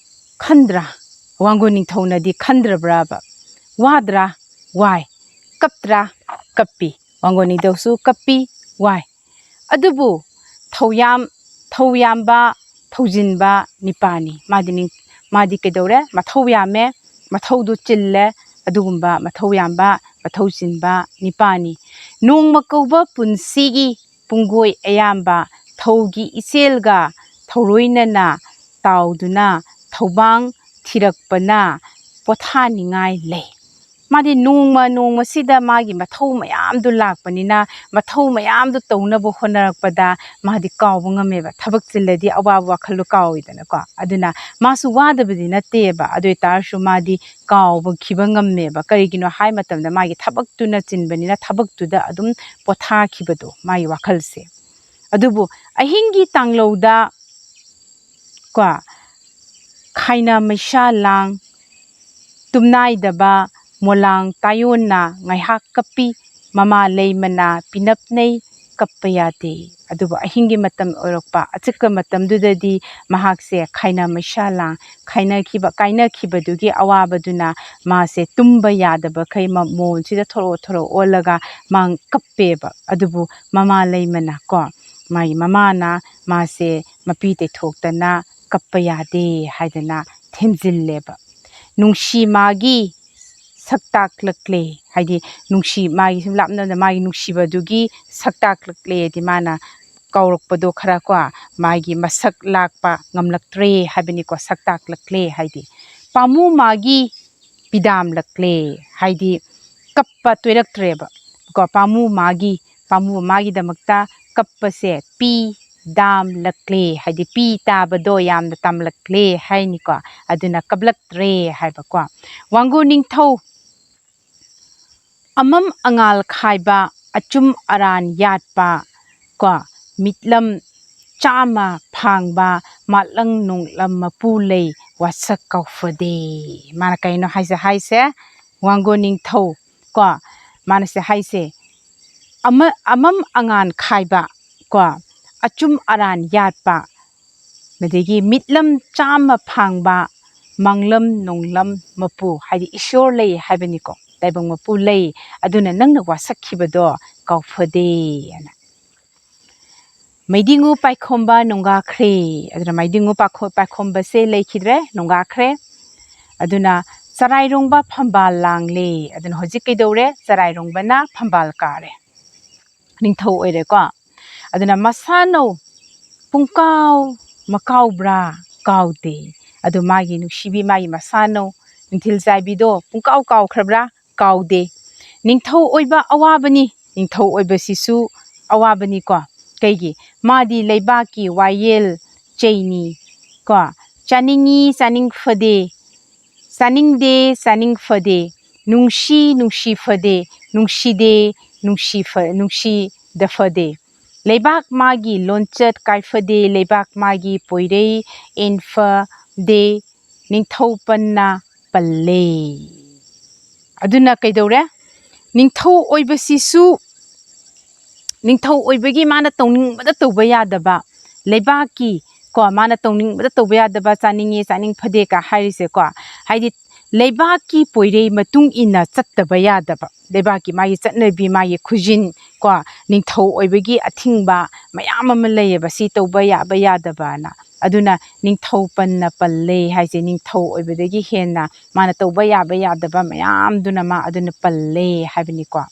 ꯈꯟꯗ꯭ꯔꯥ? ꯋꯥꯡꯒꯣꯏ ꯅꯤꯡꯊꯧꯅꯗꯤ ꯈꯟꯗ꯭ꯔꯕ꯭ꯔꯕ? ꯋꯥꯗ꯭ꯔꯥ? ꯋꯥꯏ꯫ ꯀꯞꯇ꯭ꯔꯥ? ꯀꯞꯄꯤ꯫ ꯋꯥꯡꯒꯣꯏ ꯅꯤꯡꯊꯧꯁꯨ ꯀꯞꯄꯤ, ꯋꯥꯏ꯫ ꯑꯗꯨꯕꯨ ꯊꯧꯌꯥꯝ, ꯊꯧꯌꯥꯝꯕ, ꯊꯧꯖꯤꯟꯕ ꯅꯤꯄꯥꯅꯤ꯫ ꯃꯥꯗꯤ ꯅꯤꯡ-, ꯃꯥꯗꯤ ꯀꯩꯗꯧꯔꯦ? ꯃꯊꯧ ꯌꯥꯝꯃꯦ, ꯃꯊꯧꯗꯨ ꯆꯤꯜꯂꯦ, ꯑꯗꯨꯒꯨꯝꯕ ꯃꯊꯧ ꯌꯥꯝꯕ, ꯃꯊꯧ ꯆꯤꯟꯕ ꯅꯤꯄꯥꯅꯤ꯫ ꯅꯣꯡꯃ ꯀꯧꯕ ꯄꯨꯟꯁꯤꯒꯤ ꯄꯨꯡꯒꯣꯏ ꯑꯌꯥꯝꯕ ꯊꯧꯒꯤ ꯏꯆꯦꯜꯒ ꯊꯧꯔꯣꯏꯅꯅ ꯇꯥꯎꯗꯨꯅ ꯊꯧꯕꯥꯡ ꯊꯤꯔꯛꯄꯅ ꯄꯣꯊꯥꯅꯤꯡꯉꯥꯏ ꯂꯩ꯫ ꯃꯥꯗꯤ ꯅꯣꯡꯃ ꯅꯣꯡꯃꯁꯤꯗ ꯃꯥꯒꯤ ꯃꯊꯧ ꯃꯌꯥꯝꯗꯨ ꯂꯥꯛꯄꯅꯤꯅ, ꯃꯊꯧ ꯃꯌꯥꯝꯗꯨ ꯇꯧꯅꯕ ꯍꯣꯠꯅꯔꯛꯄꯗ ꯃꯥꯗꯤ ꯀꯥꯎꯕ ꯉꯝꯃꯦꯕ꯫ ꯊꯕꯛ ꯆꯤꯜꯂꯗꯤ ꯑꯋꯥꯕ ꯋꯥꯈꯜꯗꯣ ꯀꯥꯎꯏꯗꯅꯀꯣ꯫ ꯑꯗꯨꯅ ꯃꯥꯁꯨ ꯋꯥꯗꯕꯗꯤ ꯅꯠꯇꯦꯕ, ꯑꯗꯨ ꯑꯣꯏ ꯇꯥꯔꯁꯨ ꯃꯥꯗꯤ ꯀꯥꯎꯕꯈꯤꯕ ꯉꯝꯃꯦꯕ꯫ ꯀꯔꯤꯒꯤꯅꯣ ꯍꯥꯏ ꯃꯇꯝꯗ ꯃꯥꯒꯤ ꯊꯕꯛꯇꯨꯅ ꯆꯤꯟꯕꯅꯤꯅ ꯊꯕꯛꯇꯨꯗ ꯑꯗꯨꯝ ꯄꯣꯊꯥꯈꯤꯕꯗꯣ ꯃꯥꯒꯤ ꯋꯥꯈꯜꯁꯦ꯫ ꯑꯗꯨꯕꯨ ꯑꯍꯤꯡꯒꯤ ꯇꯥꯡꯂꯧꯗ ꯀꯣ, ꯈꯥꯏꯅ ꯃꯩꯁꯥ ꯂꯥꯡ, ꯇꯨꯝꯅꯥꯏꯗꯕ ꯃꯣꯂꯥꯡ ꯇꯥꯌꯣꯟꯅ ꯉꯥꯏꯍꯥꯛ ꯀꯞꯄꯤ꯫ ꯃꯃꯥ ꯂꯩꯃꯅ ꯄꯤꯅꯞꯅꯩ, ꯀꯞꯄ ꯌꯥꯗꯦ꯫ ꯑꯗꯨꯕꯨ ꯑꯍꯤꯡꯒꯤ ꯃꯇꯝ ꯑꯣꯏꯔꯛꯄ, ꯑꯆꯤꯛꯄ ꯃꯇꯝꯗꯨꯗꯗꯤ ꯃꯍꯥꯛꯁꯦ ꯈꯥꯏꯅ ꯃꯩꯁꯥ ꯂꯥꯡ, ꯈꯥꯏꯅꯈꯤꯕ, ꯀꯥꯏꯅꯈꯤꯕꯗꯨꯒꯤ ꯑꯋꯥꯕꯗꯨꯅ ꯃꯥꯁꯦ ꯇꯨꯝꯕ ꯌꯥꯗꯕꯈꯩ ꯃ-, ꯃꯣꯟꯁꯤꯗ ꯊꯣꯔꯛ ꯊꯣꯔꯛ ꯑꯣꯜꯂꯒ ꯃꯥ ꯀꯞꯄꯦꯕ꯫ ꯑꯗꯨꯕꯨ ꯃꯃꯥ ꯂꯩꯃꯅ ꯀꯣ, ꯃꯥꯒꯤ ꯃꯃꯥꯅ ꯃꯥꯁꯦ ꯃꯄꯤ ꯇꯩꯊꯣꯛꯇꯅ ꯀꯞꯄ ꯌꯥꯗꯦ ꯍꯥꯏꯗꯅ ꯊꯦꯝꯖꯤꯜꯂꯦꯕ꯫ ꯅꯨꯡꯁꯤ ꯃꯥꯒꯤ ꯁꯛ ꯇꯥꯛꯂꯛꯂꯦ, ꯍꯥꯏꯗꯤ ꯅꯨꯡꯁꯤ, ꯃꯥꯒꯤ ꯁꯨꯝ ꯂꯥꯞꯅꯅ ꯃꯥꯒꯤ ꯅꯨꯡꯁꯤꯕꯗꯨꯒꯤ ꯁꯛ ꯇꯥꯛꯂꯛꯂꯦꯗꯤ ꯃꯥꯅ ꯀꯧꯔꯛꯄꯗꯣ ꯈꯔ ꯀꯣ, ꯃꯥꯒꯤ ꯃꯁꯛ ꯂꯥꯛꯄ ꯉꯝꯂꯛꯇ꯭ꯔꯦ ꯍꯥꯏꯕꯅꯤꯀꯣ, ꯁꯛ ꯇꯥꯛꯂꯛꯂꯦ ꯍꯥꯏꯗꯤ꯫ ꯄꯥꯝꯃꯨ ꯃꯥꯒꯤ ꯄꯤꯗꯥꯝꯂꯛꯂꯦ, ꯍꯥꯏꯗꯤ ꯀꯞꯄ ꯇꯣꯏꯔꯛꯇ꯭ꯔꯦꯕ꯫ ꯀꯣ, ꯄꯥꯝꯃꯨ ꯃꯥꯒꯤ, ꯄꯥꯝꯃꯨ ꯃꯥꯒꯤꯗꯃꯛꯇ ꯀꯞꯄꯁꯦ ꯄꯤ ꯗꯥꯝꯂꯛꯂꯦ, ꯍꯥꯏꯗꯤ ꯄꯤ ꯇꯥꯕꯗꯣ ꯌꯥꯝꯅ ꯇꯥꯝꯂꯛꯂꯦ ꯍꯥꯏꯅꯤꯀꯣ꯫ ꯑꯗꯨꯅ ꯀꯞꯂꯛꯇ꯭ꯔꯦ ꯍꯥꯏꯕꯀꯣ꯫ ꯋꯥꯡꯒꯨ ꯅꯤꯡꯊꯧ ꯑꯃꯝ ꯑꯉꯥꯜ ꯈꯥꯏꯕ, ꯑꯆꯨꯝ ꯑꯔꯥꯟ ꯌꯥꯠꯄ ꯀꯣ, ꯃꯤꯠꯂꯝ ꯆꯥꯝꯃ ꯐꯥꯡꯕ, ꯃꯥꯠꯂꯪ ꯅꯣꯡꯂꯝ ꯃꯄꯨ ꯂꯩ, ꯋꯥꯁꯛ ꯀꯥꯎꯐꯗꯦ꯫ ꯃꯥꯅ ꯀꯩꯅꯣ ꯍꯥꯏꯁꯦ, ꯍꯥꯏꯁꯦ ꯋꯥꯡꯒꯣ ꯅꯤꯡꯊꯧ ꯀꯣ, ꯃꯥꯅ ꯁꯦ ꯍꯥꯏꯁꯦ ꯑꯃ-, ꯑꯃꯝ ꯑꯉꯥꯟ ꯈꯥꯏꯕ ꯀꯣ, ꯑꯆꯨꯝ ꯑꯔꯥꯟ ꯌꯥꯠꯄ, ꯑꯗꯒꯤ ꯃꯤꯠꯂꯝ ꯆꯥꯝꯃ ꯐꯥꯡꯕ, ꯃꯥꯡꯂꯝ ꯅꯣꯡꯂꯝ ꯃꯄꯨ, ꯍꯥꯏꯗꯤ ꯏꯁꯣꯔ ꯂꯩ ꯍꯥꯏꯕꯅꯤꯀꯣ, ꯇꯥꯏꯕꯪ ꯃꯄꯨ ꯂꯩ, ꯑꯗꯨꯅ ꯅꯪꯅ ꯋꯥꯁꯛꯈꯤꯕꯗꯣ ꯀꯥꯎꯐꯗꯦ ꯍꯥꯏꯅ꯫ ꯃꯩꯗꯤꯡꯉꯨ ꯄꯥꯏꯈꯣꯝꯕ ꯅꯣꯡꯒꯥꯈ꯭ꯔꯦ꯫ ꯑꯗꯨꯅ ꯃꯩꯗꯤꯡꯉꯨ ꯄꯥꯈꯣ-, ꯄꯥꯏꯈꯣꯝꯕꯁꯦ ꯂꯩꯈꯤꯗ꯭ꯔꯦ, ꯅꯣꯡꯒꯥꯈ꯭ꯔꯦ꯫ ꯑꯗꯨꯅ ꯆꯔꯥꯏꯔꯣꯡꯕ ꯐꯝꯕꯥꯜ ꯂꯥꯡꯂꯦ꯫ ꯑꯗꯨꯅ ꯍꯧꯖꯤꯛ ꯀꯩꯗꯧꯔꯦ? ꯆꯔꯥꯏꯔꯣꯡꯕꯅ ꯐꯝꯕꯥꯜ ꯀꯥꯔꯦ, ꯅꯤꯡꯊꯧ ꯑꯣꯏꯔꯦꯀꯣ꯫ ꯑꯗꯨꯅ ꯃꯁꯥꯅꯧ ꯄꯨꯡꯀꯥꯎ ꯃꯀꯥꯎꯕ꯭ꯔꯥ? ꯀꯥꯎꯗꯦ꯫ ꯑꯗꯨ ꯃꯥꯒꯤ ꯅꯨꯡꯁꯤꯕꯤ, ꯃꯥꯒꯤ ꯃꯁꯥꯅꯧ ꯅꯤꯡꯊꯤꯜ ꯆꯥꯏꯕꯤꯗꯣ ꯄꯨꯡꯀꯥꯎ ꯀꯥꯎꯈ꯭ꯔꯕ꯭ꯔꯥ? ꯀꯥꯎꯗꯦ꯫ ꯅꯤꯡꯊꯧ ꯑꯣꯏꯕ ꯑꯋꯥꯕꯅꯤ꯫ ꯅꯤꯡꯊꯧ ꯑꯣꯏꯕꯁꯤꯁꯨ ꯑꯋꯥꯕꯅꯤꯀꯣ꯫ ꯀꯩꯒꯤ? ꯃꯥꯗꯤ ꯂꯩꯕꯥꯛꯀꯤ ꯋꯥꯌꯦꯜ ꯆꯩꯅꯤ ꯀꯣ꯫ ꯆꯥꯅꯤꯡꯉꯤ, ꯆꯥꯅꯤꯡ ꯐꯗꯦ, ꯆꯥꯅꯤꯡꯗꯦ, ꯆꯥꯅꯤꯡ ꯐꯗꯦ, ꯅꯨꯡꯁꯤ, ꯅꯨꯡꯁꯤ ꯐꯗꯦ, ꯅꯨꯡꯁꯤꯗꯦ, ꯅꯨꯡꯁꯤ ꯐ-, ꯅꯨꯡꯁꯤꯗ ꯐꯗꯦ꯫ ꯂꯩꯕꯥꯛ ꯃꯥꯒꯤ ꯂꯣꯟꯆꯠ ꯀꯥꯏꯐꯗꯦ, ꯂꯩꯕꯥꯛ ꯃꯥꯒꯤ ꯄꯣꯏꯔꯩ ꯑꯦꯟꯐꯗꯦ, ꯅꯤꯡꯊꯧ ꯄꯟꯅ ꯄꯜꯂꯦ꯫ ꯑꯗꯨꯅ ꯀꯩꯗꯧꯔꯦ? ꯅꯤꯡꯊꯧ ꯑꯣꯏꯕꯁꯤꯁꯨ, ꯅꯤꯡꯊꯧ ꯑꯣꯏꯕꯒꯤ ꯃꯥꯅ ꯇꯧꯅꯤꯡꯕꯗ ꯇꯧꯕ ꯌꯥꯗꯕ, ꯂꯩꯕꯥꯛꯀꯤ ꯀꯣ, ꯃꯥꯅ ꯇꯧꯅꯤꯡꯕꯗ ꯇꯧꯕ ꯌꯥꯗꯕ, ꯆꯥꯅꯤꯡꯉꯦ ꯆꯥꯅꯤꯡ ꯐꯗꯦ ꯀ ꯍꯥꯏꯔꯤꯁꯦꯀꯣ, ꯍꯥꯏꯗꯤ ꯂꯩꯕꯥꯛꯀꯤ ꯄꯣꯏꯔꯩ ꯃꯇꯨꯡ ꯏꯟꯅ ꯆꯠꯇꯕ ꯌꯥꯗꯕ, ꯂꯩꯕꯥꯛꯀꯤ ꯃꯥꯒꯤ ꯆꯠꯅꯕꯤ, ꯃꯥꯒꯤ ꯈꯨꯖꯤꯟ ꯀꯣ, ꯅꯤꯡꯊꯧ ꯑꯣꯏꯕꯒꯤ ꯑꯊꯤꯡꯕ ꯃꯌꯥꯝ ꯑꯃ ꯂꯩꯌꯦꯕ, ꯁꯤ ꯇꯧꯕ ꯌꯥꯕ ꯌꯥꯗꯕꯅ꯫ ꯑꯗꯨꯅ ꯅꯤꯡꯊꯧ ꯄꯟꯅ ꯄꯜꯂꯦ ꯍꯥꯏꯁꯦ, ꯅꯤꯡꯊꯧ ꯑꯣꯏꯕꯗꯒꯤ ꯍꯦꯟꯅ ꯃꯥꯅ ꯇꯧꯕ ꯌꯥꯕ ꯌꯥꯗꯕ ꯃꯌꯥꯝꯗꯨꯅ ꯃꯥ ꯑꯗꯨꯅ ꯄꯜꯂꯦ ꯍꯥꯏꯕꯅꯤꯀꯣ꯫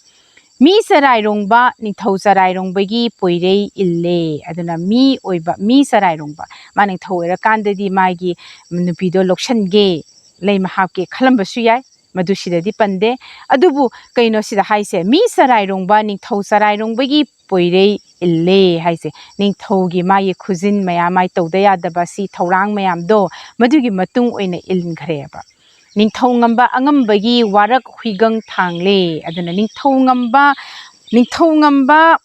ꯃꯤ ꯆꯔꯥꯏꯔꯣꯡꯕ, ꯅꯤꯡꯊꯧ ꯆꯔꯥꯏꯔꯣꯡꯕꯒꯤ ꯄꯣꯏꯔꯩ ꯏꯜꯂꯦ꯫ ꯑꯗꯨꯅ ꯃꯤ ꯑꯣꯏꯕ, ꯃꯤ ꯆꯔꯥꯏꯔꯣꯡꯕ, ꯃꯥ ꯅꯤꯡꯊꯧ ꯑꯣꯏꯔꯀꯥꯟꯗꯗꯤ ꯃꯥꯒꯤ ꯅꯨꯄꯤꯗꯣ ꯂꯧꯁꯟꯒꯦ, ꯂꯩꯃ ꯍꯥꯞꯀꯦ ꯈꯜꯂꯝꯕꯁꯨ ꯌꯥꯏ꯫ ꯃꯗꯨ ꯁꯤꯗꯗꯤ ꯄꯟꯗꯦ꯫ ꯑꯗꯨꯕꯨ ꯀꯩꯅꯣ ꯁꯤꯗ ꯍꯥꯏꯁꯦ? ꯃꯤ ꯆꯔꯥꯏꯔꯣꯡꯕ, ꯅꯤꯡꯊꯧ ꯆꯔꯥꯏꯔꯣꯡꯕꯒꯤ ꯄꯣꯏꯔꯩ ꯏꯜꯂꯦ ꯍꯥꯏꯁꯦ꯫ ꯅꯤꯡꯊꯧꯒꯤ ꯃꯥꯒꯤ ꯈꯨꯖꯤꯟ ꯃꯌꯥꯝ, ꯃꯥꯏ ꯇꯧꯗ ꯌꯥꯗꯕ ꯁꯤ ꯊꯧꯔꯥꯡ ꯃꯌꯥꯝꯗꯣ, ꯃꯗꯨꯒꯤ ꯃꯇꯨꯡ ꯑꯣꯏꯅ ꯏꯟꯈ꯭ꯔꯦꯕ꯫ ꯅꯤꯡꯊꯧ ꯉꯝꯕ ꯑꯉꯝꯕꯒꯤ ꯋꯥꯔꯛ ꯍꯨꯏꯒꯪ ꯊꯥꯡꯂꯦ꯫ ꯑꯗꯨꯅ ꯅꯤꯡꯊꯧ ꯉꯝꯕ, ꯅꯤꯡꯊꯧ ꯉꯝꯕ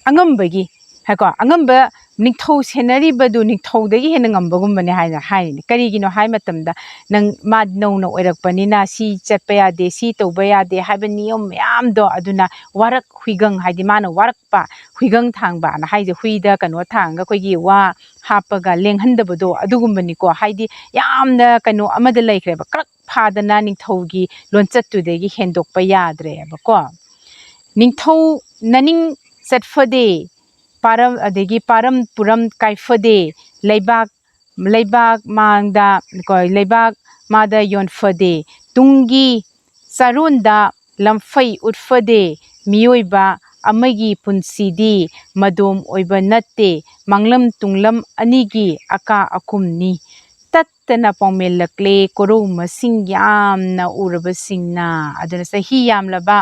ꯑꯉꯝꯕꯒꯤ, ꯍꯥꯏꯀꯣ, ꯑꯉꯝꯕ ꯅꯤꯡꯊꯧ ꯁꯦꯟꯅꯔꯤꯕꯗꯨ ꯅꯤꯡꯊꯧꯗꯒꯤ ꯍꯦꯟꯅ ꯉꯝꯕꯒꯨꯝꯕꯅꯦ ꯍꯥꯏꯅ ꯍꯥꯏꯔꯤꯅꯤ꯫ ꯀꯔꯤꯒꯤꯅꯣ ꯍꯥꯏ ꯃꯇꯝꯗ, ꯅꯪ, ꯃꯥ ꯅꯧꯅ ꯑꯣꯏꯔꯛꯄꯅꯤꯅ ꯁꯤ ꯆꯠꯄ ꯌꯥꯗꯦ, ꯁꯤ ꯇꯧꯕ ꯌꯥꯗꯦ ꯍꯥꯏꯕ ꯅꯤꯌꯣꯝ ꯃꯌꯥꯝꯗꯣ, ꯑꯗꯨꯅ ꯋꯥꯔꯛ ꯍꯨꯏꯒꯪ, ꯍꯥꯏꯗꯤ ꯃꯥꯅ ꯋꯥꯔꯛꯄ, ꯍꯨꯏꯒꯪ ꯊꯥꯡꯕꯅ ꯍꯥꯏꯁꯦ ꯍꯨꯏꯗ ꯀꯩꯅꯣ ꯊꯥꯡꯉꯒ ꯑꯩꯈꯣꯏꯒꯤ ꯋꯥ ꯍꯥꯞꯄꯒ ꯂꯦꯡꯍꯟꯗꯕꯗꯣ ꯑꯗꯨꯒꯨꯝꯕꯅꯤꯀꯣ꯫ ꯍꯥꯏꯗꯤ ꯌꯥꯝꯅ ꯀꯩꯅꯣ ꯑꯃꯗ ꯂꯩꯈ꯭ꯔꯦꯕ, ꯀ꯭ꯔꯛ ꯐꯥꯗꯅ ꯅꯤꯡꯊꯧꯒꯤ ꯂꯣꯟꯆꯠꯇꯨꯗꯒꯤ ꯍꯦꯟꯗꯣꯛꯄ ꯌꯥꯗ꯭ꯔꯦꯕꯀꯣ꯫ ꯅꯤꯡꯊꯧ ꯅꯅꯤꯡ ꯆꯠꯐꯗꯦ, ꯄꯥꯔꯝ, ꯑꯗꯒꯤ ꯄꯥꯔꯝ ꯄꯨꯔꯝ ꯀꯥꯏꯐꯗꯦ, ꯂꯩꯕꯥꯛ, ꯂꯩꯕꯥꯛ ꯃꯥꯡꯗ, ꯀꯣ, ꯂꯩꯕꯥꯛ ꯃꯥꯗ ꯌꯣꯟꯐꯗꯦ, ꯇꯨꯡꯒꯤ ꯆꯥꯔꯣꯟꯗ ꯂꯝꯐꯩ ꯎꯠꯐꯗꯦ, ꯃꯤꯑꯣꯏꯕ ꯑꯃꯒꯤ ꯄꯨꯟꯁꯤꯗꯤ ꯃꯗꯣꯝ ꯑꯣꯏꯕ ꯅꯠꯇꯦ, ꯃꯥꯡꯂꯝ ꯇꯨꯡꯂꯝ ꯑꯅꯤꯒꯤ ꯑꯀꯥ ꯑꯀꯨꯝꯅꯤ꯫ ꯇꯠꯇꯅ ꯄꯥꯎꯃꯦꯜꯂꯛꯂꯦ ꯀꯣꯔꯧ ꯃꯁꯤꯡ ꯌꯥꯝꯅ ꯎꯔꯕꯁꯤꯡꯅ꯫ ꯑꯗꯨꯅ ꯆꯍꯤ ꯌꯥꯝꯂꯕ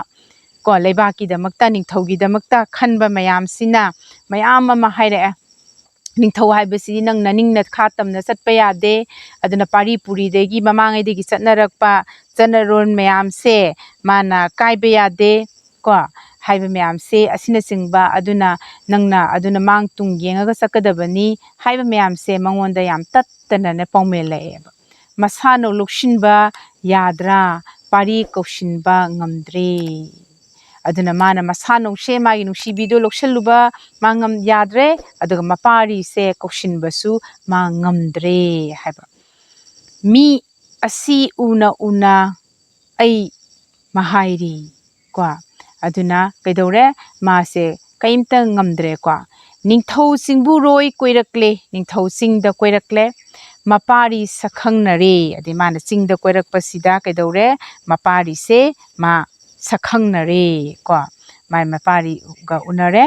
ꯀꯣ, ꯂꯩꯕꯥꯛꯀꯤꯗꯃꯛꯇ, ꯅꯤꯡꯊꯧꯒꯤꯗꯃꯛꯇ ꯈꯟꯕ ꯃꯌꯥꯝꯁꯤꯅ ꯃꯌꯥꯝ ꯑꯃ ꯍꯥꯏꯔꯛꯑꯦ꯫ ꯅꯤꯡꯊꯧ ꯍꯥꯏꯕꯁꯤꯗꯤ ꯅꯪ ꯅꯅꯤꯡ ꯅꯈꯥ ꯇꯝꯅ ꯆꯠꯄ ꯌꯥꯗꯦ꯫ ꯑꯗꯨꯅ ꯄꯥꯔꯤ ꯄꯨꯔꯤꯗꯒꯤ ꯃꯃꯥꯡꯉꯩꯗꯒꯤ ꯆꯠꯅꯔꯛꯄ ꯆꯠꯅꯔꯣꯟ ꯃꯌꯥꯝꯁꯦ ꯃꯥꯅ ꯀꯥꯏꯕ ꯌꯥꯗꯦ ꯀꯣ, ꯍꯥꯏꯕ ꯃꯌꯥꯝꯁꯦ ꯑꯁꯤꯅꯆꯤꯡꯕ꯫ ꯑꯗꯨꯅ ꯅꯪꯅ ꯑꯗꯨꯅ ꯃꯥꯡ ꯇꯨꯡ ꯌꯦꯡꯉꯒ ꯆꯠꯀꯗꯕꯅꯤ ꯍꯥꯏꯕ ꯃꯌꯥꯝꯁꯦ ꯃꯉꯣꯟꯗ ꯌꯥꯝ ꯇꯠꯇꯅꯅꯦ ꯄꯥꯎꯃꯦꯜꯂꯛꯑꯦꯕ꯫ ꯃꯁꯥꯅꯧ ꯂꯧꯁꯤꯟꯕ ꯌꯥꯗ꯭ꯔꯥ? ꯄꯥꯔꯤ ꯀꯧꯁꯤꯟꯕ ꯉꯝꯗ꯭ꯔꯦ꯫ ꯑꯗꯨꯅ ꯃꯥꯅ ꯃꯁꯥꯅꯧꯁꯦ, ꯃꯥꯒꯤ ꯅꯨꯡꯁꯤꯕꯤꯗꯣ ꯂꯧꯁꯤꯜꯂꯨꯕ ꯃꯥ ꯉꯝ-, ꯌꯥꯗ꯭ꯔꯦ, ꯑꯗꯨꯒ ꯃꯄꯥꯔꯤꯁꯦ ꯀꯧꯁꯤꯟꯕꯁꯨ ꯃꯥ ꯉꯝꯗ꯭ꯔꯦ ꯍꯥꯏꯕ꯫ ꯃꯤ ꯑꯁꯤ ꯎꯅ ꯎꯅ ꯑꯩ ꯃꯍꯥꯏꯔꯤ ꯀꯣ꯫ ꯑꯗꯨꯅ ꯀꯩꯗꯧꯔꯦ? ꯃꯥꯁꯦ ꯀꯩꯝꯇ ꯉꯝꯗ꯭ꯔꯦꯀꯣ꯫ ꯅꯤꯡꯊꯧ ꯆꯤꯡꯕꯨꯔꯣꯏ ꯀꯣꯏꯔꯛꯂꯦ, ꯅꯤꯡꯊꯧ ꯆꯤꯡꯗ ꯀꯣꯏꯔꯛꯂꯦ, ꯃꯄꯥꯔꯤ ꯁꯛꯈꯪꯅꯔꯦ꯫ ꯑꯗꯩ ꯃꯥꯅ ꯆꯤꯡꯗ ꯀꯣꯏꯔꯛꯄꯁꯤꯗ ꯀꯩꯗꯧꯔꯦ? ꯃꯄꯥꯔꯤꯁꯦ ꯃꯥ ꯁꯛꯈꯪꯅꯔꯦ ꯀꯣ, ꯃꯥꯏ ꯃꯄꯥꯔꯤꯒ ꯎꯅꯔꯦ꯫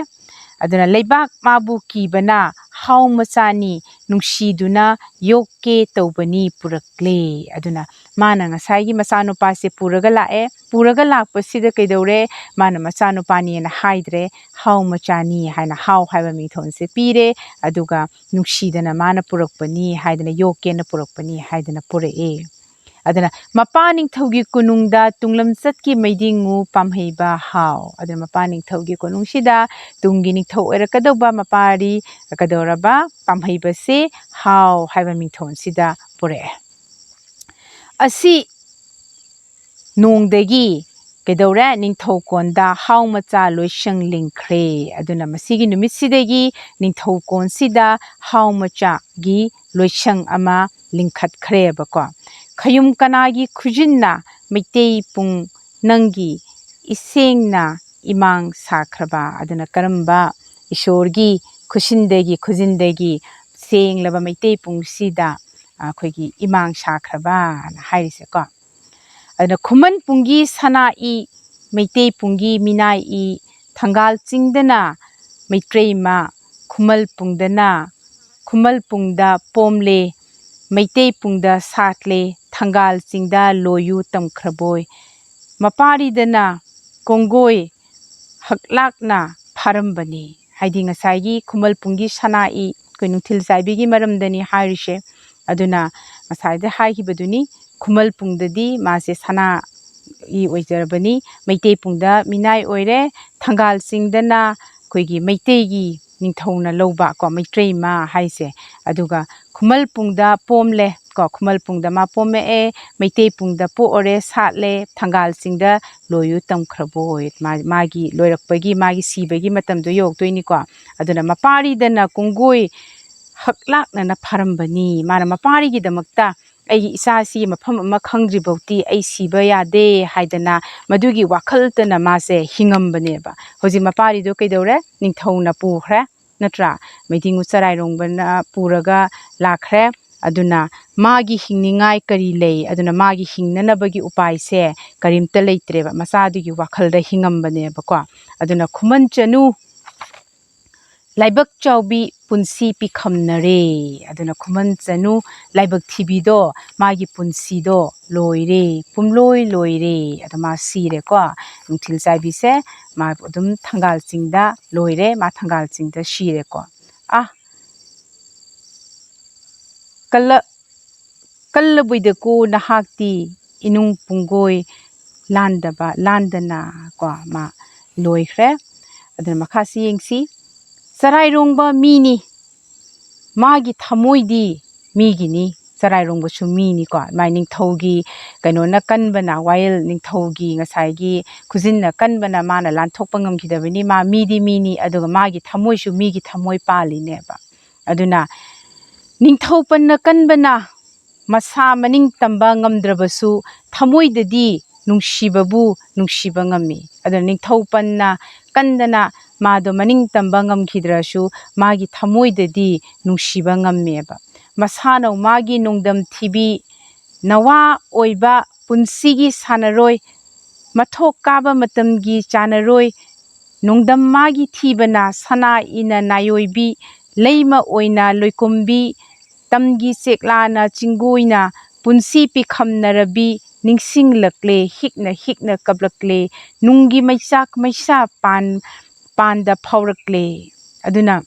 ꯑꯗꯨꯅ ꯂꯩꯕꯥꯛ ꯃꯥꯕꯨ ꯀꯤꯕꯅ ꯍꯥꯎ ꯃꯆꯥꯅꯤ, ꯅꯨꯡꯁꯤꯗꯨꯅ ꯌꯣꯛꯀꯦ ꯇꯧꯕꯅꯤ ꯄꯨꯔꯛꯂꯦ꯫ ꯑꯗꯨꯅ ꯃꯥꯅ ꯉꯁꯥꯏꯒꯤ ꯃꯆꯥꯅꯨꯄꯥꯁꯦ ꯄꯨꯔꯒ ꯂꯥꯛꯑꯦ꯫ ꯄꯨꯔꯒ ꯂꯥꯛꯄꯁꯤꯗ ꯀꯩꯗꯧꯔꯦ? ꯃꯥꯅ ꯃꯆꯥꯅꯨꯄꯥꯅꯦꯅ ꯍꯥꯏꯗ꯭ꯔꯦ, ꯍꯥꯎ ꯃꯆꯥꯅꯤ ꯍꯥꯏꯅ ꯍꯥꯎ ꯍꯥꯏꯕ ꯃꯤꯡꯊꯣꯟꯁꯦ ꯄꯤꯔꯦ꯫ ꯑꯗꯨꯒ ꯅꯨꯡꯁꯤꯗꯅ ꯃꯥꯅ ꯄꯨꯔꯛꯄꯅꯤ ꯍꯥꯏꯗꯅ, ꯌꯣꯛꯀꯦꯅ ꯄꯨꯔꯛꯄꯅꯤ ꯍꯥꯏꯗꯅ ꯄꯨꯔꯛꯑꯦ꯫ ꯑꯗꯨꯅ ꯃꯄꯥ ꯅꯤꯡꯊꯧꯒꯤ ꯀꯣꯅꯨꯡꯗ ꯇꯨꯡꯂꯝꯆꯠꯀꯤ ꯃꯩꯗꯤꯡꯉꯨ ꯄꯥꯝꯍꯩꯕ ꯍꯥꯎ꯫ ꯑꯗꯨꯅ ꯃꯄꯥ ꯅꯤꯡꯊꯧꯒꯤ ꯀꯣꯅꯨꯡꯁꯤꯗ ꯇꯨꯡꯒꯤ ꯅꯤꯡꯊꯧ ꯑꯣꯏꯔꯛꯀꯗꯧꯕ ꯃꯄꯥꯔꯤ ꯀꯩꯗꯧꯔꯕ ꯄꯥꯝꯍꯩꯕꯁꯦ ꯍꯥꯎ ꯍꯥꯏꯕ ꯃꯤꯡꯊꯣꯟꯁꯤꯗ ꯄꯨꯔꯛꯑꯦ꯫ ꯑꯁꯤ ꯅꯣꯡꯗꯒꯤ ꯀꯩꯗꯧꯔꯦ? ꯅꯤꯡꯊꯧꯀꯣꯟꯗ ꯍꯥꯎ ꯃꯆꯥ ꯂꯣꯏꯁꯪ ꯂꯤꯡꯈ꯭ꯔꯦ꯫ ꯑꯗꯨꯅ ꯃꯁꯤꯒꯤ ꯅꯨꯃꯤꯠꯁꯤꯗꯒꯤ ꯅꯤꯡꯊꯧꯀꯣꯟꯁꯤꯗ ꯍꯥꯎ ꯃꯆꯥꯒꯤ ꯂꯣꯏꯁꯪ ꯑꯃ ꯂꯤꯡꯈꯠꯈ꯭ꯔꯦꯕꯀꯣ꯫ ꯈꯌꯨꯝ ꯀꯅꯥꯒꯤ ꯈꯨꯖꯤꯟꯅ ꯃꯩꯇꯩ ꯄꯨꯡ ꯅꯪꯒꯤ ꯏꯁꯦꯡꯅ ꯏꯃꯥꯡ ꯁꯥꯈ꯭ꯔꯕ? ꯑꯗꯨꯅ ꯀꯔꯝꯕ ꯏꯁꯣꯔꯒꯤ ꯈꯨꯁꯤꯟꯗꯒꯤ, ꯈꯨꯖꯤꯟꯗꯒꯤ ꯁꯦꯡꯂꯕ ꯃꯩꯇꯩ ꯄꯨꯡꯁꯤꯗ ꯑꯩꯈꯣꯏꯒꯤ ꯏꯃꯥꯡ ꯁꯥꯈ꯭ꯔꯕꯅ ꯍꯥꯏꯔꯤꯁꯦꯀꯣ꯫ ꯑꯗꯨꯅ ꯈꯨꯃꯟ ꯄꯨꯡꯒꯤ ꯁꯅꯥꯏ, ꯃꯩꯇꯩ ꯄꯨꯡꯒꯤ ꯃꯤꯅꯥꯏ ꯏ, ꯊꯪꯒꯥꯜ ꯆꯤꯡꯗꯅ ꯃꯩꯇ꯭ꯔꯩꯃ, ꯈꯨꯃꯜ ꯄꯨꯡꯗꯅ, ꯈꯨꯃꯜ ꯄꯨꯡꯗ ꯄꯣꯝꯂꯦ, ꯃꯩꯇꯩ ꯄꯨꯡꯗ ꯁꯥꯠꯂꯦ, ꯊꯪꯒꯥꯜ ꯆꯤꯡꯗ ꯂꯣꯏꯌꯨ ꯇꯝꯈ꯭ꯔꯕꯣꯏ꯫ ꯃꯄꯥꯔꯤꯗꯅ ꯀꯣꯡꯒꯣꯏ ꯍꯛꯂꯥꯛꯅ ꯐꯥꯔꯝꯕꯅꯤ꯫ ꯍꯥꯏꯗꯤ ꯉꯁꯥꯏꯒꯤ ꯈꯨꯃꯜ ꯄꯨꯡꯒꯤ ꯁꯅꯥꯏ ꯑꯩꯈꯣꯏ ꯅꯨꯡꯊꯤꯜ ꯆꯥꯏꯕꯤꯒꯤ ꯃꯔꯝꯗꯅꯤ ꯍꯥꯏꯔꯤꯁꯦ꯫ ꯑꯗꯨꯅ ꯉꯁꯥꯏꯗ ꯍꯥꯏꯈꯤꯕꯗꯨꯅꯤ, ꯈꯨꯃꯜ ꯄꯨꯡꯗꯗꯤ ꯃꯥꯁꯦ ꯁꯅꯥ ꯏ ꯑꯣꯏꯖꯔꯕꯅꯤ꯫ ꯃꯩꯇꯩ ꯄꯨꯡꯗ ꯃꯤꯅꯥꯏ ꯑꯣꯏꯔꯦ꯫ ꯊꯪꯒꯥꯜ ꯆꯤꯡꯗꯅ ꯑꯩꯈꯣꯏꯒꯤ ꯃꯩꯇꯩꯒꯤ ꯅꯤꯡꯊꯧꯅ ꯂꯧꯕ ꯀꯣ, ꯃꯩꯇ꯭ꯔꯩꯃ ꯍꯥꯏꯁꯦ꯫ ꯑꯗꯨꯒ ꯈꯨꯃꯜ ꯄꯨꯡꯗ ꯄꯣꯝꯂꯦ ꯀꯣ, ꯈꯨꯃꯜ ꯄꯨꯡꯗ ꯃꯥ ꯄꯣꯝꯃꯛꯑꯦ, ꯃꯩꯇꯩ ꯄꯨꯡꯗ ꯄꯣꯛꯑꯔꯦ, ꯁꯥꯠꯂꯦ, ꯊꯪꯒꯥꯜ ꯆꯤꯡꯗ ꯂꯣꯏꯌꯨ ꯇꯝꯈ꯭ꯔꯕꯣꯏ꯫ ꯃꯥ-, ꯃꯥꯒꯤ ꯂꯣꯏꯔꯛꯄꯒꯤ, ꯃꯥꯒꯤ ꯁꯤꯕꯒꯤ ꯃꯇꯝꯗꯣ ꯌꯧꯔꯛꯇꯣꯏꯅꯤꯀꯣ꯫ ꯑꯗꯨꯅ ꯃꯄꯥꯔꯤꯗꯅ ꯀꯣꯡꯒꯣꯏ ꯍꯛꯂꯥꯛꯅꯅ ꯐꯥꯔꯝꯕꯅꯤ꯫ ꯃꯥꯅ ꯃꯄꯥꯔꯤꯒꯤꯗꯃꯛꯇ ꯑꯩꯒꯤ ꯏꯆꯥꯁꯤ ꯃꯐꯝ ꯑꯃ ꯈꯪꯗ꯭ꯔꯤꯐꯥꯎꯗꯤ ꯑꯩ ꯁꯤꯕ ꯌꯥꯗꯦ ꯍꯥꯏꯗꯅ ꯃꯗꯨꯒꯤ ꯋꯥꯈꯜꯇꯅ ꯃꯥꯁꯦ ꯍꯤꯡꯉꯝꯕꯅꯦꯕ꯫ ꯍꯧꯖꯤꯛ ꯃꯄꯥꯔꯤꯗꯣ ꯀꯩꯗꯧꯔꯦ? ꯅꯤꯡꯊꯧꯅ ꯄꯨꯈ꯭ꯔꯦ, ꯅꯠꯇ꯭ꯔꯥ? ꯃꯩꯗꯤꯡꯉꯨ ꯆꯔꯥꯏꯔꯣꯡꯕꯅ ꯄꯨꯔꯒ ꯂꯥꯛꯈ꯭ꯔꯦ꯫ ꯑꯗꯨꯅ ꯃꯥꯒꯤ ꯍꯤꯡꯅꯤꯡꯉꯥꯏ ꯀꯔꯤ ꯂꯩ? ꯑꯗꯨꯅ ꯃꯥꯒꯤ ꯍꯤꯡꯅꯅꯕꯒꯤ ꯎꯄꯥꯏꯁꯦ ꯀꯔꯤꯝꯇ ꯂꯩꯇ꯭ꯔꯦꯕ꯫ ꯃꯆꯥꯗꯨꯒꯤ ꯋꯥꯈꯜꯗ ꯍꯤꯡꯉꯝꯕꯅꯦꯕꯀꯣ꯫ ꯑꯗꯨꯅ ꯈꯨꯃꯟ ꯆꯅꯨ ꯂꯥꯏꯕꯛ ꯆꯥꯎꯕꯤ ꯄꯨꯟꯁꯤ ꯄꯤꯈꯝꯅꯔꯦ꯫ ꯑꯗꯨꯅ ꯈꯨꯃꯟ ꯆꯅꯨ ꯂꯥꯏꯕꯛ ꯊꯤꯕꯤꯗꯣ, ꯃꯥꯒꯤ ꯄꯨꯟꯁꯤꯗꯣ ꯂꯣꯏꯔꯦ, ꯄꯨꯝꯂꯣꯏ ꯂꯣꯏꯔꯦ꯫ ꯑꯗꯣ ꯃꯥ ꯁꯤꯔꯦꯀꯣ꯫ ꯅꯨꯡꯊꯤꯜ ꯆꯥꯏꯕꯤꯁꯦ ꯃꯥ ꯑꯗꯨꯝ ꯊꯪꯒꯥꯜ ꯆꯤꯡꯗ ꯂꯣꯏꯔꯦ, ꯃꯥ ꯊꯪꯒꯥꯜ ꯆꯤꯡꯗ ꯁꯤꯔꯦꯀꯣ꯫ ꯑꯥ, ꯀꯜꯂ-, ꯀꯜꯂꯕꯣꯏꯗꯀꯣ ꯅꯍꯥꯛꯇꯤ ꯏꯅꯨꯡ ꯄꯨꯡꯒꯣꯏ ꯂꯥꯟꯗꯕ, ꯂꯥꯟꯗꯅ ꯀꯣ ꯃꯥ ꯂꯣꯏꯈ꯭ꯔꯦ꯫ ꯑꯗꯨꯅ ꯃꯈꯥꯁꯤ ꯌꯦꯡꯁꯤ꯫ ꯆꯔꯥꯏꯔꯣꯡꯕ ꯃꯤꯅꯤ, ꯃꯥꯒꯤ ꯊꯃꯣꯏꯗꯤ ꯃꯤꯒꯤꯅꯤ꯫ ꯆꯔꯥꯏꯔꯣꯡꯕꯁꯨ ꯃꯤꯅꯤꯀꯣ꯫ ꯃꯥꯏ ꯅꯤꯡꯊꯧꯒꯤ ꯀꯩꯅꯣꯅ ꯀꯟꯕꯅ, ꯋꯥꯌꯦꯜ ꯅꯤꯡꯊꯧꯒꯤ ꯉꯁꯥꯏꯒꯤ ꯈꯨꯖꯤꯟꯅ ꯀꯟꯕꯅ ꯃꯥꯅ ꯂꯥꯟꯊꯣꯛꯄ ꯉꯝꯈꯤꯗꯕꯅꯤ꯫ ꯃꯥ ꯃꯤꯗꯤ ꯃꯤꯅꯤ, ꯑꯗꯨꯒ ꯃꯥꯒꯤ ꯊꯃꯣꯏꯁꯨ ꯃꯤꯒꯤ ꯊꯃꯣꯏ ꯄꯥꯜꯂꯤꯅꯦꯕ꯫ ꯑꯗꯨꯅ ꯅꯤꯡꯊꯧ ꯄꯟꯅ ꯀꯟꯕꯅ ꯃꯁꯥ ꯃꯅꯤꯡ ꯇꯝꯕ ꯉꯝꯗ꯭ꯔꯕꯁꯨ ꯊꯃꯣꯏꯗꯗꯤ ꯅꯨꯡꯁꯤꯕꯕꯨ ꯅꯨꯡꯁꯤꯕ ꯉꯝꯃꯤ꯫ ꯑꯗꯨꯅ ꯅꯤꯡꯊꯧ ꯄꯟꯅ ꯀꯟꯗꯅ ꯃꯥꯗꯣ ꯃꯅꯤꯡ ꯇꯝꯕ ꯉꯝꯈꯤꯗ꯭ꯔꯁꯨ ꯃꯥꯒꯤ ꯊꯃꯣꯏꯗꯗꯤ ꯅꯨꯡꯁꯤꯕ ꯉꯝꯃꯦꯕ꯫ ꯃꯁꯥꯅꯧ ꯃꯥꯒꯤ ꯅꯣꯡꯗꯝ ꯊꯤꯕꯤ, ꯅꯋꯥ ꯑꯣꯏꯕ ꯄꯨꯟꯁꯤꯒꯤ ꯁꯥꯟꯅꯔꯣꯏ, ꯃꯊꯣꯛ ꯀꯥꯕ ꯃꯇꯝꯒꯤ ꯆꯥꯟꯅꯔꯣꯏ, ꯅꯣꯡꯗꯝ ꯃꯥꯒꯤ ꯊꯤꯕꯅ ꯁꯅꯥ ꯏꯅ ꯅꯥꯌꯣꯏꯕꯤ, ꯂꯩꯃ ꯑꯣꯏꯅ ꯂꯣꯏꯀꯨꯝꯕꯤ, ꯇꯝꯒꯤ ꯆꯦꯛꯂꯥꯅ ꯆꯤꯡꯒꯣꯏꯅ ꯄꯨꯟꯁꯤ ꯄꯤꯈꯝꯅꯔꯕꯤ, ꯅꯤꯡꯁꯤꯡꯂꯛꯂꯦ, ꯍꯤꯛꯅ ꯍꯤꯛꯅ ꯀꯞꯂꯛꯂꯦ, ꯅꯨꯡꯒꯤ ꯃꯩꯆꯥꯛ ꯃꯩꯁꯥ ꯄꯥꯟ-, ꯄꯥꯟꯗ ꯐꯥꯎꯔꯛꯂꯦ꯫ ꯑꯗꯨꯅ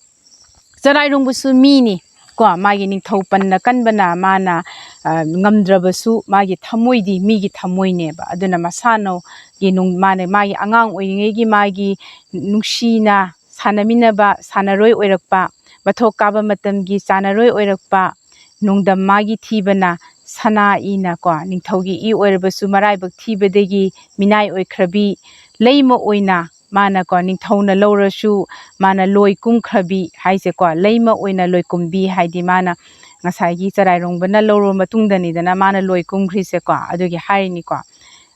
ꯆꯔꯥꯏꯔꯣꯡꯕꯁꯨ ꯃꯤꯅꯤ ꯀꯣ, ꯃꯥꯒꯤ ꯅꯤꯡꯊꯧ ꯄꯟꯅ ꯀꯟꯕꯅ ꯃꯥꯅ, ꯑ, ꯉꯝꯗ꯭ꯔꯕꯁꯨ ꯃꯥꯒꯤ ꯊꯃꯣꯏꯗꯤ ꯃꯤꯒꯤ ꯊꯃꯣꯏꯅꯦꯕ꯫ ꯑꯗꯨꯅ ꯃꯁꯥꯅꯧꯒꯤ ꯅꯨꯡ-, ꯃꯥꯅ ꯃꯥꯒꯤ ꯑꯉꯥꯡ ꯑꯣꯏꯔꯤꯉꯩꯒꯤ ꯃꯥꯒꯤ ꯅꯨꯡꯁꯤꯅ ꯁꯥꯟꯅꯃꯤꯟꯅꯕ ꯁꯥꯟꯅꯔꯣꯏ ꯑꯣꯏꯔꯛꯄ, ꯃꯊꯣꯛ ꯀꯥꯕ ꯃꯇꯝꯒꯤ ꯆꯥꯟꯅꯔꯣꯏ ꯑꯣꯏꯔꯛꯄ, ꯅꯣꯡꯗꯝ ꯃꯥꯒꯤ ꯊꯤꯕꯅ ꯁꯅꯥ ꯏꯅ ꯀꯣ, ꯅꯤꯡꯊꯧꯒꯤ ꯏ ꯑꯣꯏꯔꯕꯁꯨ ꯃꯔꯥꯏꯕꯛ ꯊꯤꯕꯗꯒꯤ ꯃꯤꯅꯥꯏ ꯑꯣꯏꯈ꯭ꯔꯕꯤ, ꯂꯩꯃ ꯑꯣꯏꯅ ꯃꯥꯅ ꯀꯣ, ꯅꯤꯡꯊꯧꯅ ꯂꯧꯔꯁꯨ ꯃꯥꯅ ꯂꯣꯏ ꯀꯨꯝꯈ꯭ꯔꯕꯤ ꯍꯥꯏꯁꯦꯀꯣ, ꯂꯩꯃ ꯑꯣꯏꯅ ꯂꯣꯏ ꯀꯨꯝꯕꯤ ꯍꯥꯏꯗꯤ ꯃꯥꯅ ꯉꯁꯥꯏꯒꯤ ꯆꯔꯥꯏꯔꯣꯡꯕꯅ ꯂꯧꯔꯕ ꯃꯇꯨꯡꯗꯅꯤꯗꯅ ꯃꯥꯅ ꯂꯣꯏ ꯀꯨꯝꯈ꯭ꯔꯤꯁꯦꯀꯣ, ꯑꯗꯨꯒꯤ ꯍꯥꯏꯔꯤꯅꯤꯀꯣ꯫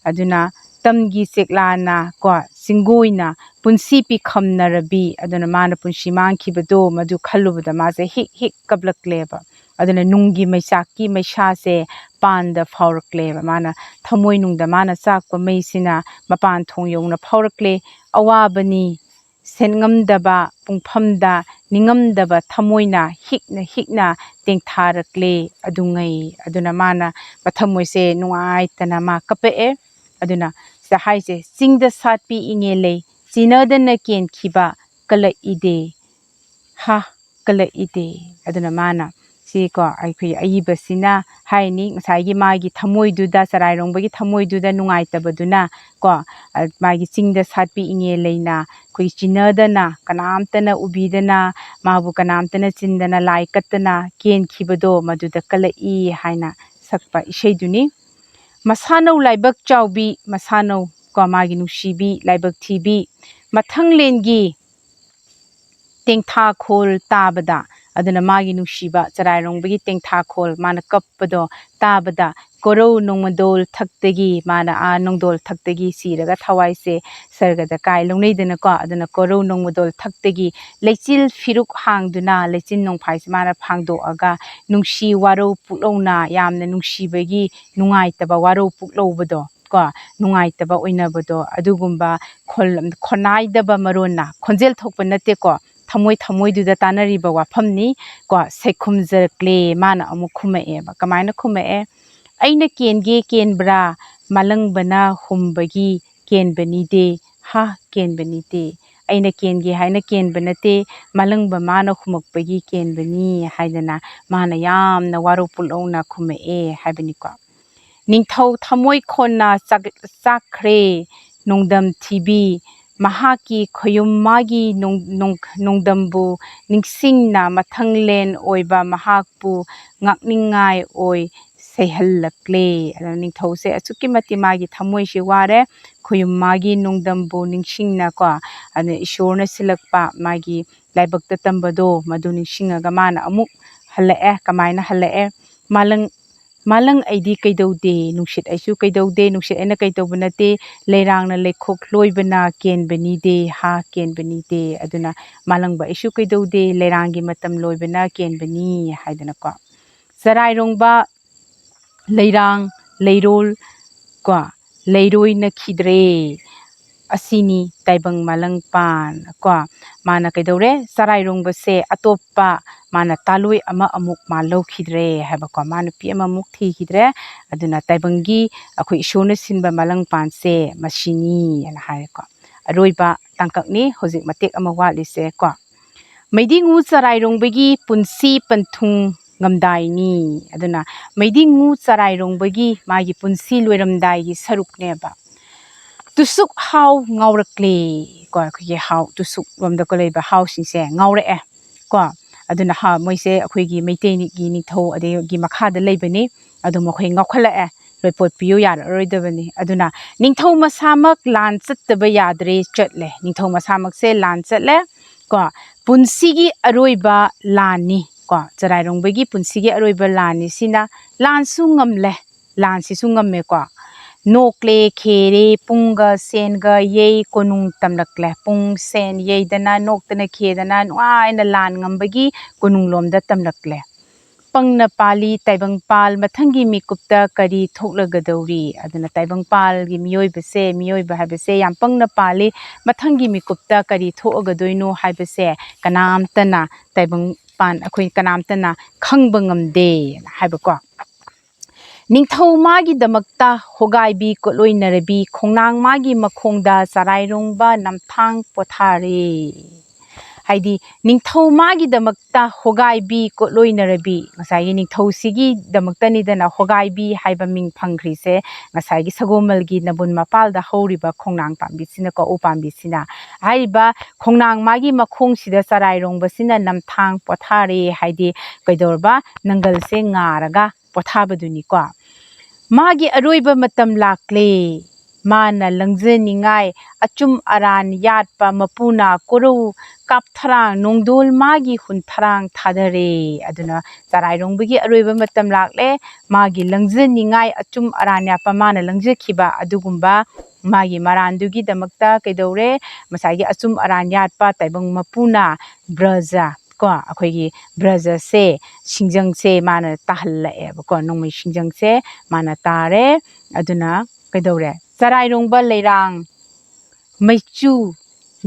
ꯑꯗꯨꯅ ꯇꯝꯒꯤ ꯆꯦꯛꯂꯥꯅ ꯀꯣ, ꯆꯤꯡꯒꯣꯏꯅ ꯄꯨꯟꯁꯤ ꯄꯤꯈꯝꯅꯔꯕꯤ, ꯑꯗꯨꯅ ꯃꯥꯅ ꯄꯨꯟꯁꯤ ꯃꯥꯡꯈꯤꯕꯗꯣ ꯃꯗꯨ ꯈꯜꯂꯨꯕꯗ ꯃꯥꯁꯦ ꯍꯤꯛ ꯍꯤꯛ ꯀꯞꯂꯛꯂꯦꯕ꯫ ꯑꯗꯨꯅ ꯅꯨꯡꯒꯤ ꯃꯩꯆꯥꯛꯀꯤ ꯃꯩꯁꯥꯁꯦ ꯄꯥꯟꯗ ꯐꯥꯎꯔꯛꯂꯦꯕ꯫ ꯃꯥꯅ ꯊꯃꯣꯏꯅꯨꯡꯗ ꯃꯥꯅ ꯆꯥꯛꯄ ꯃꯩꯁꯤꯅ ꯃꯄꯥꯟ ꯊꯣꯡ ꯌꯧꯅ ꯐꯥꯎꯔꯛꯂꯦ꯫ ꯑꯋꯥꯕꯅꯤ, ꯁꯦꯟꯉꯝꯗꯕ ꯄꯨꯡꯐꯝꯗ ꯅꯤꯡꯉꯝꯗꯕ ꯊꯃꯣꯏꯅ ꯍꯤꯛꯅ ꯍꯤꯛꯅ ꯇꯦꯡꯊꯥꯔꯛꯂꯦ ꯑꯗꯨꯉꯩ꯫ ꯑꯗꯨꯅ ꯃꯥꯅ ꯃꯊꯃꯣꯏꯁꯦ ꯅꯨꯡꯉꯥꯏꯇꯅ ꯃꯥ ꯀꯞꯄꯛꯑꯦ꯫ ꯑꯗꯨꯅ ꯁꯤꯗ ꯍꯥꯏꯁꯦ, "ꯆꯤꯡꯗ ꯁꯥꯠꯄꯤ ꯏꯉꯦꯜ ꯂꯩ, ꯆꯤꯟꯅꯗꯅ ꯀꯦꯟꯈꯤꯕ ꯀꯂꯛꯏꯗꯦ, ꯍꯥ, ꯀꯂꯛꯏꯗꯦ"꯫ ꯑꯗꯨꯅ ꯃꯥꯅ ꯁꯤ ꯀꯣ ꯑꯩꯈꯣꯏꯒꯤ ꯑꯏꯕꯁꯤꯅ ꯍꯥꯏꯅꯤ, ꯉꯁꯥꯏꯒꯤ ꯃꯥꯒꯤ ꯊꯃꯣꯏꯗꯨꯗ, ꯆꯔꯥꯏꯔꯣꯡꯕꯒꯤ ꯊꯃꯣꯏꯗꯨꯗ ꯅꯨꯡꯉꯥꯏꯇꯕꯗꯨꯅ ꯀꯣ, ꯑ, ꯃꯥꯒꯤ ꯆꯤꯡꯗ ꯁꯥꯠꯄꯤ ꯏꯉꯦꯜ ꯂꯩꯅ ꯑꯩꯈꯣꯏ ꯆꯤꯟꯅꯗꯅ, ꯀꯅꯥꯝꯇꯅ ꯎꯕꯤꯗꯅ, ꯃꯥꯕꯨ ꯀꯅꯥꯝꯇꯅ ꯆꯤꯟꯗꯅ ꯂꯥꯏ ꯀꯠꯇꯅ ꯀꯦꯟꯈꯤꯕꯗꯣ ꯃꯗꯨꯗ ꯀꯂꯛꯏ ꯍꯥꯏꯅ ꯁꯛꯄ ꯏꯁꯩꯗꯨꯅꯤ꯫ ꯃꯁꯥꯅꯧ ꯂꯥꯏꯕꯛ ꯆꯥꯎꯕꯤ, ꯃꯁꯥꯅꯧ ꯀꯣ ꯃꯥꯒꯤ ꯅꯨꯡꯁꯤꯕꯤ, ꯂꯥꯏꯕꯛ ꯊꯤꯕꯤ, ꯃꯊꯪꯂꯦꯟꯒꯤ ꯇꯦꯡꯊꯥꯈꯣꯜ ꯇꯥꯕꯗ, ꯑꯗꯨꯅ ꯃꯥꯒꯤ ꯅꯨꯡꯁꯤꯕ ꯆꯔꯥꯏꯔꯣꯡꯕꯒꯤ ꯇꯦꯡꯊꯥꯈꯣꯜ ꯃꯥꯅ ꯀꯞꯄꯗꯣ ꯇꯥꯕꯗ, ꯀꯣꯔꯧ ꯅꯣꯡꯃꯗꯣꯜ ꯊꯛꯇꯒꯤ, ꯃꯥꯅ ꯑꯥ ꯅꯣꯡꯗꯣꯜ ꯊꯛꯇꯒꯤ ꯁꯤꯔꯒ ꯊꯋꯥꯏꯁꯦ ꯁꯔꯒꯗ ꯀꯥꯏ ꯂꯧꯅꯩꯗꯅꯀꯣ꯫ ꯑꯗꯨꯅ ꯀꯣꯔꯧ ꯅꯣꯡꯃꯗꯣꯜ ꯊꯛꯇꯒꯤ ꯂꯩꯆꯤꯜ ꯐꯤꯔꯨꯛ ꯍꯥꯡꯗꯨꯅ, ꯂꯩꯆꯤꯟ ꯅꯣꯡꯐꯥꯏꯁꯦ ꯃꯥꯅ ꯐꯥꯡꯗꯣꯛꯑꯒ ꯅꯨꯡꯁꯤ ꯋꯥꯔꯧ ꯄꯨꯛꯂꯧꯅ, ꯌꯥꯝꯅ ꯅꯨꯡꯁꯤꯕꯒꯤ ꯅꯨꯡꯉꯥꯏꯇꯕ ꯋꯥꯔꯧ ꯄꯨꯛꯂꯧꯕꯗꯣ ꯀꯣ, ꯅꯨꯡꯉꯥꯏꯇꯕ ꯑꯣꯏꯅꯕꯗꯣ, ꯑꯗꯨꯒꯨꯝꯕ ꯈꯣꯜ-, ꯈꯣꯟꯅꯥꯏꯗꯕ ꯃꯔꯣꯟꯅ, ꯈꯣꯟꯖꯦꯜ ꯊꯣꯛꯄ ꯅꯠꯇꯦꯀꯣ, ꯊꯃꯣꯏ ꯊꯃꯣꯏꯗꯨꯗ ꯇꯥꯅꯔꯤꯕ ꯋꯥꯐꯝꯅꯤ ꯀꯣ꯫ ꯁꯦꯈꯨꯝꯖꯔꯛꯂꯦ, ꯃꯥꯅ ꯑꯃꯨꯛ ꯈꯨꯝꯃꯛꯑꯦꯕ꯫ ꯀꯃꯥꯏꯅ ꯈꯨꯝꯃꯛꯑꯦ? "ꯑꯩꯅ ꯀꯦꯟꯒꯦ ꯀꯦꯟꯕ꯭ꯔꯥ? ꯃꯥꯂꯪꯕꯅ ꯍꯨꯝꯕꯒꯤ ꯀꯦꯟꯕꯅꯤꯗꯦ, ꯍꯥ, ꯀꯦꯟꯕꯅꯤꯗꯦ꯫ ꯑꯩꯅ ꯀꯦꯟꯒꯦ ꯍꯥꯏꯅ ꯀꯦꯟꯕ ꯅꯠꯇꯦ, ꯃꯥꯂꯪꯕ ꯃꯥꯅ ꯍꯨꯝꯃꯛꯄꯒꯤ ꯀꯦꯟꯕꯅꯤ" ꯍꯥꯏꯗꯅ ꯃꯥꯅ ꯌꯥꯝꯅ ꯋꯥꯔꯧ ꯄꯨꯛꯂꯧꯅ ꯈꯨꯝꯃꯛꯑꯦ ꯍꯥꯏꯕꯅꯤꯀꯣ꯫ ꯅꯤꯡꯊꯧ ꯊꯃꯣꯏ ꯈꯣꯟꯅ ꯆꯥꯛ-, ꯆꯥꯛꯈ꯭ꯔꯦ ꯅꯣꯡꯗꯝ ꯊꯤꯕꯤ꯫ ꯃꯍꯥꯛꯀꯤ ꯈꯣꯌꯨꯝ ꯃꯥꯒꯤ ꯅꯣꯡ-, ꯅꯣꯡ-, ꯅꯣꯡꯗꯝꯕꯨ ꯅꯤꯡꯁꯤꯡꯅ ꯃꯊꯪꯂꯦꯟ ꯑꯣꯏꯕ ꯃꯍꯥꯛꯄꯨ ꯉꯥꯛꯅꯤꯡꯉꯥꯏ ꯑꯣꯏ ꯁꯩꯍꯜꯂꯛꯂꯦ꯫ ꯑꯗꯨꯅ ꯅꯤꯡꯊꯧꯁꯦ ꯑꯁꯨꯛꯀꯤ ꯃꯇꯤꯛ ꯃꯥꯒꯤ ꯊꯃꯣꯏꯁꯦ ꯋꯥꯔꯦ꯫ ꯈꯣꯌꯨꯝ ꯃꯥꯒꯤ ꯅꯣꯡꯗꯝꯕꯨ ꯅꯤꯡꯁꯤꯡꯅꯀꯣ, ꯑꯗꯨꯅ ꯏꯁꯣꯔꯅ ꯁꯤꯜꯂꯛꯄ ꯃꯥꯒꯤ ꯂꯥꯏꯕꯛꯇ ꯇꯝꯕꯗꯣ ꯃꯗꯨ ꯅꯤꯡꯁꯤꯡꯉꯒ ꯃꯥꯅ ꯑꯃꯨꯛ ꯍꯜꯂꯛꯑꯦ꯫ ꯀꯃꯥꯏꯅ ꯍꯜꯂꯛꯑꯦ? "ꯃꯥꯂꯪ, ꯃꯥꯂꯪ ꯑꯩꯗꯤ ꯀꯩꯗꯧꯗꯦ, ꯅꯨꯡꯁꯤꯠ ꯑꯩꯁꯨ ꯀꯩꯗꯧꯗꯦ, ꯅꯨꯡꯁꯤꯠ ꯑꯩꯅ ꯀꯩꯗꯧꯕ ꯅꯠꯇꯦ, ꯂꯩꯔꯥꯡꯅ ꯂꯩꯈꯣꯛ ꯂꯣꯏꯕꯅ ꯀꯦꯟꯕꯅꯤꯗꯦ, ꯍꯥ, ꯀꯦꯟꯕꯅꯤꯗꯦ꯫ ꯑꯗꯨꯅ ꯃꯥꯂꯪꯕ ꯑꯩꯁꯨ ꯀꯩꯗꯧꯗꯦ, ꯂꯩꯔꯥꯡꯒꯤ ꯃꯇꯝ ꯂꯣꯏꯕꯅ ꯀꯦꯟꯕꯅꯤ" ꯍꯥꯏꯗꯅꯀꯣ꯫ ꯆꯔꯥꯏꯔꯣꯡꯕ, ꯂꯩꯔꯥꯡ, ꯂꯩꯔꯣꯜ ꯀꯣ, ꯂꯩꯔꯣꯏꯅꯈꯤꯗ꯭ꯔꯦ꯫ ꯑꯁꯤꯅꯤ ꯇꯥꯏꯕꯪ ꯃꯥꯂꯪꯄꯥꯟ ꯀꯣ꯫ ꯃꯥꯅ ꯀꯩꯗꯧꯔꯦ? ꯆꯔꯥꯏꯔꯣꯡꯕꯁꯦ ꯑꯇꯣꯞꯄ ꯃꯥꯅ ꯇꯥꯂꯣꯏ ꯑꯃ ꯑꯃꯨꯛ ꯃꯥ ꯂꯧꯈꯤꯗ꯭ꯔꯦ ꯍꯥꯏꯕꯀꯣ꯫ ꯃꯥ ꯅꯨꯄꯤ ꯑꯃꯃꯨꯛ ꯊꯤꯈꯤꯗ꯭ꯔꯦ꯫ ꯑꯗꯨꯅ ꯇꯥꯏꯕꯪꯒꯤ ꯑꯩꯈꯣꯏ ꯏꯁꯣꯔꯅ ꯁꯤꯟꯕ ꯃꯥꯂꯪꯄꯥꯟꯁꯦ ꯃꯁꯤꯅꯤ ꯍꯥꯏꯅ ꯍꯥꯏꯔꯦꯀꯣ꯫ ꯑꯔꯣꯏꯕ ꯇꯥꯡꯀꯛꯅꯤ ꯍꯧꯖꯤꯛ ꯃꯇꯦꯛ ꯑꯃ ꯋꯥꯠꯂꯤꯁꯦ ꯀꯣ꯫ ꯃꯩꯗꯤꯉꯨ ꯆꯔꯥꯏꯔꯣꯡꯕꯒꯤ ꯄꯨꯟꯁꯤ ꯄꯟꯊꯨꯡ ꯉꯝꯗꯥꯏꯅꯤ꯫ ꯑꯗꯨꯅ ꯃꯩꯗꯤꯉꯨ ꯆꯔꯥꯏꯔꯣꯡꯕꯒꯤ ꯃꯥꯒꯤ ꯄꯨꯟꯁꯤ ꯂꯣꯏꯔꯝꯗꯥꯏꯒꯤ ꯁꯔꯨꯛꯅꯦꯕ꯫ ꯇꯨꯁꯨꯛ ꯍꯥꯎ ꯉꯥꯎꯔꯛꯂꯦ ꯀꯣ꯫ ꯑꯩꯈꯣꯏꯒꯤ ꯍꯥꯎ, ꯇꯨꯁꯨꯛ ꯂꯣꯝꯗꯀꯣ ꯂꯩꯕ ꯍꯥꯎꯁꯤꯡꯁꯦ ꯉꯥꯎꯔꯛꯑꯦ ꯀꯣ꯫ ꯑꯗꯨꯅ ꯍꯥ, ꯃꯣꯏꯁꯦ ꯑꯩꯈꯣꯏꯒꯤ ꯃꯩꯇꯩꯒꯤ ꯅꯤꯡꯊꯧ ꯑꯗꯒꯤ ꯃꯈꯥꯗ ꯂꯩꯕꯅꯤ꯫ ꯑꯗꯨ ꯃꯈꯣꯏ ꯉꯥꯎꯈꯠꯂꯛꯑꯦ, ꯂꯣꯏꯄꯣꯠꯄꯤꯌꯨ ꯌꯥꯔꯛꯑꯔꯣꯏꯗꯕꯅꯤ꯫ ꯑꯗꯨꯅ ꯅꯤꯡꯊꯧ ꯃꯁꯥꯃꯛ ꯂꯥꯟ ꯆꯠꯇꯕ ꯌꯥꯗ꯭ꯔꯦ, ꯆꯠꯂꯦ꯫ ꯅꯤꯡꯊꯧ ꯃꯁꯥꯃꯛꯁꯦ ꯂꯥꯟ ꯆꯠꯂꯦ ꯀꯣ꯫ ꯄꯨꯟꯁꯤꯒꯤ ꯑꯔꯣꯏꯕ ꯂꯥꯟꯅꯤ ꯀꯣ꯫ ꯆꯔꯥꯏꯔꯣꯡꯕꯒꯤ ꯄꯨꯟꯁꯤꯒꯤ ꯑꯔꯣꯏꯕ ꯂꯥꯟꯅꯤ ꯁꯤꯅ꯫ ꯂꯥꯟꯁꯨ ꯉꯝꯂꯦ, ꯂꯥꯟꯁꯤꯁꯨ ꯉꯝꯃꯦꯀꯣ꯫ ꯅꯣꯛꯂꯦ ꯈꯦꯔꯦ ꯄꯨꯡꯒ ꯁꯦꯟꯒ ꯌꯩ ꯀꯣꯅꯨꯡ ꯇꯝꯂꯛꯂꯦ꯫ ꯄꯨꯡ ꯁꯦꯟ ꯌꯩꯗꯅ ꯅꯣꯛꯇꯅ ꯈꯦꯗꯅ ꯅꯨꯡꯉꯥꯏꯅ ꯂꯥꯟ ꯉꯝꯕꯒꯤ ꯀꯣꯅꯨꯡꯂꯣꯝꯗ ꯇꯝꯂꯛꯂꯦ꯫ ꯄꯪꯅ ꯄꯥꯜꯂꯤ ꯇꯥꯏꯕꯪ ꯄꯥꯜ ꯃꯊꯪꯒꯤ ꯃꯤꯀꯨꯞꯇ ꯀꯔꯤ ꯊꯣꯛꯂꯒꯗꯧꯔꯤ? ꯑꯗꯨꯅ ꯇꯥꯏꯕꯪ ꯄꯥꯜꯒꯤ ꯃꯤꯑꯣꯏꯕꯁꯦ, ꯃꯤꯑꯣꯏꯕ ꯍꯥꯏꯕꯁꯦ ꯌꯥꯝ ꯄꯪꯅ ꯄꯥꯜꯂꯤ꯫ ꯃꯊꯪꯒꯤ ꯃꯤꯀꯨꯞꯇ ꯀꯔꯤ ꯊꯣꯛꯑꯒꯗꯣꯏꯅꯣ ꯍꯥꯏꯕꯁꯦ ꯀꯅꯥꯝꯇꯅ, ꯇꯥꯏꯕꯪ ꯄꯥꯟ ꯑꯩꯈꯣꯏ ꯀꯅꯥꯝꯇꯅ ꯈꯪꯕ ꯉꯝꯗꯦꯅ ꯍꯥꯏꯕꯀꯣ꯫ ꯅꯤꯡꯊꯧ ꯃꯥꯒꯤꯗꯃꯛꯇ ꯍꯣꯒꯥꯏꯕꯤ ꯀꯣꯠꯂꯣꯏꯅꯔꯕꯤ ꯈꯣꯡꯅꯥꯡ ꯃꯥꯒꯤ ꯃꯈꯣꯡꯗ ꯆꯔꯥꯏꯔꯣꯡꯕ ꯅꯝꯊꯥꯡ ꯄꯣꯊꯥꯔꯦ꯫ ꯍꯥꯏꯗꯤ ꯅꯤꯡꯊꯧ ꯃꯥꯒꯤꯗꯃꯛꯇ ꯍꯣꯒꯥꯏꯕꯤ ꯀꯣꯠꯂꯣꯏꯅꯔꯕꯤ, ꯉꯁꯥꯏꯒꯤ ꯅꯤꯡꯊꯧꯁꯤꯒꯤꯗꯃꯛꯇꯅꯤꯗꯅ ꯍꯣꯒꯥꯏꯕꯤ ꯍꯥꯏꯕ ꯃꯤꯡ ꯐꯪꯈ꯭ꯔꯤꯁꯦ, ꯉꯁꯥꯏꯒꯤ ꯁꯒꯣꯃꯜꯒꯤ ꯅꯕꯨꯟ ꯃꯄꯥꯜꯗ ꯍꯧꯔꯤꯕ ꯈꯣꯡꯅꯥꯡ ꯄꯥꯝꯕꯤꯁꯤꯅꯀꯣ, ꯎ ꯄꯥꯝꯕꯤꯁꯤꯅ꯫ ꯍꯥꯏꯔꯤꯕ ꯈꯣꯡꯅꯥꯡ ꯃꯥꯒꯤ ꯃꯈꯣꯡꯁꯤꯗ ꯆꯔꯥꯏꯔꯣꯡꯕꯁꯤꯅ ꯅꯝꯊꯥꯡ ꯄꯣꯊꯥꯔꯦ, ꯍꯥꯏꯗꯤ ꯀꯩꯗꯧꯔꯕ? ꯅꯪꯒꯜꯁꯦ ꯉꯥꯔꯒ ꯄꯣꯊꯥꯕꯗꯨꯅꯤꯀꯣ꯫ ꯃꯥꯒꯤ ꯑꯔꯣꯏꯕ ꯃꯇꯝ ꯂꯥꯛꯂꯦ꯫ ꯃꯥꯅ ꯂꯪꯖꯅꯤꯡꯉꯥꯏ ꯑꯆꯨꯝ ꯑꯔꯥꯟ ꯌꯥꯠꯄ ꯃꯄꯨꯅ ꯀꯣꯔꯧ ꯀꯥꯞꯊꯔꯥꯡ ꯅꯣꯡꯗꯣꯜ ꯃꯥꯒꯤ ꯍꯨꯟꯊꯔꯥꯡ ꯊꯥꯗꯔꯦ꯫ ꯑꯗꯨꯅ ꯆꯔꯥꯏꯔꯣꯡꯕꯒꯤ ꯑꯔꯣꯏꯕ ꯃꯇꯝ ꯂꯥꯛꯂꯦ꯫ ꯃꯥꯒꯤ ꯂꯪꯖꯅꯤꯡꯉꯥꯏ ꯑꯆꯨꯝ ꯑꯔꯥꯟ ꯌꯥꯠꯄ ꯃꯥꯅ ꯂꯪꯖꯈꯤꯕ ꯑꯗꯨꯒꯨꯝꯕ ꯃꯥꯒꯤ ꯃꯔꯥꯟꯗꯨꯒꯤꯗꯃꯛꯇ ꯀꯩꯗꯧꯔꯦ? ꯉꯁꯥꯏꯒꯤ ꯑꯆꯨꯝ ꯑꯔꯥꯟ ꯌꯥꯠꯄ ꯇꯥꯏꯕꯪ ꯃꯄꯨꯅ ꯕ꯭ꯔꯖ ꯀꯣ, ꯑꯩꯈꯣꯏꯒꯤ ꯕ꯭ꯔꯖꯁꯦ, ꯁꯤꯡꯖꯪꯁꯦ ꯃꯥꯅ ꯇꯥꯍꯜꯂꯛꯑꯦꯕꯀꯣ꯫ ꯅꯣꯡꯃꯩ ꯁꯤꯡꯖꯪꯁꯦ ꯃꯥꯅ ꯇꯥꯔꯦ꯫ ꯑꯗꯨꯅ ꯀꯩꯗꯧꯔꯦ? ꯆꯔꯥꯏꯔꯣꯡꯕ ꯂꯩꯔꯥꯡ ꯃꯩꯆꯨ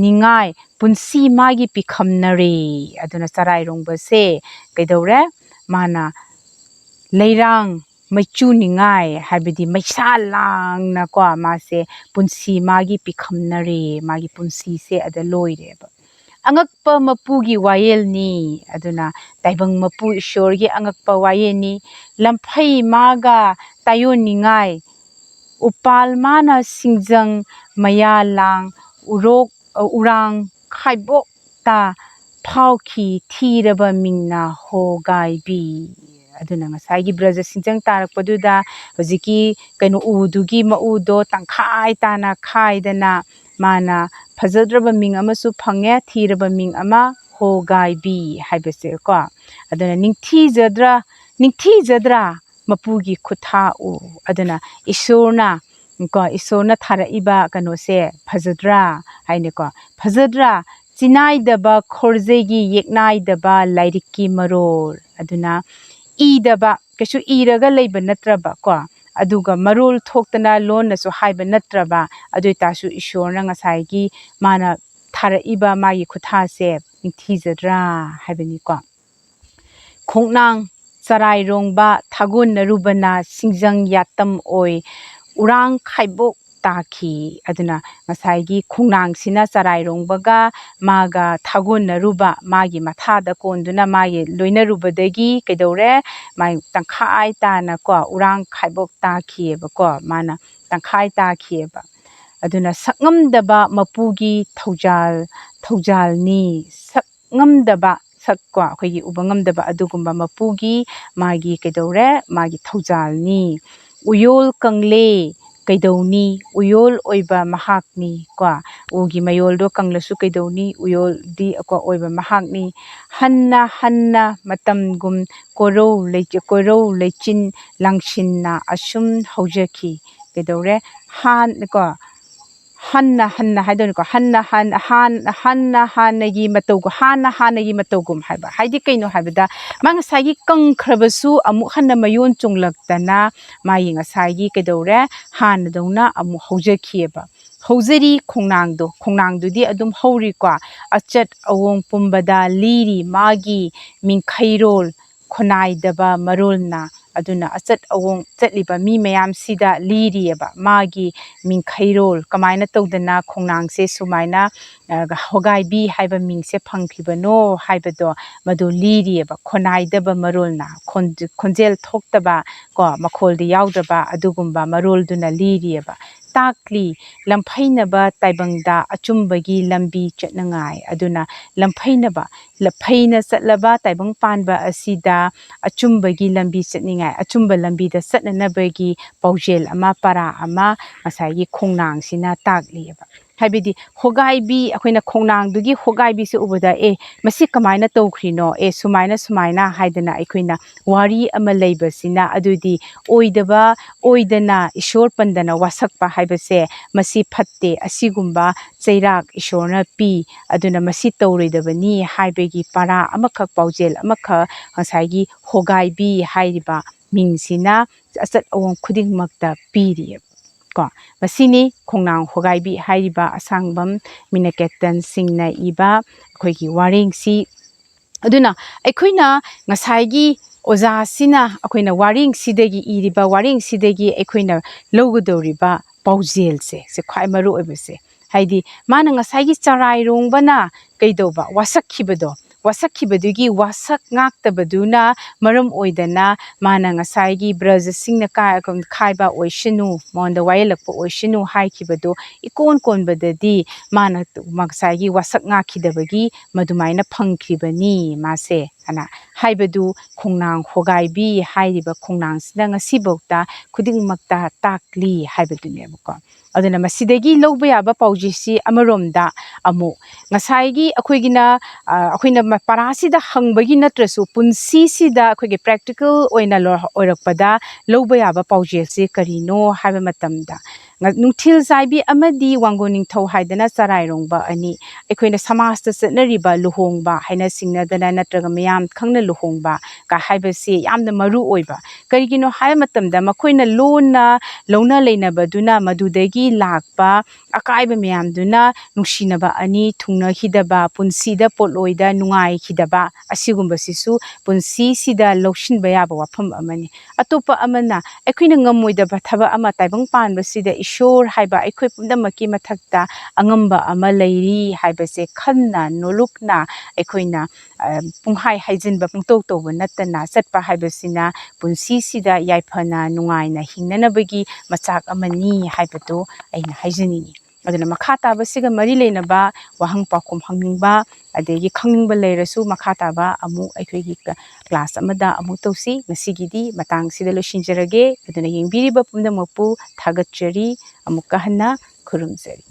ꯅꯤꯡꯉꯥꯏ ꯄꯨꯟꯁꯤ ꯃꯥꯒꯤ ꯄꯤꯈꯝꯅꯔꯦ꯫ ꯑꯗꯨꯅ ꯆꯔꯥꯏꯔꯣꯡꯕꯁꯦ ꯀꯩꯗꯧꯔꯦ? ꯃꯥꯅ ꯂꯩꯔꯥꯡ ꯃꯩꯆꯨ ꯅꯤꯡꯉꯥꯏ, ꯍꯥꯏꯕꯗꯤ ꯃꯩꯁꯥ ꯂꯥꯡꯅꯀꯣ, ꯃꯥꯁꯦ ꯄꯨꯟꯁꯤ ꯃꯥꯒꯤ ꯄꯤꯈꯝꯅꯔꯦ, ꯃꯥꯒꯤ ꯄꯨꯟꯁꯤꯁꯦ ꯑꯗ ꯂꯣꯏꯔꯦꯕ꯫ ꯑꯉꯛꯄ ꯃꯄꯨꯒꯤ ꯋꯥꯌꯦꯜꯅꯤ꯫ ꯑꯗꯨꯅ ꯇꯥꯏꯕꯪ ꯃꯄꯨ ꯏꯁꯣꯔꯒꯤ ꯑꯉꯛꯄ ꯋꯥꯌꯦꯜꯅꯤ꯫ ꯂꯝꯐꯩ ꯃꯥꯒ ꯇꯥꯏꯌꯣꯟꯅꯤꯡꯉꯥꯏ, ꯎꯄꯥꯜ ꯃꯥꯅ ꯁꯤꯡꯖꯪ ꯃꯌꯥ ꯂꯥꯡ, ꯎꯔꯣꯛ, ꯎꯔꯥꯡ ꯈꯥꯏꯕꯣꯛꯇ ꯐꯥꯎꯈꯤ ꯊꯤꯔꯕ ꯃꯤꯡꯅ ꯍꯣꯒꯥꯏꯕꯤ꯫ ꯑꯗꯨꯅ ꯉꯁꯥꯏꯒꯤ ꯕ꯭ꯔꯖ ꯁꯤꯡꯖꯪ ꯇꯥꯔꯛꯄꯗꯨꯗ ꯍꯧꯖꯤꯛꯀꯤ ꯀꯩꯅꯣ ꯎꯗꯨꯒꯤ ꯃꯎꯗꯣ ꯇꯪꯈꯥꯏ ꯇꯥꯅ ꯈꯥꯏꯗꯅ ꯃꯥꯅ ꯐꯖꯗ꯭ꯔꯕ ꯃꯤꯡ ꯑꯃꯁꯨ ꯐꯪꯉꯦ, ꯊꯤꯔꯕ ꯃꯤꯡ ꯑꯃ ꯍꯣꯒꯥꯏꯕꯤ ꯍꯥꯏꯕꯁꯦ ꯀꯣ꯫ ꯑꯗꯨꯅ ꯅꯤꯡꯊꯤꯖꯗ꯭ꯔꯥ, ꯅꯤꯡꯊꯤꯖꯗ꯭ꯔꯥ ꯃꯄꯨꯒꯤ ꯈꯨꯠꯊꯥ ꯎ꯫ ꯑꯗꯨꯅ ꯏꯁꯣꯔꯅ ꯀꯣ, ꯏꯁꯣꯔꯅ ꯊꯥꯔꯛꯏꯕ ꯀꯩꯅꯣꯁꯦ ꯐꯖꯗ꯭ꯔꯥ ꯍꯥꯏꯅꯀꯣ꯫ ꯐꯖꯗ꯭ꯔꯥ? ꯆꯤꯅꯥꯏꯗꯕ ꯈꯣꯔꯖꯩꯒꯤ ꯌꯦꯛꯅꯥꯏꯗꯕ ꯂꯥꯏꯔꯤꯛꯀꯤ ꯃꯔꯣꯜ꯫ ꯑꯗꯨꯅ ꯏꯗꯕ, ꯀꯩꯁꯨ ꯏꯔꯒ ꯂꯩꯕ ꯅꯠꯇ꯭ꯔꯕ ꯀꯣ, ꯑꯗꯨꯒ ꯃꯔꯣꯜ ꯊꯣꯛꯇꯅ ꯂꯣꯟꯅꯁꯨ ꯍꯥꯏꯕ ꯅꯠꯇ꯭ꯔꯕ, ꯑꯗꯨ ꯑꯣꯏꯇꯥꯔꯁꯨ ꯏꯁꯣꯔꯅ ꯉꯁꯥꯏꯒꯤ ꯃꯥꯅ ꯊꯥꯔꯛꯏꯕ ꯃꯥꯒꯤ ꯈꯨꯠꯊꯥꯁꯦ ꯅꯤꯡꯊꯤꯖꯗ꯭ꯔꯥ ꯍꯥꯏꯕꯅꯤꯀꯣ꯫ ꯈꯣꯡꯅꯥꯡ ꯆꯔꯥꯏꯔꯣꯡꯕ ꯊꯥꯒꯣꯟꯅꯔꯨꯕꯅ ꯁꯤꯡꯖꯪ ꯌꯥꯇꯝ ꯑꯣꯏ ꯎꯔꯥꯡ ꯈꯥꯏꯕꯣꯛ ꯇꯥꯈꯤ꯫ ꯑꯗꯨꯅ ꯉꯁꯥꯏꯒꯤ ꯈꯣꯡꯅꯥꯡꯁꯤꯅ ꯆꯔꯥꯏꯔꯣꯡꯕꯒ ꯃꯥꯒ ꯊꯥꯒꯣꯟꯅꯔꯨꯕ, ꯃꯥꯒꯤ ꯃꯊꯥꯗ ꯀꯣꯟꯗꯨꯅ ꯃꯥꯒꯤ ꯂꯣꯏꯅꯔꯨꯕꯗꯒꯤ ꯀꯩꯗꯧꯔꯦ? ꯃꯥꯒꯤ ꯇꯪꯈꯥꯏ ꯇꯥꯅꯀꯣ, ꯎꯔꯥꯡ ꯈꯥꯏꯕꯣꯛ ꯇꯥꯈꯤꯑꯕꯀꯣ, ꯃꯥꯅ ꯇꯪꯈꯥꯏ ꯇꯥꯈꯤꯑꯕ꯫ ꯑꯗꯨꯅ ꯁꯛꯉꯝꯗꯕ ꯃꯄꯨꯒꯤ ꯊꯧꯖꯥꯜ, ꯊꯧꯖꯥꯜꯅꯤ꯫ ꯁꯛꯉꯝꯗꯕ, ꯁꯛ ꯀꯣ, ꯑꯩꯈꯣꯏꯒꯤ ꯎꯕ ꯉꯝꯗꯕ ꯑꯗꯨꯒꯨꯝꯕ ꯃꯄꯨꯒꯤ ꯃꯥꯒꯤ ꯀꯩꯗꯧꯔꯦ? ꯃꯥꯒꯤ ꯊꯧꯖꯥꯜꯅꯤ꯫ ꯎꯌꯣꯜ ꯀꯪꯂꯦ ꯀꯩꯗꯧꯅꯤ? ꯎꯌꯣꯜ ꯑꯣꯏꯕ ꯃꯍꯥꯛꯅꯤ ꯀꯣ꯫ ꯎꯒꯤ ꯃꯌꯣꯜꯗꯣ ꯀꯪꯂꯁꯨ ꯀꯩꯗꯧꯅꯤ? ꯎꯌꯣꯜꯗꯤ ꯀꯣ ꯑꯣꯏꯕ ꯃꯍꯥꯛꯅꯤ꯫ ꯍꯟꯅ ꯍꯟꯅ ꯃꯇꯝꯒꯨꯝ ꯀꯣꯔꯧ ꯂꯩ-, ꯀꯣꯏꯔꯧ ꯂꯩꯆꯤꯟ ꯂꯥꯡꯁꯤꯟꯅ ꯑꯁꯨꯝ ꯍꯧꯖꯈꯤ꯫ ꯀꯩꯗꯧꯔꯦ? ꯍꯥꯟ-, ꯀꯣ, ꯍꯟꯅ ꯍꯟꯅ ꯍꯥꯏꯗꯣꯏꯅꯤꯀꯣ꯫ ꯍꯟꯅ ꯍꯟ-, ꯍꯥꯟ-, ꯍꯟꯅ ꯍꯥꯟꯅꯒꯤ ꯃꯇꯧꯒꯨꯝ, ꯍꯥꯟꯅ ꯍꯥꯟꯅꯒꯤ ꯃꯇꯧꯒꯨꯝ ꯍꯥꯏꯕ꯫ ꯍꯥꯏꯗꯤ ꯀꯩꯅꯣ ꯍꯥꯏꯕꯗ, ꯃꯥ ꯉꯁꯥꯏꯒꯤ ꯀꯪꯈ꯭ꯔꯕꯁꯨ ꯑꯃꯨꯛ ꯍꯟꯅ ꯃꯌꯣꯟ ꯆꯣꯡꯂꯛꯇꯅ ꯃꯥꯒꯤ ꯉꯁꯥꯏꯒꯤ ꯀꯩꯗꯧꯔꯦ? ꯍꯥꯟꯅꯗꯧꯅ ꯑꯃꯨꯛ ꯍꯧꯖꯈꯤꯑꯕ꯫ ꯍꯧꯖꯔꯤ ꯈꯣꯡꯅꯥꯡꯗꯣ, ꯈꯣꯡꯅꯥꯡꯗꯨꯗꯤ ꯑꯗꯨꯝ ꯍꯧꯔꯤꯀꯣ꯫ ꯑꯆꯠ ꯑꯋꯣꯡ ꯄꯨꯝꯕꯗ ꯂꯤꯔꯤ ꯃꯥꯒꯤ ꯃꯤꯡꯈꯩꯔꯣꯜ, ꯈꯣꯟꯅꯥꯏꯗꯕ ꯃꯔꯣꯜꯅ꯫ ꯑꯗꯨꯅ ꯑꯆꯠ ꯑꯋꯣꯡ ꯆꯠꯂꯤꯕ ꯃꯤ ꯃꯌꯥꯝꯁꯤꯗ ꯂꯤꯔꯤꯑꯕ ꯃꯥꯒꯤ ꯃꯤꯡꯈꯩꯔꯣꯜ, ꯀꯃꯥꯏꯅ ꯇꯧꯗꯅ ꯈꯣꯡꯅꯥꯡꯁꯦ ꯁꯨꯃꯥꯏꯅ, ꯑ, ꯍꯣꯒꯥꯏꯕꯤ ꯍꯥꯏꯕ ꯃꯤꯡꯁꯦ ꯐꯪꯈꯤꯕꯅꯣ ꯍꯥꯏꯕꯗꯣ ꯃꯗꯨ ꯂꯤꯔꯤꯑꯕ꯫ ꯈꯣꯟꯅꯥꯏꯗꯕ ꯃꯔꯣꯜꯅ, ꯈꯣꯟ-, ꯈꯣꯟꯖꯦꯜ ꯊꯣꯛꯇꯕ ꯀꯣ, ꯃꯈꯣꯜꯗꯤ ꯌꯥꯎꯗ꯭ꯔꯕ ꯑꯗꯨꯒꯨꯝꯕ ꯃꯔꯣꯜꯗꯨꯅ ꯂꯤꯔꯤꯑꯕ꯫ ꯇꯥꯛꯂꯤ, ꯂꯝꯐꯩꯅꯕ ꯇꯥꯏꯕꯪꯗ ꯑꯆꯨꯝꯕꯒꯤ ꯂꯝꯕꯤ ꯆꯠꯅꯉꯥꯏ꯫ ꯑꯗꯨꯅ ꯂꯝꯐꯩꯅꯕ, ꯂ-, ꯐꯩꯅ ꯆꯠꯂꯕ ꯇꯥꯏꯕꯪ ꯄꯥꯟꯕ ꯑꯁꯤꯗ ꯑꯆꯨꯝꯕꯒꯤ ꯂꯝꯕꯤ ꯆꯠꯅꯤꯡꯉꯥꯏ, ꯑꯆꯨꯝꯕ ꯂꯝꯕꯤꯗ ꯆꯠꯅꯅꯕꯒꯤ ꯄꯥꯎꯖꯦꯜ ꯑꯃ, ꯄꯔꯥ ꯑꯃ ꯉꯁꯥꯏꯒꯤ ꯈꯣꯡꯅꯥꯡꯁꯤꯅ ꯇꯥꯛꯂꯤꯑꯕ꯫ ꯍꯥꯏꯕꯗꯤ ꯍꯣꯒꯥꯏꯕꯤ, ꯑꯩꯈꯣꯏꯅ ꯈꯣꯡꯅꯥꯡꯗꯨꯒꯤ ꯍꯣꯒꯥꯏꯕꯤꯁꯦ ꯎꯕꯗ, "ꯑꯦ, ꯃꯁꯤ ꯀꯃꯥꯏꯅ ꯇꯧꯈ꯭ꯔꯤꯅꯣ? ꯑꯦ, ꯁꯨꯃꯥꯏꯅ, ꯁꯨꯃꯥꯏꯅ" ꯍꯥꯏꯗꯅ ꯑꯩꯈꯣꯏꯅ ꯋꯥꯔꯤ ꯑꯃ ꯂꯩꯕꯁꯤꯅ, ꯑꯗꯨꯗꯤ ꯑꯣꯏꯗꯕ, ꯑꯣꯏꯗꯅ ꯏꯁꯣꯔ ꯄꯟꯗꯅ ꯋꯥꯁꯛꯄ ꯍꯥꯏꯕꯁꯦ ꯃꯁꯤ ꯐꯠꯇꯦ, ꯑꯁꯤꯒꯨꯝꯕ ꯆꯩꯔꯥꯛ ꯏꯁꯣꯔꯅ ꯄꯤ, ꯑꯗꯨꯅ ꯃꯁꯤ ꯇꯧꯔꯣꯏꯗꯕꯅꯤ ꯍꯥꯏꯕꯒꯤ ꯄꯔꯥ ꯑꯃꯈꯛ, ꯄꯥꯎꯖꯦꯜ ꯑꯃꯈꯛ ꯉꯁꯥꯏꯒꯤ ꯍꯣꯒꯥꯏꯕꯤ ꯍꯥꯏꯔꯤꯕ ꯃꯤꯡꯁꯤꯅ ꯑꯆꯠ ꯑꯋꯣꯡ ꯈꯨꯗꯤꯡꯃꯛꯇ ꯄꯤꯔꯤꯑꯕ꯫ ꯀꯣ, ꯃꯁꯤꯅꯤ ꯈꯣꯡꯅꯥꯡ ꯍꯣꯒꯥꯏꯕꯤ ꯍꯥꯏꯔꯤꯕ ꯑꯁꯥꯡꯕꯝ ꯃꯤꯅꯀꯦꯇꯟ ꯁꯤꯡꯅ ꯏꯕ ꯑꯩꯈꯣꯏꯒꯤ ꯋꯥꯔꯦꯡꯁꯤ꯫ ꯑꯗꯨꯅ ꯑꯩꯈꯣꯏꯅ ꯉꯁꯥꯏꯒꯤ ꯑꯣꯖꯥꯁꯤꯅ ꯑꯩꯈꯣꯏꯅ ꯋꯥꯔꯦꯡꯁꯤꯗꯒꯤ, ꯏꯔꯤꯕ ꯋꯥꯔꯦꯡꯁꯤꯗꯒꯤ ꯑꯩꯈꯣꯏꯅ ꯂꯧꯒꯗꯧꯔꯤꯕ ꯄꯥꯎꯖꯦꯜꯁꯦ, ꯁꯤ ꯈ꯭ꯋꯥꯏ ꯃꯔꯨ ꯑꯣꯏꯕꯁꯦ꯫ ꯍꯥꯏꯗꯤ ꯃꯥꯅ ꯉꯁꯥꯏꯒꯤ ꯆꯔꯥꯏꯔꯣꯡꯕꯅ ꯀꯩꯗꯧꯕ? ꯋꯥꯁꯛꯈꯤꯕꯗꯣ, ꯋꯥꯁꯛꯈꯤꯕꯗꯨꯒꯤ ꯋꯥꯁꯛ ꯉꯥꯛꯇꯕꯗꯨꯅ ꯃꯔꯝ ꯑꯣꯏꯗꯅ ꯃꯥꯅ ꯉꯁꯥꯏꯒꯤ ꯕ꯭ꯔꯖꯁꯤꯡꯅ ꯀꯥ-, ꯈꯥꯏꯕ ꯑꯣꯏꯁꯅꯨ, ꯃꯉꯣꯟꯗ ꯋꯥꯌꯦꯜꯂꯛꯄ ꯑꯣꯏꯁꯅꯨ ꯍꯥꯏꯈꯤꯕꯗꯣ ꯏꯀꯣꯟ ꯀꯣꯟꯕꯗꯗꯤ ꯃꯥꯅ ꯉꯁꯥꯏꯒꯤ ꯋꯥꯁꯛ ꯉꯥꯛꯈꯤꯗꯕꯒꯤ ꯃꯗꯨꯃꯥꯏꯅ ꯐꯪꯈ꯭ꯔꯤꯕꯅꯤ ꯃꯥꯁꯦ, ꯑꯅ ꯍꯥꯏꯕꯗꯨ ꯈꯣꯡꯅꯥꯡ ꯍꯣꯒꯥꯏꯕꯤ ꯍꯥꯏꯔꯤꯕ ꯈꯣꯡꯅꯥꯡꯁꯤꯅ ꯉꯁꯤꯐꯥꯎꯗ ꯈꯨꯗꯤꯡꯃꯛꯇ ꯇꯥꯛꯂꯤ ꯍꯥꯏꯕꯗꯨꯅꯦꯕꯀꯣ꯫ ꯑꯗꯨꯅ ꯃꯁꯤꯗꯒꯤ ꯂꯧꯕ ꯌꯥꯕ ꯄꯥꯎꯖꯦꯜꯁꯤ ꯑꯃꯔꯣꯝꯗ ꯑꯃꯨꯛ ꯉꯁꯥꯏꯒꯤ ꯑꯩꯈꯣꯏꯒꯤꯅ, ꯑ, ꯑꯩꯈꯣꯏꯅ ꯃ-, ꯄꯔꯥꯁꯤꯗ ꯍꯪꯕꯒꯤ ꯅꯠꯇ꯭ꯔꯁꯨ ꯄꯨꯟꯁꯤꯁꯤꯗ ꯑꯩꯈꯣꯏꯒꯤ practical ꯑꯣꯏꯅ ꯂꯣ-, ꯑꯣꯏꯔꯛꯄꯗ ꯂꯧꯕ ꯌꯥꯕ ꯄꯥꯎꯖꯦꯜꯁꯤ ꯀꯔꯤꯅꯣ ꯍꯥꯏꯕ ꯃꯇꯝꯗ ꯅꯨꯡꯊꯤꯜ ꯆꯥꯏꯕꯤ ꯑꯃꯗꯤ ꯋꯥꯡꯒꯣꯟ ꯅꯤꯡꯊꯧ ꯍꯥꯏꯗꯅ ꯆꯔꯥꯏꯔꯣꯡꯕ ꯑꯅꯤ꯫ ꯑꯩꯈꯣꯏꯅ ꯁꯃꯥꯖꯇ ꯆꯠꯅꯔꯤꯕ ꯂꯨꯍꯣꯡꯕ ꯍꯥꯏꯅ ꯁꯤꯡꯅꯗꯅ ꯅꯠꯇ꯭ꯔꯒ ꯃꯌꯥꯝ ꯈꯪꯅ ꯂꯨꯍꯣꯡꯕ ꯀ ꯍꯥꯏꯕꯁꯤ ꯌꯥꯝꯅ ꯃꯔꯨ ꯑꯣꯏꯕ꯫ ꯀꯔꯤꯒꯤꯅꯣ ꯍꯥꯏꯕ ꯃꯇꯝꯗ ꯃꯈꯣꯏꯅ ꯂꯣꯟꯅ ꯂꯧꯅ ꯂꯩꯅꯕꯗꯨꯅ ꯃꯗꯨꯗꯒꯤ ꯂꯥꯛꯄ ꯑꯀꯥꯏꯕ ꯃꯌꯥꯝꯗꯨꯅ ꯅꯨꯡꯁꯤꯅꯕ ꯑꯅꯤ ꯊꯨꯡꯅꯈꯤꯗꯕ, ꯄꯨꯟꯁꯤꯗ ꯄꯣꯠꯂꯣꯏꯗ ꯅꯨꯡꯉꯥꯏꯈꯤꯗꯕ ꯑꯁꯤꯒꯨꯝꯕꯁꯤꯁꯨ ꯄꯨꯟꯁꯤꯁꯤꯗ ꯂꯧꯁꯤꯟꯕ ꯌꯥꯕ ꯋꯥꯐꯝ ꯑꯃꯅꯤ꯫ ꯑꯇꯣꯞꯄ ꯑꯃꯅ ꯑꯩꯈꯣꯏꯅ ꯉꯝꯃꯣꯏꯗꯕ ꯊꯕꯛ ꯑꯃ ꯇꯥꯏꯕꯪ ꯄꯥꯟꯕꯁꯤꯗ ꯏꯁꯣꯔ ꯍꯥꯏꯕ ꯑꯩꯈꯣꯏ ꯄꯨꯝꯅꯃꯛꯀꯤ ꯃꯊꯛꯇ ꯑꯉꯝꯕ ꯑꯃ ꯂꯩꯔꯤ ꯍꯥꯏꯕꯁꯦ ꯈꯟꯅ ꯅꯣꯂꯨꯛꯅ ꯑꯩꯈꯣꯏꯅ, ꯑ, ꯄꯨꯡꯍꯥꯏ ꯍꯥꯏꯖꯤꯟꯕ ꯄꯨꯡꯇꯧ ꯇꯧꯕ ꯅꯠꯇꯅ ꯆꯠꯄ ꯍꯥꯏꯕꯁꯤꯅ ꯄꯨꯟꯁꯤꯁꯤꯗ ꯌꯥꯏꯐꯅ ꯅꯨꯡꯉꯥꯏꯅ ꯍꯤꯡꯅꯅꯕꯒꯤ ꯃꯆꯥꯛ ꯑꯃꯅꯤ ꯍꯥꯏꯕꯗꯨ ꯑꯩꯅ ꯍꯥꯏꯖꯅꯤꯡꯏ꯫ ꯑꯗꯨꯅ ꯃꯈꯥ ꯇꯥꯕꯁꯤꯒ ꯃꯔꯤ ꯂꯩꯅꯕ ꯋꯥꯍꯪ ꯄꯥꯎꯈꯨꯝ ꯍꯪꯅꯤꯡꯕ ꯑꯗꯒꯤ ꯈꯪꯅꯤꯡꯕ ꯂꯩꯔꯁꯨ ꯃꯈꯥ ꯇꯥꯕ ꯑꯃꯨꯛ ꯑꯩꯈꯣꯏꯒꯤ ꯀ-, ꯀ꯭ꯂꯥꯁ ꯑꯃꯗ ꯑꯃꯨꯛ ꯇꯧꯁꯤ꯫ ꯉꯁꯤꯒꯤꯗꯤ ꯃꯇꯥꯡꯁꯤꯗ ꯂꯣꯏꯁꯤꯟꯖꯔꯒꯦ꯫ ꯑꯗꯨꯅ ꯌꯦꯡꯕꯤꯔꯤꯕ ꯄꯨꯝꯅꯃꯛꯄꯨ ꯊꯥꯒꯠꯆꯔꯤ꯫ ꯑꯃꯨꯛꯀ ꯍꯟꯅ ꯈꯨꯔꯨꯝꯖꯔꯤ꯫